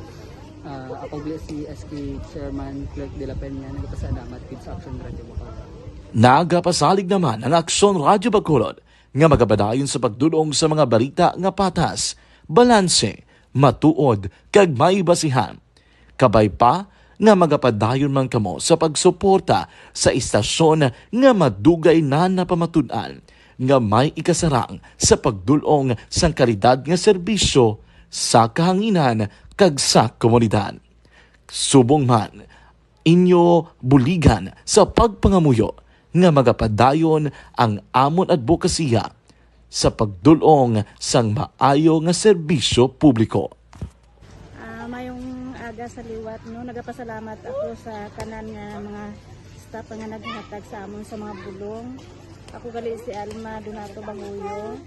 Ah, ako gali si S K Chairman Clerk de la Peña, nagpasalamat gid sa Action Radio Bacolod. Nagapasalig naman ang Aksyon Radio Bacolod nga magapadayon sa pagdul-ong sa mga balita nga patas, balanse, matuod, kag may basihan. Kabay pa nga magapadayon man kamo sa pagsuporta sa istasyon nga madugay na napamatud-an nga may ikasarang sa pagdul-ong sang kalidad nga serbisyo sa kahanginan kag sa komunidad. Subong man, inyo buligan sa pagpangamuyo nga magapadayon ang amon adbokasiya sa pagdul-ong sang maayo nga serbisyo publiko. Ah, mayong aga sa liwat, no? Nagapasalamat ako sa tanan nga mga staff nga naghatag sa amon sa mga bulong. Ako gali si Alma Donato Banguyo,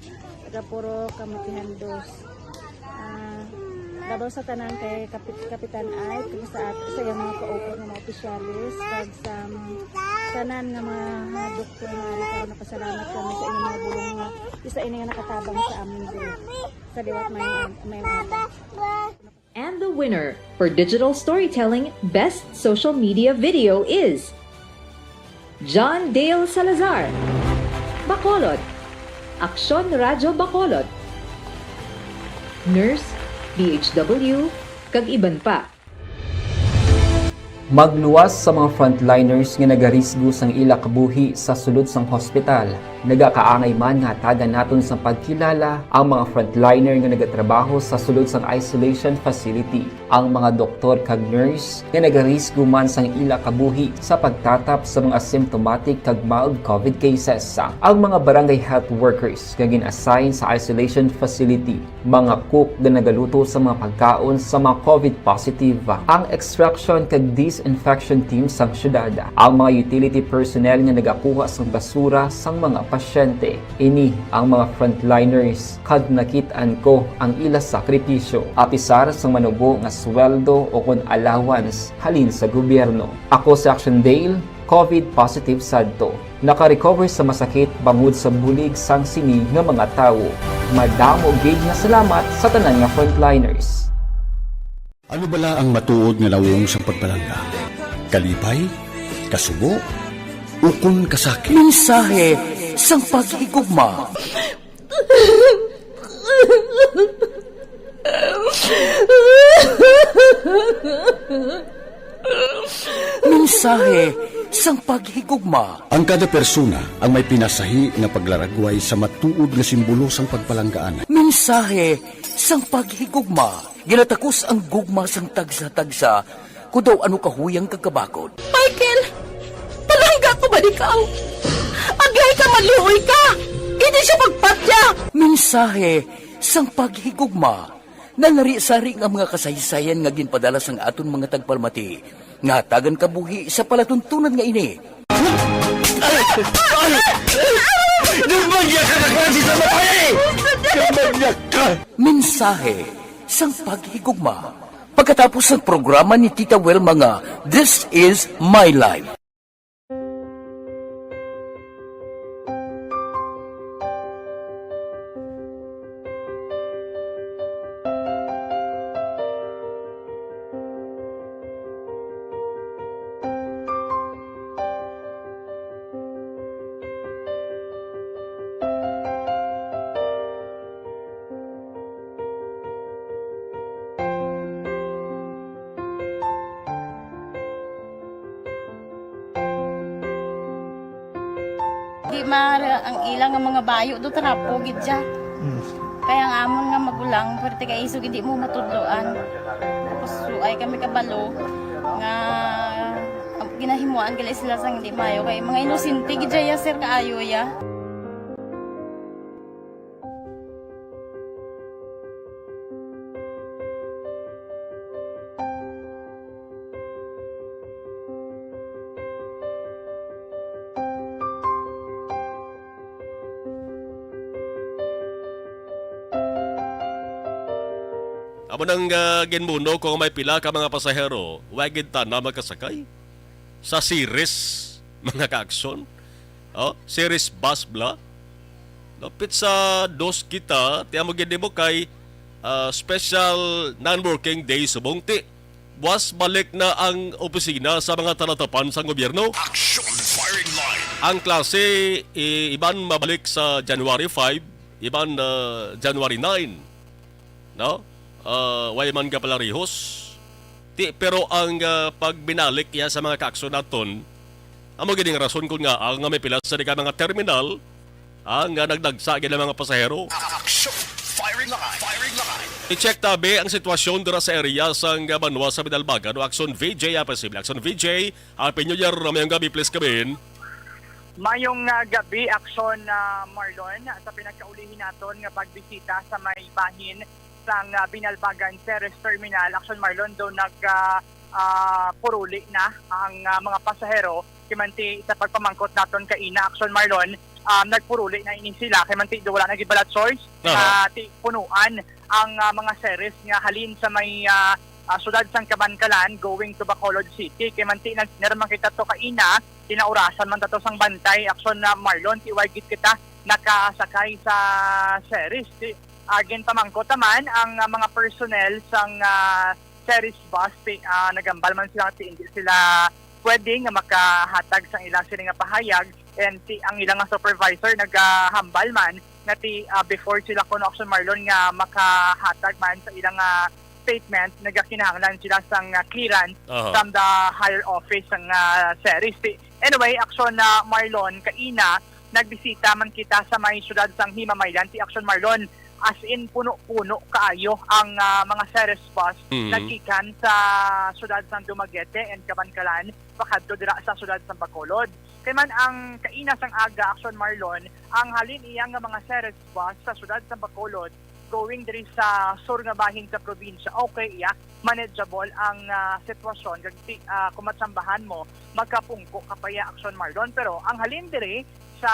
taga Purok Kamutihan Dos. Ah, labaw sa tanan kay Kapit-, Kapitan Ike, kag sa at-, sa iyang mga kauban nga mga opisyalis, kag sa mga tanan nga mga doktor nga ari karon, nagapasalamat kami sa inyong mga bulong nga isa ini nga nakatabang sa amin diri. Sa liwat, mayong, mayong aga. And the winner for digital storytelling best social media video is John Dale Salazar, Bacolod, Aksyon Radyo Bacolod, nurse, D H W, kag iban pa. Magluwas sa mga frontliners nga nagarisgo sang ila kabuhi sa sulod sang hospital. Nagakaangay man nga hatagan naton sang pagkilala ang mga frontliner nga nagatrabaho sa sulod sang isolation facility, ang mga doktor kag nurse nga nagarisgo man sang ila kabuhi sa pagtatap sa mga symptomatic kag mild covid cases, ang mga barangay health workers nga gin-assign sa isolation facility, mga cook nga nagaluto sa mga pagkaon sa mga covid positive, ang extraction kag disinfection team sang syudad, ang mga utility personnel nga nagakuha sang basura sang mga pasyente. Ini ang mga frontliners, kag nakit-an ko ang ila sakripisyo, apisar sang manubo nga sweldo o kon allowance halin sa gobyerno. Ako si Action Dale, covid positive sadto. Naka-recover sa masakit bangod sa bulig sang sini nga mga tawo. Madamo gid nga salamat sa tanan nga frontliners. Ano bala ang matuod nga nawong sang pagpalangga? Kalipay? Kasubo? Ukon kasakit? Mensahe sang paghigugma. Mensahe sang paghigugma. Ang kada persona ang may pinasahi nga paglaragway sa matuod nga simbolo sang pagpalanggaan. Mensahe sang paghigugma. Ginatakos ang gugma sang tagsa-tagsa, kon daw ano kahuyang kag kabakod. Michael, palangga ko ba ikaw? Agay ka, maluoy ka! Hindi siya pagpatya! Mensahe sang paghigugma. Nalari-sari nga mga kasaysayan nga ginpadala sang aton mga tagpalamati, nga hatagan kabuhi sa palatuntunan nga ini. Ay! Ay! Ay! Nagmanyag ka na klase sa babae! Nagmanyag ka! Mensahe sang paghigugma. Pagkatapos sang programa ni Tita Wilma nga This Is My Life. Di mara ang ila nga mga bayo do, trapo gid siya. Mm. Kaya ang amon nga magulang, pwerte kay isog hindi mo matudloan. Tapos suay kami kabalo nga ang ginahimuan gali sila sang hindi maayo kay mga inosente gid siya, sir, kaayo ya. Amo nang, ah, ginmuno kung may pila ka mga pasahero, wa gid tana makasakay sa Ceres, mga ka-aksyon. Oh, Ceres bus bala. Lapit sa dos kita, ti amo gid nimo kay, ah, special non-working day subong ti buwas balik na ang opisina sa mga talatapan sang gobyerno. Action Firing Line. Ang klase, i-, iban mabalik sa January five, iban, ah, January nine. No? Ah, way man ka pala rihos. Ti, pero ang, ah, pagbinalik iya sa mga kaakso naton, amo gid ang rason kun ngaa nga may pila sa di ka mga terminal ang, ah, nagdagsa gid ang mga pasahero. Action! Firing line! Firing line! I-check tabi ang sitwasyon dira sa area sang, ah, banwa sa Binalbagan o Action V J, ah, posible. Action V J, Happy New Year, mayong gabi, please, kabin. Mayong, ah, gabi, Action, ah, Marlon. Sa pinagkaulihi naton nga pagbisita sa may bahin sang, ah, Binalbagan Ceres Terminal, Action Marlon, do nag, ah, ah, puruli na ang, ah, mga pasahero. Kay man ti sa pagpamangkot naton kaina, Action Marlon, um, nagpuruli na ini sila. Kay man ti do wala na gid bala choice. Aha. Nga ti punuan ang, ah, mga Ceres nga halin sa may, ah, ah, siyudad sang Kabankalan going to Bacolod City. Kay man ti nag-, naman kita to kaina, kinaurasan man tato sang bantay, Action, ah, Marlon, ti way gid kita nakasakay sa Ceres. Ti, ah, ginpamangkot naman ang, ah, mga personnel sang, ah, Ceres bus, ti, ah, nagambal man sila ti hindi sila pwede nga makahatag sang ila sini nga pahayag, and ti, ang ila nga supervisor nagahambal man nga ti, ah, before sila kuno, Action Marlon, nga makahatag man sa ila nga statement, nagakinahanglan sila sang, ah, clearance Aha. from the higher office sang, ah, Ceres. Ti, anyway, Action, ah, Marlon, kaina, Nagbisita man kita sa may siyudad sang Himamaylan, ti Action Marlon, as in puno-puno kaayo ang, ah, mga Ceres bus Mhm. naggikan sa siyudad sang Dumaguete and Kabankalan pakadto dira sa siyudad sang Bacolod. Kay man ang kaina sang aga, Action Marlon, ang halin iya nga mga Ceres bus sa siyudad sang Bacolod going diri sa sur nga bahin sa probinsya, okay iya, manageable ang, ah, sitwasyon. Kag ti-, ah, kung matsambahan mo, magkapungko ka pa iya, Action Marlon. Pero ang halin diri sa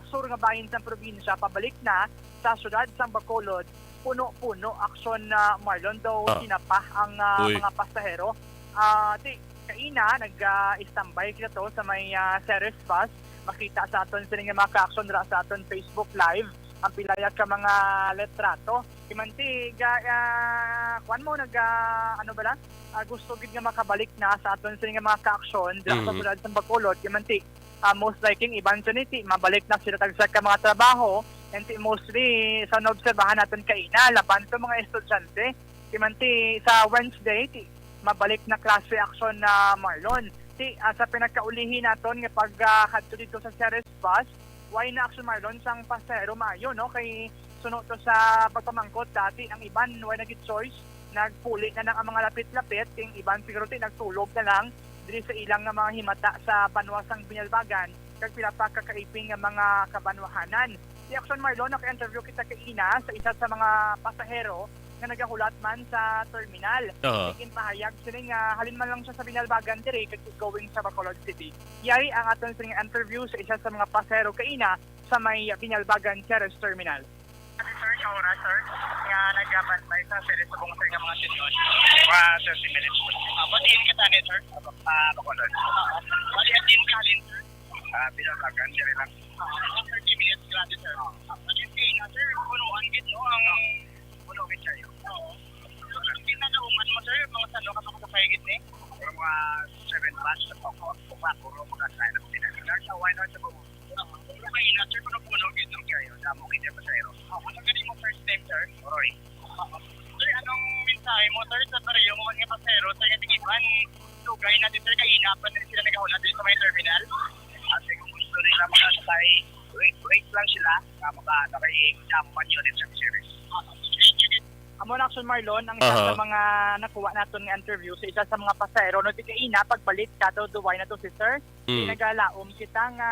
sur nga bahin sang probinsya, pabalik na sa siyudad sang Bacolod, puno-puno, Action, ah, Marlon, daw Ah. tinapa ang, ah, Uy. mga pasahero. Ah, ti-, kaina, nag, ah, standby kita to sa may, ah, Ceres bus. Makita sa aton sini nga mga ka-action dira sa aton Facebook Live ang pilaya ka mga litrato. Imanti, ga, ah, kuwan mo, nag, ah, ano ba lang? Ah, gusto gid nga makabalik na sa aton sini nga mga ka-action dira sa Mhm. siyudad sa Bacolod. Imanti, ah, most likely, iban sa niti, mabalik na sila tagsa ka mga trabaho. And ti, mostly, sa naobserbahan naton kaina, laban sa mga estudyante, imanti, sa Wednesday, ti, mabalik na klase, Action, ah, Marlon. Ti, ah, sa pinakaulihi naton nga pag, ah, kadto dito sa Ceres Bus, why na, Action Marlon, sang pasahero maayo, no? Kay suno to sa pagpamangkot, dati ang iban, why na gid choice? Nagpuli na lang ang mga lapit-lapit, ang iban siguro ti nagtulog na lang diri sa ilang nga mga himata sa banwa sang Binalbagan, kag pila pa ka kaiping nga mga kabanwahanan. Si Action Marlon, naka-interview kita kaina sa isa sa mga pasahero nga nagahulat man sa terminal. Aha. Ginpahayag sini nga halin man lang siya sa Binalbagan diri kag going sa Bacolod City. Yari ang aton sini nga interview sa isa sa mga pasahero kaina sa may Binalbagan Ceres Terminal. Sir, sa oras, sir, nga nagabantay sa Ceres subong, sir, nga mga sityon. Mga thirty minutes. Ah, batiin kita ni, sir? Ah, Bacolod. Bali, atin ka halin, sir? Ah, Binalbagan, diri lang. Ah, thirty minutes, grabe, sir. Ah, batiin kaina, sir, punuan gid, no, ang puno gid kayo. Oo. Ang pinakauman mo, sir, mga salo ka makasakay gid ni? Pero mga seven plus, sa pako, pako, puro mga sign of pinag-, nasa wine or sa buko. Pero kaina, sir, puno-puno gid, no, kayo, damo gid ang pasahero. Ah, ano gani mo first time, sir? Roy. Sir, anong mensahe mo, sir, sa pareho mo man nga pasahero, sir, nga tigiban? Sugay natin, sir, kaina pa rin sila nagahuna dito sa may terminal. Kasi kung gusto nila makasakay, wait, wait lang sila, nga maka-, nakaiigdam man yun sa service. Amo na, Action Marlon, ang isa Aha. sa mga nakuha naton nga interview sa isa sa mga pasahero, no, ti kaina, pagbalik ka daw, duway na to si sir. Mm. Ti nagalaom kita nga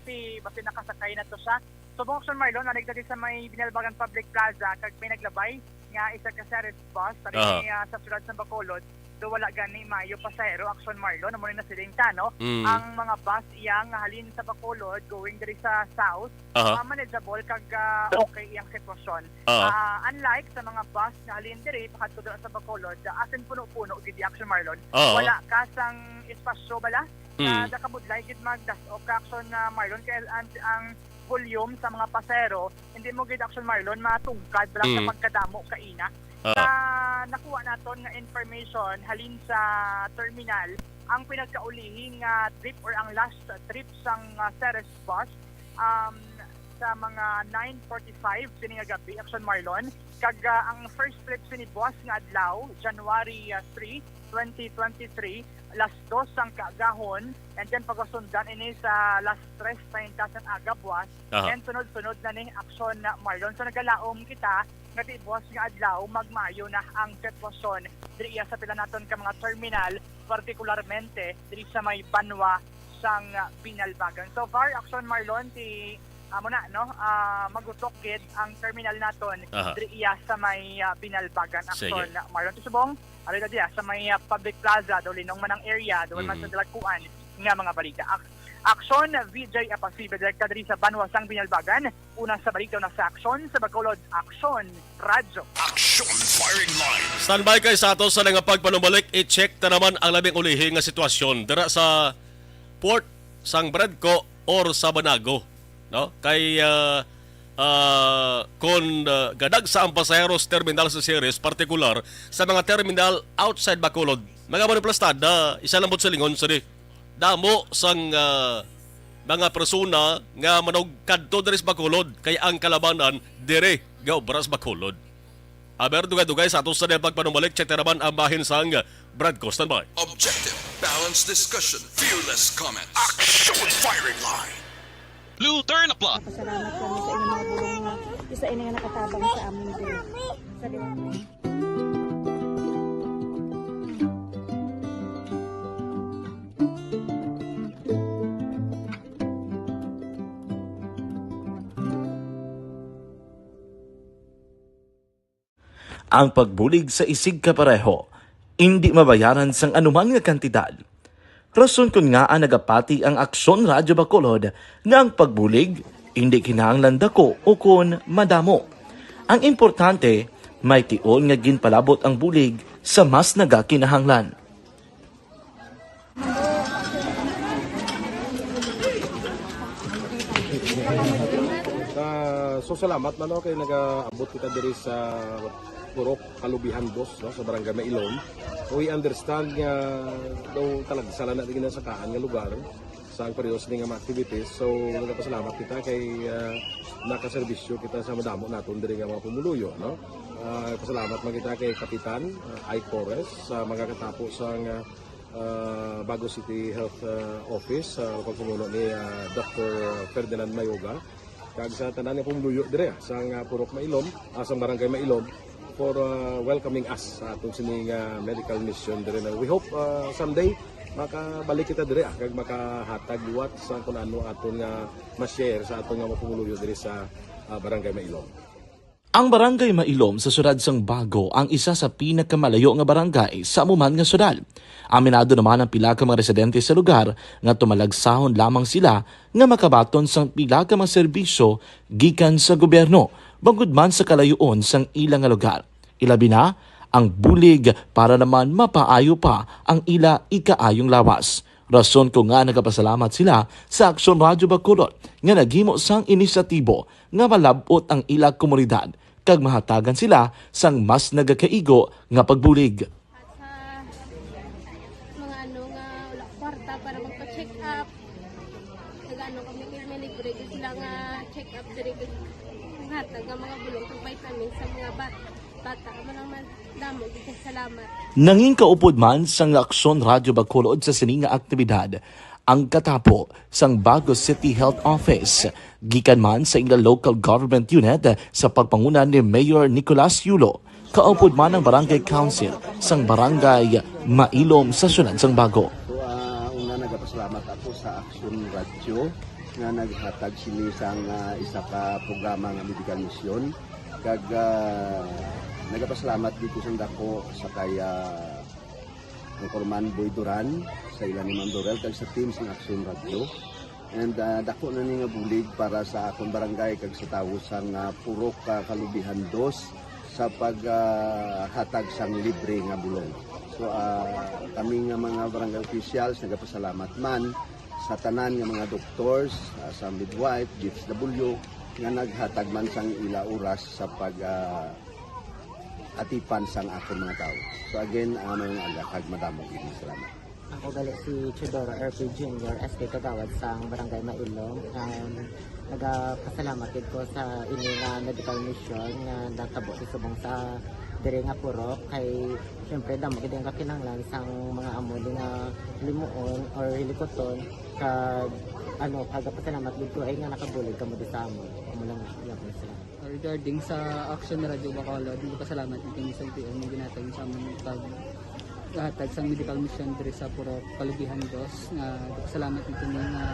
ti basi nakasakay na to siya. Subong, Action Marlon, naligtad sa may Binalbagan Public Plaza, kag may naglabay nga isa ka Ceres bus, sa Aha. may, ah, sa siyudad sa Bacolod, do wala gani maayo pasahero, Action Marlon, amo ni nasiling ta, no? Mm. Ang mga bus iya nga halin sa Bacolod, going diri sa south, Aha. ah, manageable kag, ah, okay iyang sitwasyon. Aha. Ah, unlike sa mga bus nga halin diri, pakadto dira sa Bacolod, ah, as in puno-puno gid, Action Marlon. Aha. Wala ka sang espasyo bala. Mm. Ah, nakabudlay gid magdas-ok ka, Action, ah, Marlon, kay ang, ang volume sa mga pasahero, hindi mo gid, Action Marlon, matungkad bala sa Mm. pagkadamo kaina. Ah. Sa nakuha naton nga information halin sa terminal, ang pinagkaulihi nga trip or ang last trip sang, ah, Ceres bus, um, sa mga nine forty-five sini nga gabi, Action Marlon, kag, ah, ang first trip sini buwas nga adlaw, January, ah, three, twenty twenty-three, alas dos sang kaagahon, and then pagasundan ini sa alas tres treinta sang aga buwas, Aha. and sunod-sunod na ni, Action, ah, Marlon. So, nagalaom kita nga ti buwas nga adlaw, magmaayo na ang sitwasyon diri sa pila naton ka mga terminal, partikularmente diri sa may banwa sang, ah, Binalbagan. So far, Action Marlon, ti, amo na, no? Ah, magutok gid ang terminal naton Aha. diri iya sa may, ah, Binalbagan, Sige. Action Marlon. Ti subong, ari na diya, sa may, ah, public plaza, do linong man ang area, do man Mhm. sa dalagkuan nga mga balita. Ak-, Action, V J Apasibe, direkta diri sa banwa sang Binalbagan. Una sa balita na sa Action sa Bacolod, Action Radyo. Action Firing Line. Standby kay sa ato sa nga pagpanumbalik, i-check ta naman ang labing ulihi nga sitwasyon dira sa port sang Bradco or sa Banago, no? Kay, ah, ah, kon, ah, gadagsa ang pasaheros terminal sa Ceres, partikular sa mga terminal outside Bacolod, mga maniplastada, isa lang po silingon, sini damo sang, ah, mga persona nga manugkadto diri sa Bacolod, kay ang kalabanan diri gaobra sa Bacolod. Aber, dugay-dugay sa ato sa pagpanumbalik, check ta naman ang bahin sang Bradco. Standby. Objective, balanced discussion, fearless comment. Action Firing Line. Blue Turn Plus. Pasalamat kami sa inyong mga bulong nga isa ini nga nakatabang sa amin diri. Sa liwat. Ang pagbulig sa isigkapareho indi mabayaran sang anuman nga kantidad. Rason kon ngaa nagapati ang Aksyon Radyo Bacolod nga ang pagbulig indi kinahanglan dako ukon madamo. Ang importante, may tion nga ginpalabot ang bulig sa mas nagakinahanglan. Ah, so salamat man, no, kay nagaabot kita diri sa Purok Kalubihan Dos, no, sa Barangay Mailom. We understand nga daw talagsa lang na ginasakaan nga lugar sa ang periodo sini nga mga activities. So, nagapasalamat kita kay, ah, nakaserbisyo kita sa madamo naton diri nga mga pumuluyo, no? Ah, pasalamat man kita kay Kapitan, ah, Ike Torres sa mga katapo sa nga ah, Bago City Health, ah, Office, sa pagpamuno ni, ah, Doktor Ferdinand Mayoga, kag sa tanan nga pumuluyo dire, ah, sang, ah, Purok Mailom, ah, sang Barangay Mailom, for, ah, welcoming us sa aton sini nga medical mission dire. Na we hope, ah, someday makabalik kita dire, ah, kag makahatag liwat sa kun ano aton nga ma-share sa aton nga mga pumuluyo dire sa, ah, Barangay Mailom. Ang Barangay Mailom sa siyudad sang Bago ang isa sa pinakamalayo nga barangay sa amo man nga siyudad. Aminado naman ang pila ka mga residente sa lugar nga tumalagsahon lamang sila nga makabaton sang pila ka mga serbisyo gikan sa gobyerno, bangod man sa kalayoon sang ila nga lugar. Ilabi na ang bulig para naman mapaayo pa ang ila ikaayong lawas. Rason ko nga nagapasalamat sila sa Aksyon Radyo Bacolod nga naghimo sang inisyatibo nga malab-ot ang ila komunidad kag mahatagan sila sang mas nagakaigo nga pagbulig. At sa mga ano nga wala kwarta para magpa-check up, nag-ano kami, may libre gyud sila nga check up diri, kag hatag nga mga bulong kag vitamins sa mga bat-, bata. Amo lang man, damo gyud kay salamat. Nangin kaupod man sang Aksyon Radyo Bacolod sa sini nga aktibidad ang katapo sang Bago City Health Office, gikan man sa ila local government unit sa pagpanguna ni Mayor Nicolas Yulo, kaupod man ang Barangay Council sang Barangay Mailom sa siyudad sang Bago. So, ah, una, nagapasalamat ako sa Aksyon Radyo nga naghatag sini sang, ah, isa ka programa nga medical mission. Kag, ah, nagapasalamat dito sa dako sa kay, ah, Anchorman Boy Duran, sa ila ni Ma'am Dorel, kag sa team sang Aksyon Radyo. And, ah, dako na ni nga bulig para sa akon barangay kag sa tawo sang, ah, Purok, ah, Kalubihan Dos sa pag, ah, hatag sang libre nga bulong. So, ah, kami nga mga barangay officials nagapasalamat man sa tanan nga mga doctors, ah, sa midwife, D S W, nga naghatag man sang ila oras sa pag, ah, atipan sang akon mga tawo. So again, ah, maayong aga kag madamo gid nga salamat. Ako gali si Teodoro R P Junior, S K Kagawad sang Barangay Mailom. Um, nagapasalamat gid ko sa ini nga medical mission nga natabo sa subong sa diri nga purok, kay siyempre damo gid ang kakinahanglan sang mga amo ni nga limuon or hilikuton, kag ano, kagapasalamat gid ko ay nga nakabulig kamo di sa amo. Amo lang, iya ko na sila. Regarding sa Action Radio Bacolod, nagpasalamat kami sa L T O nga ginhatag sa amon pag hatag sang medical mission diri sa Purok Kalubihan Dos, nga nagpasalamat kami nga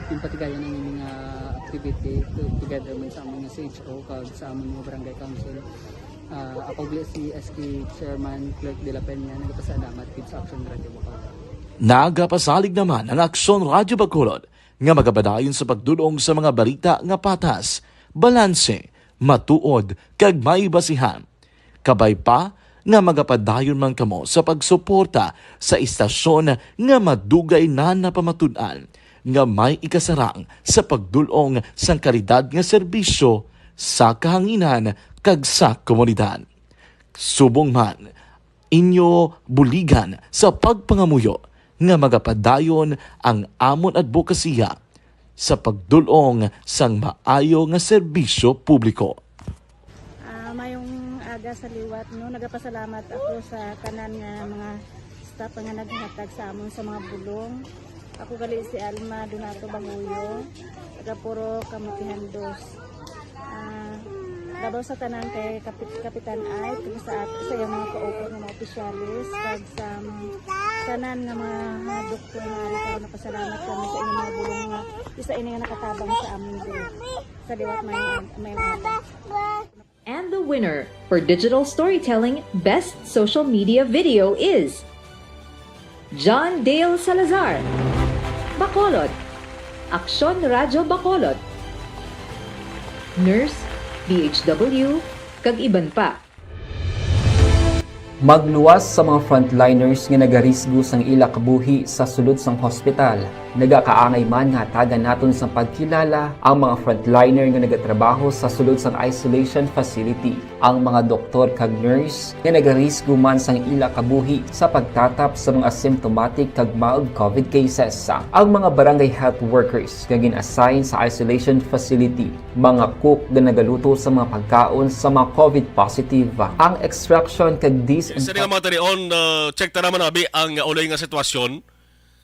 ginpatigayon ang ining, ah, activity to-, together man sa amon nga C H O kag sa amon nga barangay council. Ah, ako gali si S K Chairman Clerk de la Peña, nagpasalamat gid sa Action Radio Bacolod. Nagapasalig naman ang Aksyon Radyo Bacolod nga magapadayon sa pagdul-ong sa mga balita nga patas, balanse, matuod, kag may basihan. Kabay pa nga magapadayon man kamo sa pagsuporta sa istasyon nga madugay na napamatud-an nga may ikasarang sa pagdul-ong sang kalidad nga serbisyo sa kahanginan kag sa komunidad. Subong man inyo buligan sa pagpangamuyo nga magapadayon ang amon adbokasiya sa pagdul-ong sang maayo nga serbisyo publiko. Ah, mayong aga sa liwat, no? Nagapasalamat ako sa tanan nga mga staff nga naghatag sa amon sa mga bulong. Ako gali si Alma Donato Banguyo, taga Purok, Kamutihan Dos. Ah, labaw sa tanan kay Kapit-, Kapitan Ike, kag sa at-, sa iyang mga kaupat nga mga opisyalis, kag sa mga tanan nga mga, ah, doktor nga ari karon, napasalamat kami sa inyong mga bulong nga isa ini nga nakatabang sa amin diri sa liwat may, may. And the winner for digital storytelling best social media video is John Dale Salazar, Bacolod, Aksyon Radyo Bacolod, Nurse, D H W, kag iban pa. Magluwas sa mga frontliners nga nagarisgo sang ila kabuhi sa sulod sang hospital. Nagakaangay man nga hatagan naton sang pagkilala ang mga frontliner nga nagatrabaho sa sulod sang isolation facility, ang mga doktor kag nurse nga nagarisgo man sang ila kabuhi sa pagtatap sa mga asymptomatic kag mild COVID cases, ang mga barangay health workers nga gin-assign sa isolation facility, mga cook nga nagaluto sa mga pagkaon sa mga COVID positive, ang extraction kag dis- Sa mga tanion, uh, check ta naman abi ang ulay nga sitwasyon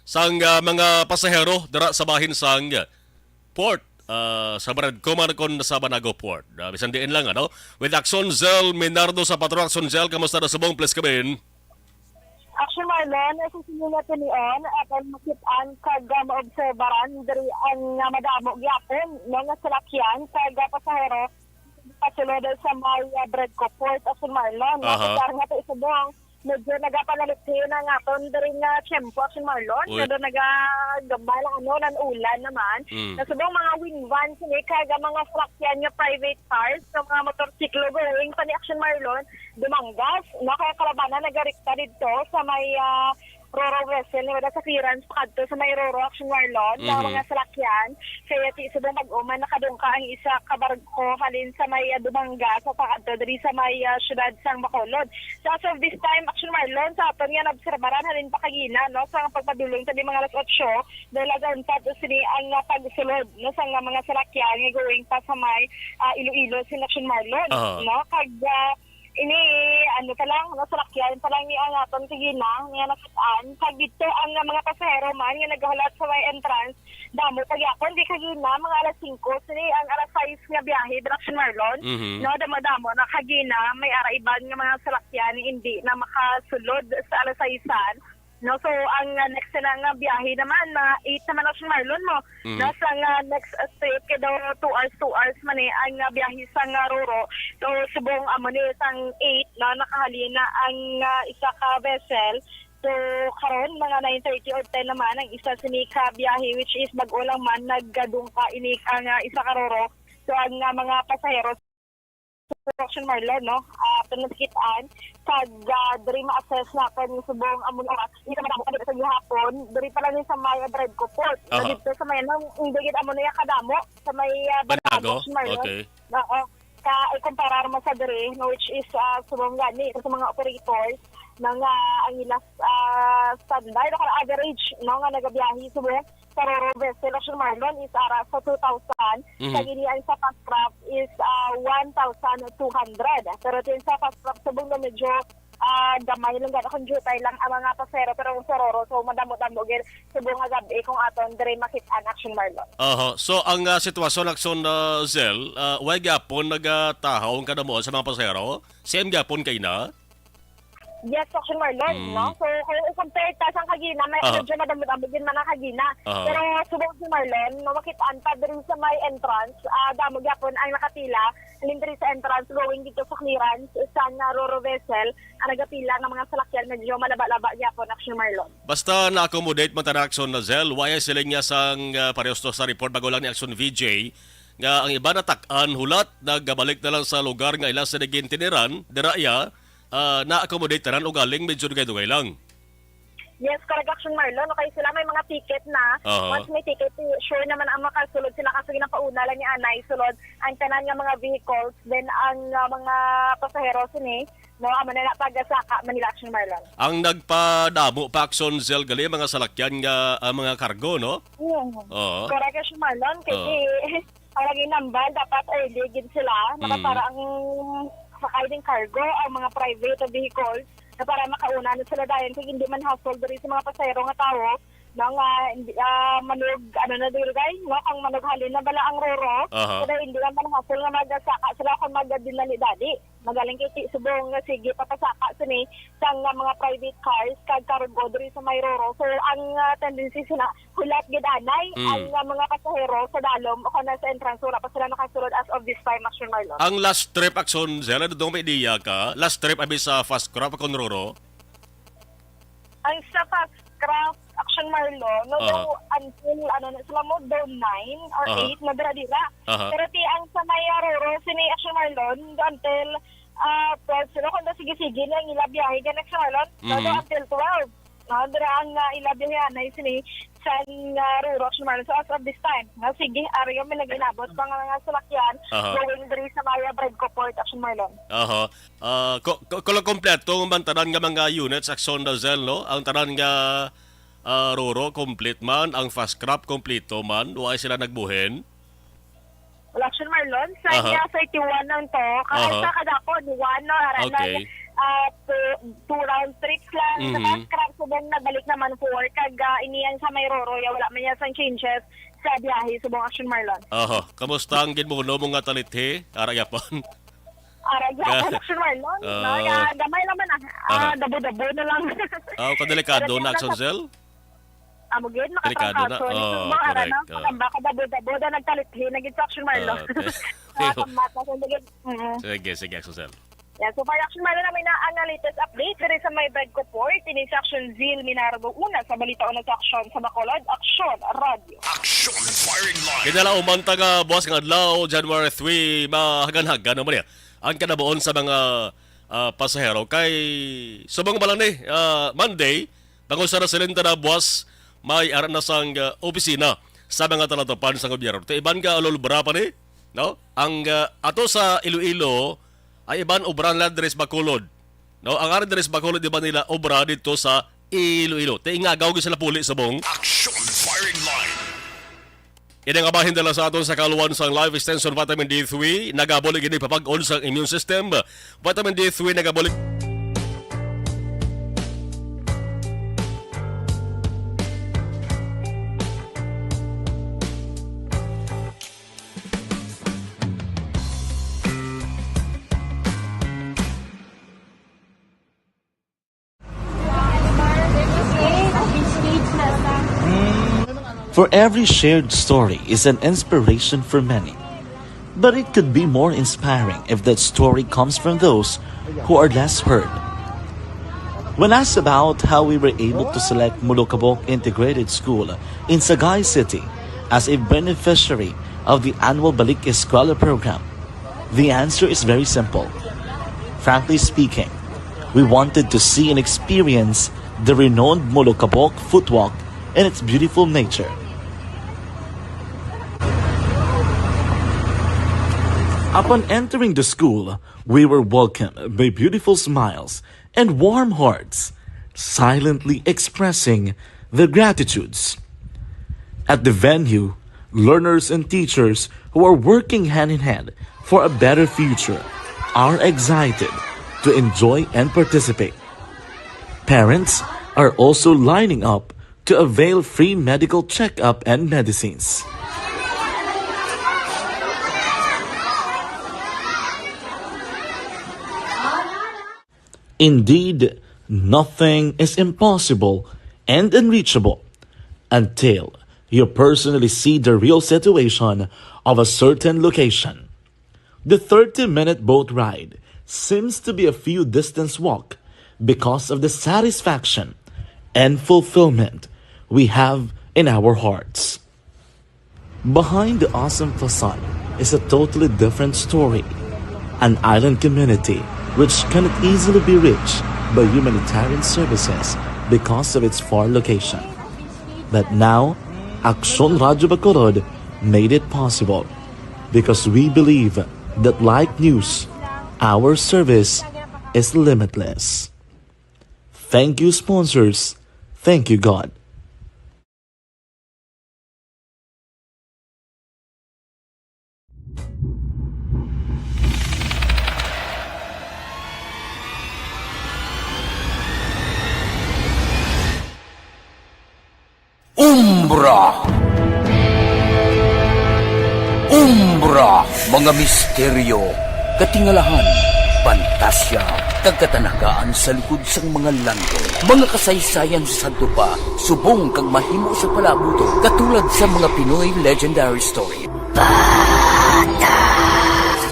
sang uh, mga pasahero dira sa bahin sang port, uh, sa Bradco man kon sa Banago Port. Uh, bisan diin lang, ano? With Action Zell Minardo sa Patrol. Action Zell, kamusta na subong? Please come in. Action Marlon, sa sinina tinion, aton makit-an kag uh, maobserbaran diri ang uh, madamo gyapon no, nga salakyan kag uh, pasahero pasulod sa may uh, Bradco Port, Action Marlon. Aha. Nakasar nga to isubong, medyo nagapanalikhi na nga aton diri nga tiyempo, Action Marlon. Uy. Pero nagagambal ang ano, nan ulan naman. Mm. Nasubong mga wing van sini kag uh, mga salakyan nga private cars, sa mga motorsiklo going pa ni Action Marlon, Dumangas, no? Kaya kalabanan nagarikta didto sa may ah, Roro vessel ni wala sa clearance pakadto sa may Roro, Action Marlon, mga Mhm. mga salakyan. Kaya ti subong mag-uman nakadungka ang isa ka barko halin sa may ah, Dumangas sa pakadto diri sa may ah, syudad sang Bacolod. So as of this time, Action Marlon, sa aton nga naobserbaran halin pa kagina, no, sa pagpadulong sa di mga alas otso, dahil aga untat sini ang ah, pagsulod, no, sa nga mga salakyan nga going pa sa may ah, Iloilo, sin Action Marlon, Aha. no, kag ah, ini ano pa lang, no, salakyan pa lang ni ang aton kagina nga nakit-an. Kag dito ang ah, mga pasahero man nga nagahulat sa may entrance, damo pa gyapon di kagina mga alas singko sini ang alas sais nga biyahe, Action Marlon. Mhm. No, damo-damo na kagina may ara iban nga mga salakyan hindi na makasulod sa alas saisan. No, so ang uh, next na nga biyahe naman, mga eight naman, Action Marlon, mo. Mhm. No, sa nga next uh, trip, kay daw two hours, two hours man eh, ang uh, biyahe sa nga Roro. So, subong amo ni sang eight, no, nakahalina ang uh, isa ka vessel. So, karon mga nine thirty or ten naman ang isa sini ka biyahe, which is bag-o lang man naggadungka ini ang uh, isa ka Roro. So, ang uh, mga pasahero, Action Marlon, no? Ah, pinagkitaan kag ah, diri ma-assess natin yung subong amo na hindi naman ako sa gihapon, diri pa lang yung sa may Bradco Port. Aha. Dito sa may ano, hindi gid amo na yung kadamo sa may ah, Banago, Banago? Action Marlon. Okay. Oo. Ka ikumparar mo sa diri, no, which is ah, subong gani sa mga operators na nga ang ilang ah, standard o average, no, nga nagabiyahe subong sa Roro vessel, Action Marlon, is ara sa two thousand. Mhm. Kag ini ang sa fast craft is ah, one thousand two hundred. Pero din sa fast craft subong na medyo ah, gamay lang gana kung jutay lang ang mga pasero, pero kung sa Roro, so madamo-damo gid subong nga gabi kung aton dire makit-an, Action Marlon. Aha. So ang ah, sitwasyon, Action, ah, Zell, ah, way gyapon nagatahaw ang kadamuan sa mga pasahero? Same gyapon kay na? Yes, Action Marlon, Mm. no? So, kung i-compare ta sa kagina, may Aha. medyo madamo-damo din man ang kagina. Aha. Pero subong si Marlon, no, makit-an ta diri sa may entrance, ah, damo gyapon ang nakapila. Halin diri sa entrance, going dito sa clearance, sa nga Roro vessel, ang nagapila nga mga salakyan, medyo malaba-laba gyapon, Action Marlon. Basta na-accommodate man ta na, Action, Zell, wala sila nga sang ah, parehas to sa report bago lang ni Action V J nga ang iba natak-an hulat, nagbalik na lang sa lugar nga ila sa nagintiniran, dira iya, ah, na-accommodate tanan o galing medyo dugay-dugay lang. Yes, correct, Action Marlon. Okay, sila may mga ticket na. Aha. Once may ticket, sure naman ang makasulod sila kasi ginapauna lang ni anay sulod ang tanan nga mga vehicles, then ang ah, mga pasahero sini, no, amo na napagasaka Manila, Action Marlon. Ang nagpadamo pa, Action, Zell, gali ang mga salakyan nga ang mga cargo, no? Mm. Oo. Correct, Action Marlon, kay Oo. di, ang lagi nambal dapat early gid sila, Mm. para ang sakay ding cargo, ang mga private vehicles, na para makauna na sila dayon kay hindi man hassle diri sa mga pasahero nga tawo, no, nga hindi, ah, manug-, ano na diri, guys, no, kang manughalin na bala ang Roro. Aha. Kaya hindi na manhasol nga magasaka sila kung magdinali-dali. Magaling kay ti-, subong nga sige papasaka sini sang, ah, mga private cars kag cargo diri sa may Roro. So, ang, ah, tendency sina, hulat gid anay Mm. ang, ah, mga pasahero sa dalom o kana sa entrance, wala pa sila nakasulod as of this time, Action Marlon. Ang last trip, Action Zella, dudong may idea ka? Last trip abi sa Fast Craft kon Roro? Ang sa Fast Craft, Action Marlon, no, Aha. do until, ano na sila mo, do nine or Aha. eight, madira-dira. Aha. Pero ti ang sa may Roro, sini Action Marlon, do until, ah, twelve sila, kung do sige-sige na ang ila biyahe, gan Action Marlon, no, do Mhm. until twelve. No, dira ang, ah, ila biyahe anay sini sa, ah, Roro, Action Marlon. So, as of this time, no, sige, ari kami nag-inabot pa nga mga salakyan Aha. going diri sa may Bredco Port, Action Marlon. Aha. Ah, ko-, ko-, kulang kompleto man tanan nga mga units, Action Dazel, no? Ang tanan nga, ah, Roro, complete man. Ang Fast Craft, kompleto man. Wa sila nagbuhin. Wala, Action Marlon. Sa Aha. iya, thirty-one lang to. Kahit Aha. sa kadapo, di one, no? Aran Okay. lang, ah, two, two round trips lang. Sa Mhm. Fast Craft, subong nabalik naman four. Kag, ah, iniyang sa may Roro, ya, wala man niya sang changes sa biyahe, subong, Action Marlon. Aha. Kamusta ang ginbuno mo nga talithi? Ara gyapon. Ara gyapon, Action Marlon. No? Ah. Ya, gamay naman, ah. Ah, Aha. dabo-dabo na lang. Ah, kadelikado Pero na, Action sa Zell? Amo gid, Delikado na. Makatangkaso. Oh, Subong, ara correct. na. Oh. Matambak ka, dabo-dabo na nagtalithi na gid sa Action Marlon. Ah, okay. Makatambak na, so, gid. Mm. Sige, sige, Action Zell. Yeah, so far, Action Marlon, namin na ang latest update diri sa may Bredco Port. Ini si Action Zil Minardo, una sa balita, una sa aksyon sa Bacolod, Aksyon Radio. Action Firing Line. Kinalauman ta nga buwas nga adlaw, January three, mahagan-hagan naman niya ang kanabuon sa mga, ah, pasahero. Kay subong ba lang ni, ah, Monday, Tangod sa residente na buwas, may ara na sang, ah, opisina sa mga talatapan sa gobyerno. Ti iban nga ulobra pa ni, no? Ang, ah, ato sa Iloilo, ay iban obra na diri sa Bacolod. No? Ang ara diri sa Bacolod, iban nila obra dito sa Iloilo. Ti ingagaw gyud sila puli subong. Action Firing Line. Ini nga bahin dala sa aton sa kaluan sang Life Extension Vitamin D three, nagabulig ini papag-on sa immune system. Vitamin D three nagabulig. For every shared story is an inspiration for many. But it could be more inspiring if that story comes from those who are less heard. When asked about how we were able to select Molokabok Integrated School in Sagay City as a beneficiary of the annual Balik Eskwela program, the answer is very simple. Frankly speaking, we wanted to see and experience the renowned Molokabok footwalk and its beautiful nature. Upon entering the school, we were welcomed by beautiful smiles and warm hearts, silently expressing their gratitudes. At the venue, learners and teachers who are working hand in hand for a better future are excited to enjoy and participate. Parents are also lining up to avail free medical checkup and medicines. Indeed, nothing is impossible and unreachable until you personally see the real situation of a certain location. The thirty-minute boat ride seems to be a few distance walk because of the satisfaction and fulfillment we have in our hearts. Behind the awesome facade is a totally different story, an island community which cannot easily be reached by humanitarian services because of its far location. But now, Aksyon Radyo Bacolod made it possible because we believe that like news, our service is limitless. Thank you, sponsors. Thank you, God. Umbra. Umbra, mga misteryo, katingalahan, pantasya, kag katanagaan sa likod sang mga langgam. Mga kasaysayan sa sadto pa, subong kag mahimo sa palaabuton, katulad sa mga Pinoy legendary story.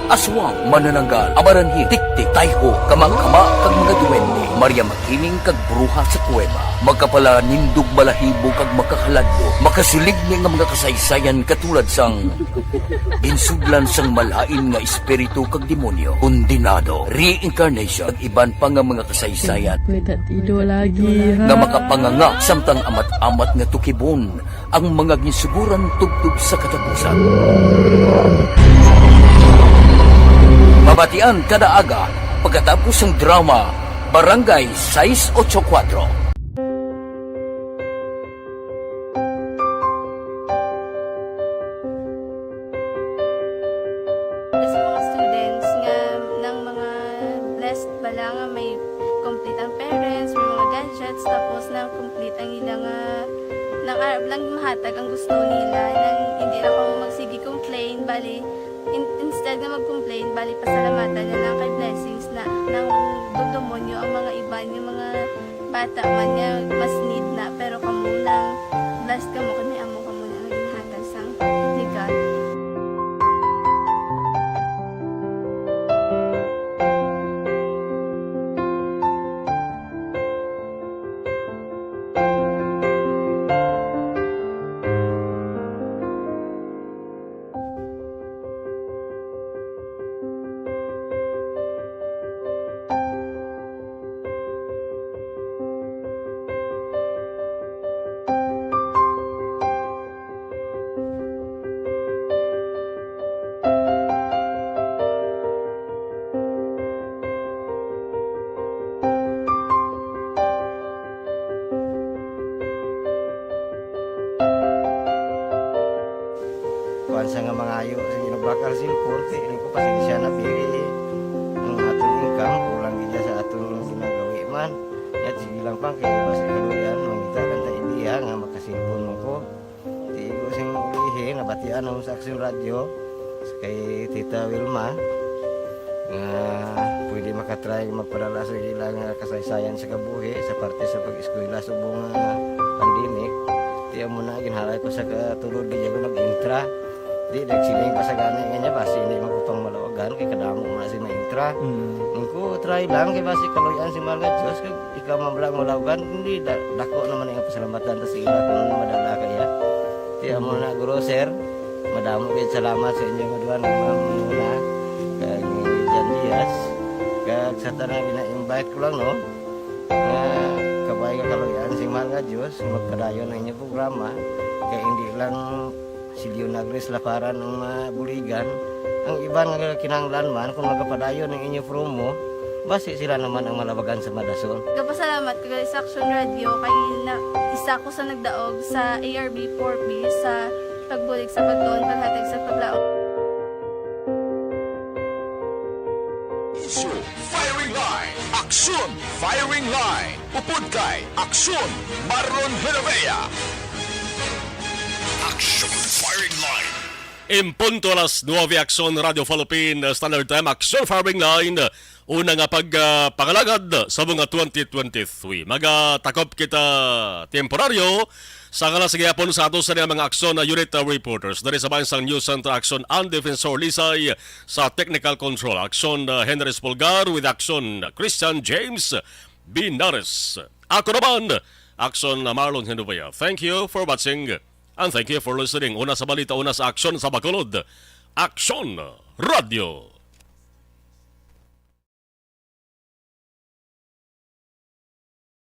Aswang, manananggal, amaranhil, tiktik, tayho, kamangkama, kag mga duwende, Maria Makiling, kag bruha sa kuweba, makapalanindog balahibo, kag makahaladlok, makasiling ni nga mga kasaysayan katulad sang ginsudlan sang malain nga espiritu kag demonyo, kondenado, reincarnation, kag iban pa nga mga kasaysayan May tatido lagi, ha? nga makapanganga samtang amat-amat nga tukibon ang mga ginsuguran tubtob sa katapusan. Mabatian kada aga pagkatapos sang drama Barangay sais ocho kuwatro. Sa mga students nga nang mga blessed bala nga may complete ang parents, may mga gadgets, tapos na complete ang ila nga nang arab lang mahatag ang gusto nila, nang hindi na ko magsige complain, bali, in- instead nga mag-complain, bali, pasalamatan na lang kay blessings na nang dudumonyo ang mga iban, yung mga bata man nga mas need na, pero kamo lang, blessed kamo kay may amo kamo nga ginhatag sang ni God. Kuwan sa nga mangayo, sige, nagbakal cellphone, kay ini ko pasensya na, biri. Ang aton income, kulang gid sa aton ginagawi man. Yat, sige lang, pang, kay basi kaluyan, mangita lang ta idea nga makaselpon man ko. Tigo sing ulihi, nabatian ako sa Aksyon Radyo, kay Tita Wilma, nga pwede makatry magpadala sa ilang, ah, kasaysayan sa kabuhi sa parte sa pag-eskwela subong nga pandemic. Ti amo na, ginhalay ko sa katulod, di ako nag-intra. Di, nagsiling pa sa gani nga niya, basi hindi man ko pang malawagan, kay kadamo man si maintra. Mm. Ang ko, try lang, kay basi kaluyan si mahal nga Diyos, kag ikaw man lang malawagan, hindi, da-, dako naman ang pasalamatan ta sa ila kung madala kaya. Ti amo na, guro, sir, madamo gid salamat sa inyo nga duha nga mga muna, kag ni Jan Diaz, kag sa tanan gina-invite ko lang, no, nga kabay nga kaluyan sing mahal nga Diyos, magpadayon ang inyong programa, kay hindi lang si Leonardo Laparan ang mabuligan, ang iban nga kinahanglan man, kung magapadayon ang inyo promo, basi sila naman ang malabagan sa madason. Gapasalamat ko gali sa Aksyon Radyo kay na, isa ko sa nagdaog sa A R B four B sa pagbulig sa pagtuon, paghatag sa paglaom. Isyu Firing Line. Aksyon Firing Line. Upod kay Aksyon Marlon Genovea. Aksyon Firing Line. En punto alas nuebe, Aksyon Radio Philippine Standard Time, Aksyon Firing Line. Una nga pag, ah, pangalagad sa mga twenty twenty-three. Magatakop kita temporaryo sa ngalan sa gihapon sa ato sa mga Aksyon, ah, unit, ah, reporters. Dari sa bayan sang News Center, Aksyon Ann Defensor Lisay, sa technical control, Aksyon, ah, Henry Espolgar, with Aksyon Christian James Binares. Ako naman, Aksyon Marlon Genovea. Thank you for watching and thank you for listening. Una sa balita, una sa aksyon sa Bacolod. Aksyon Radio.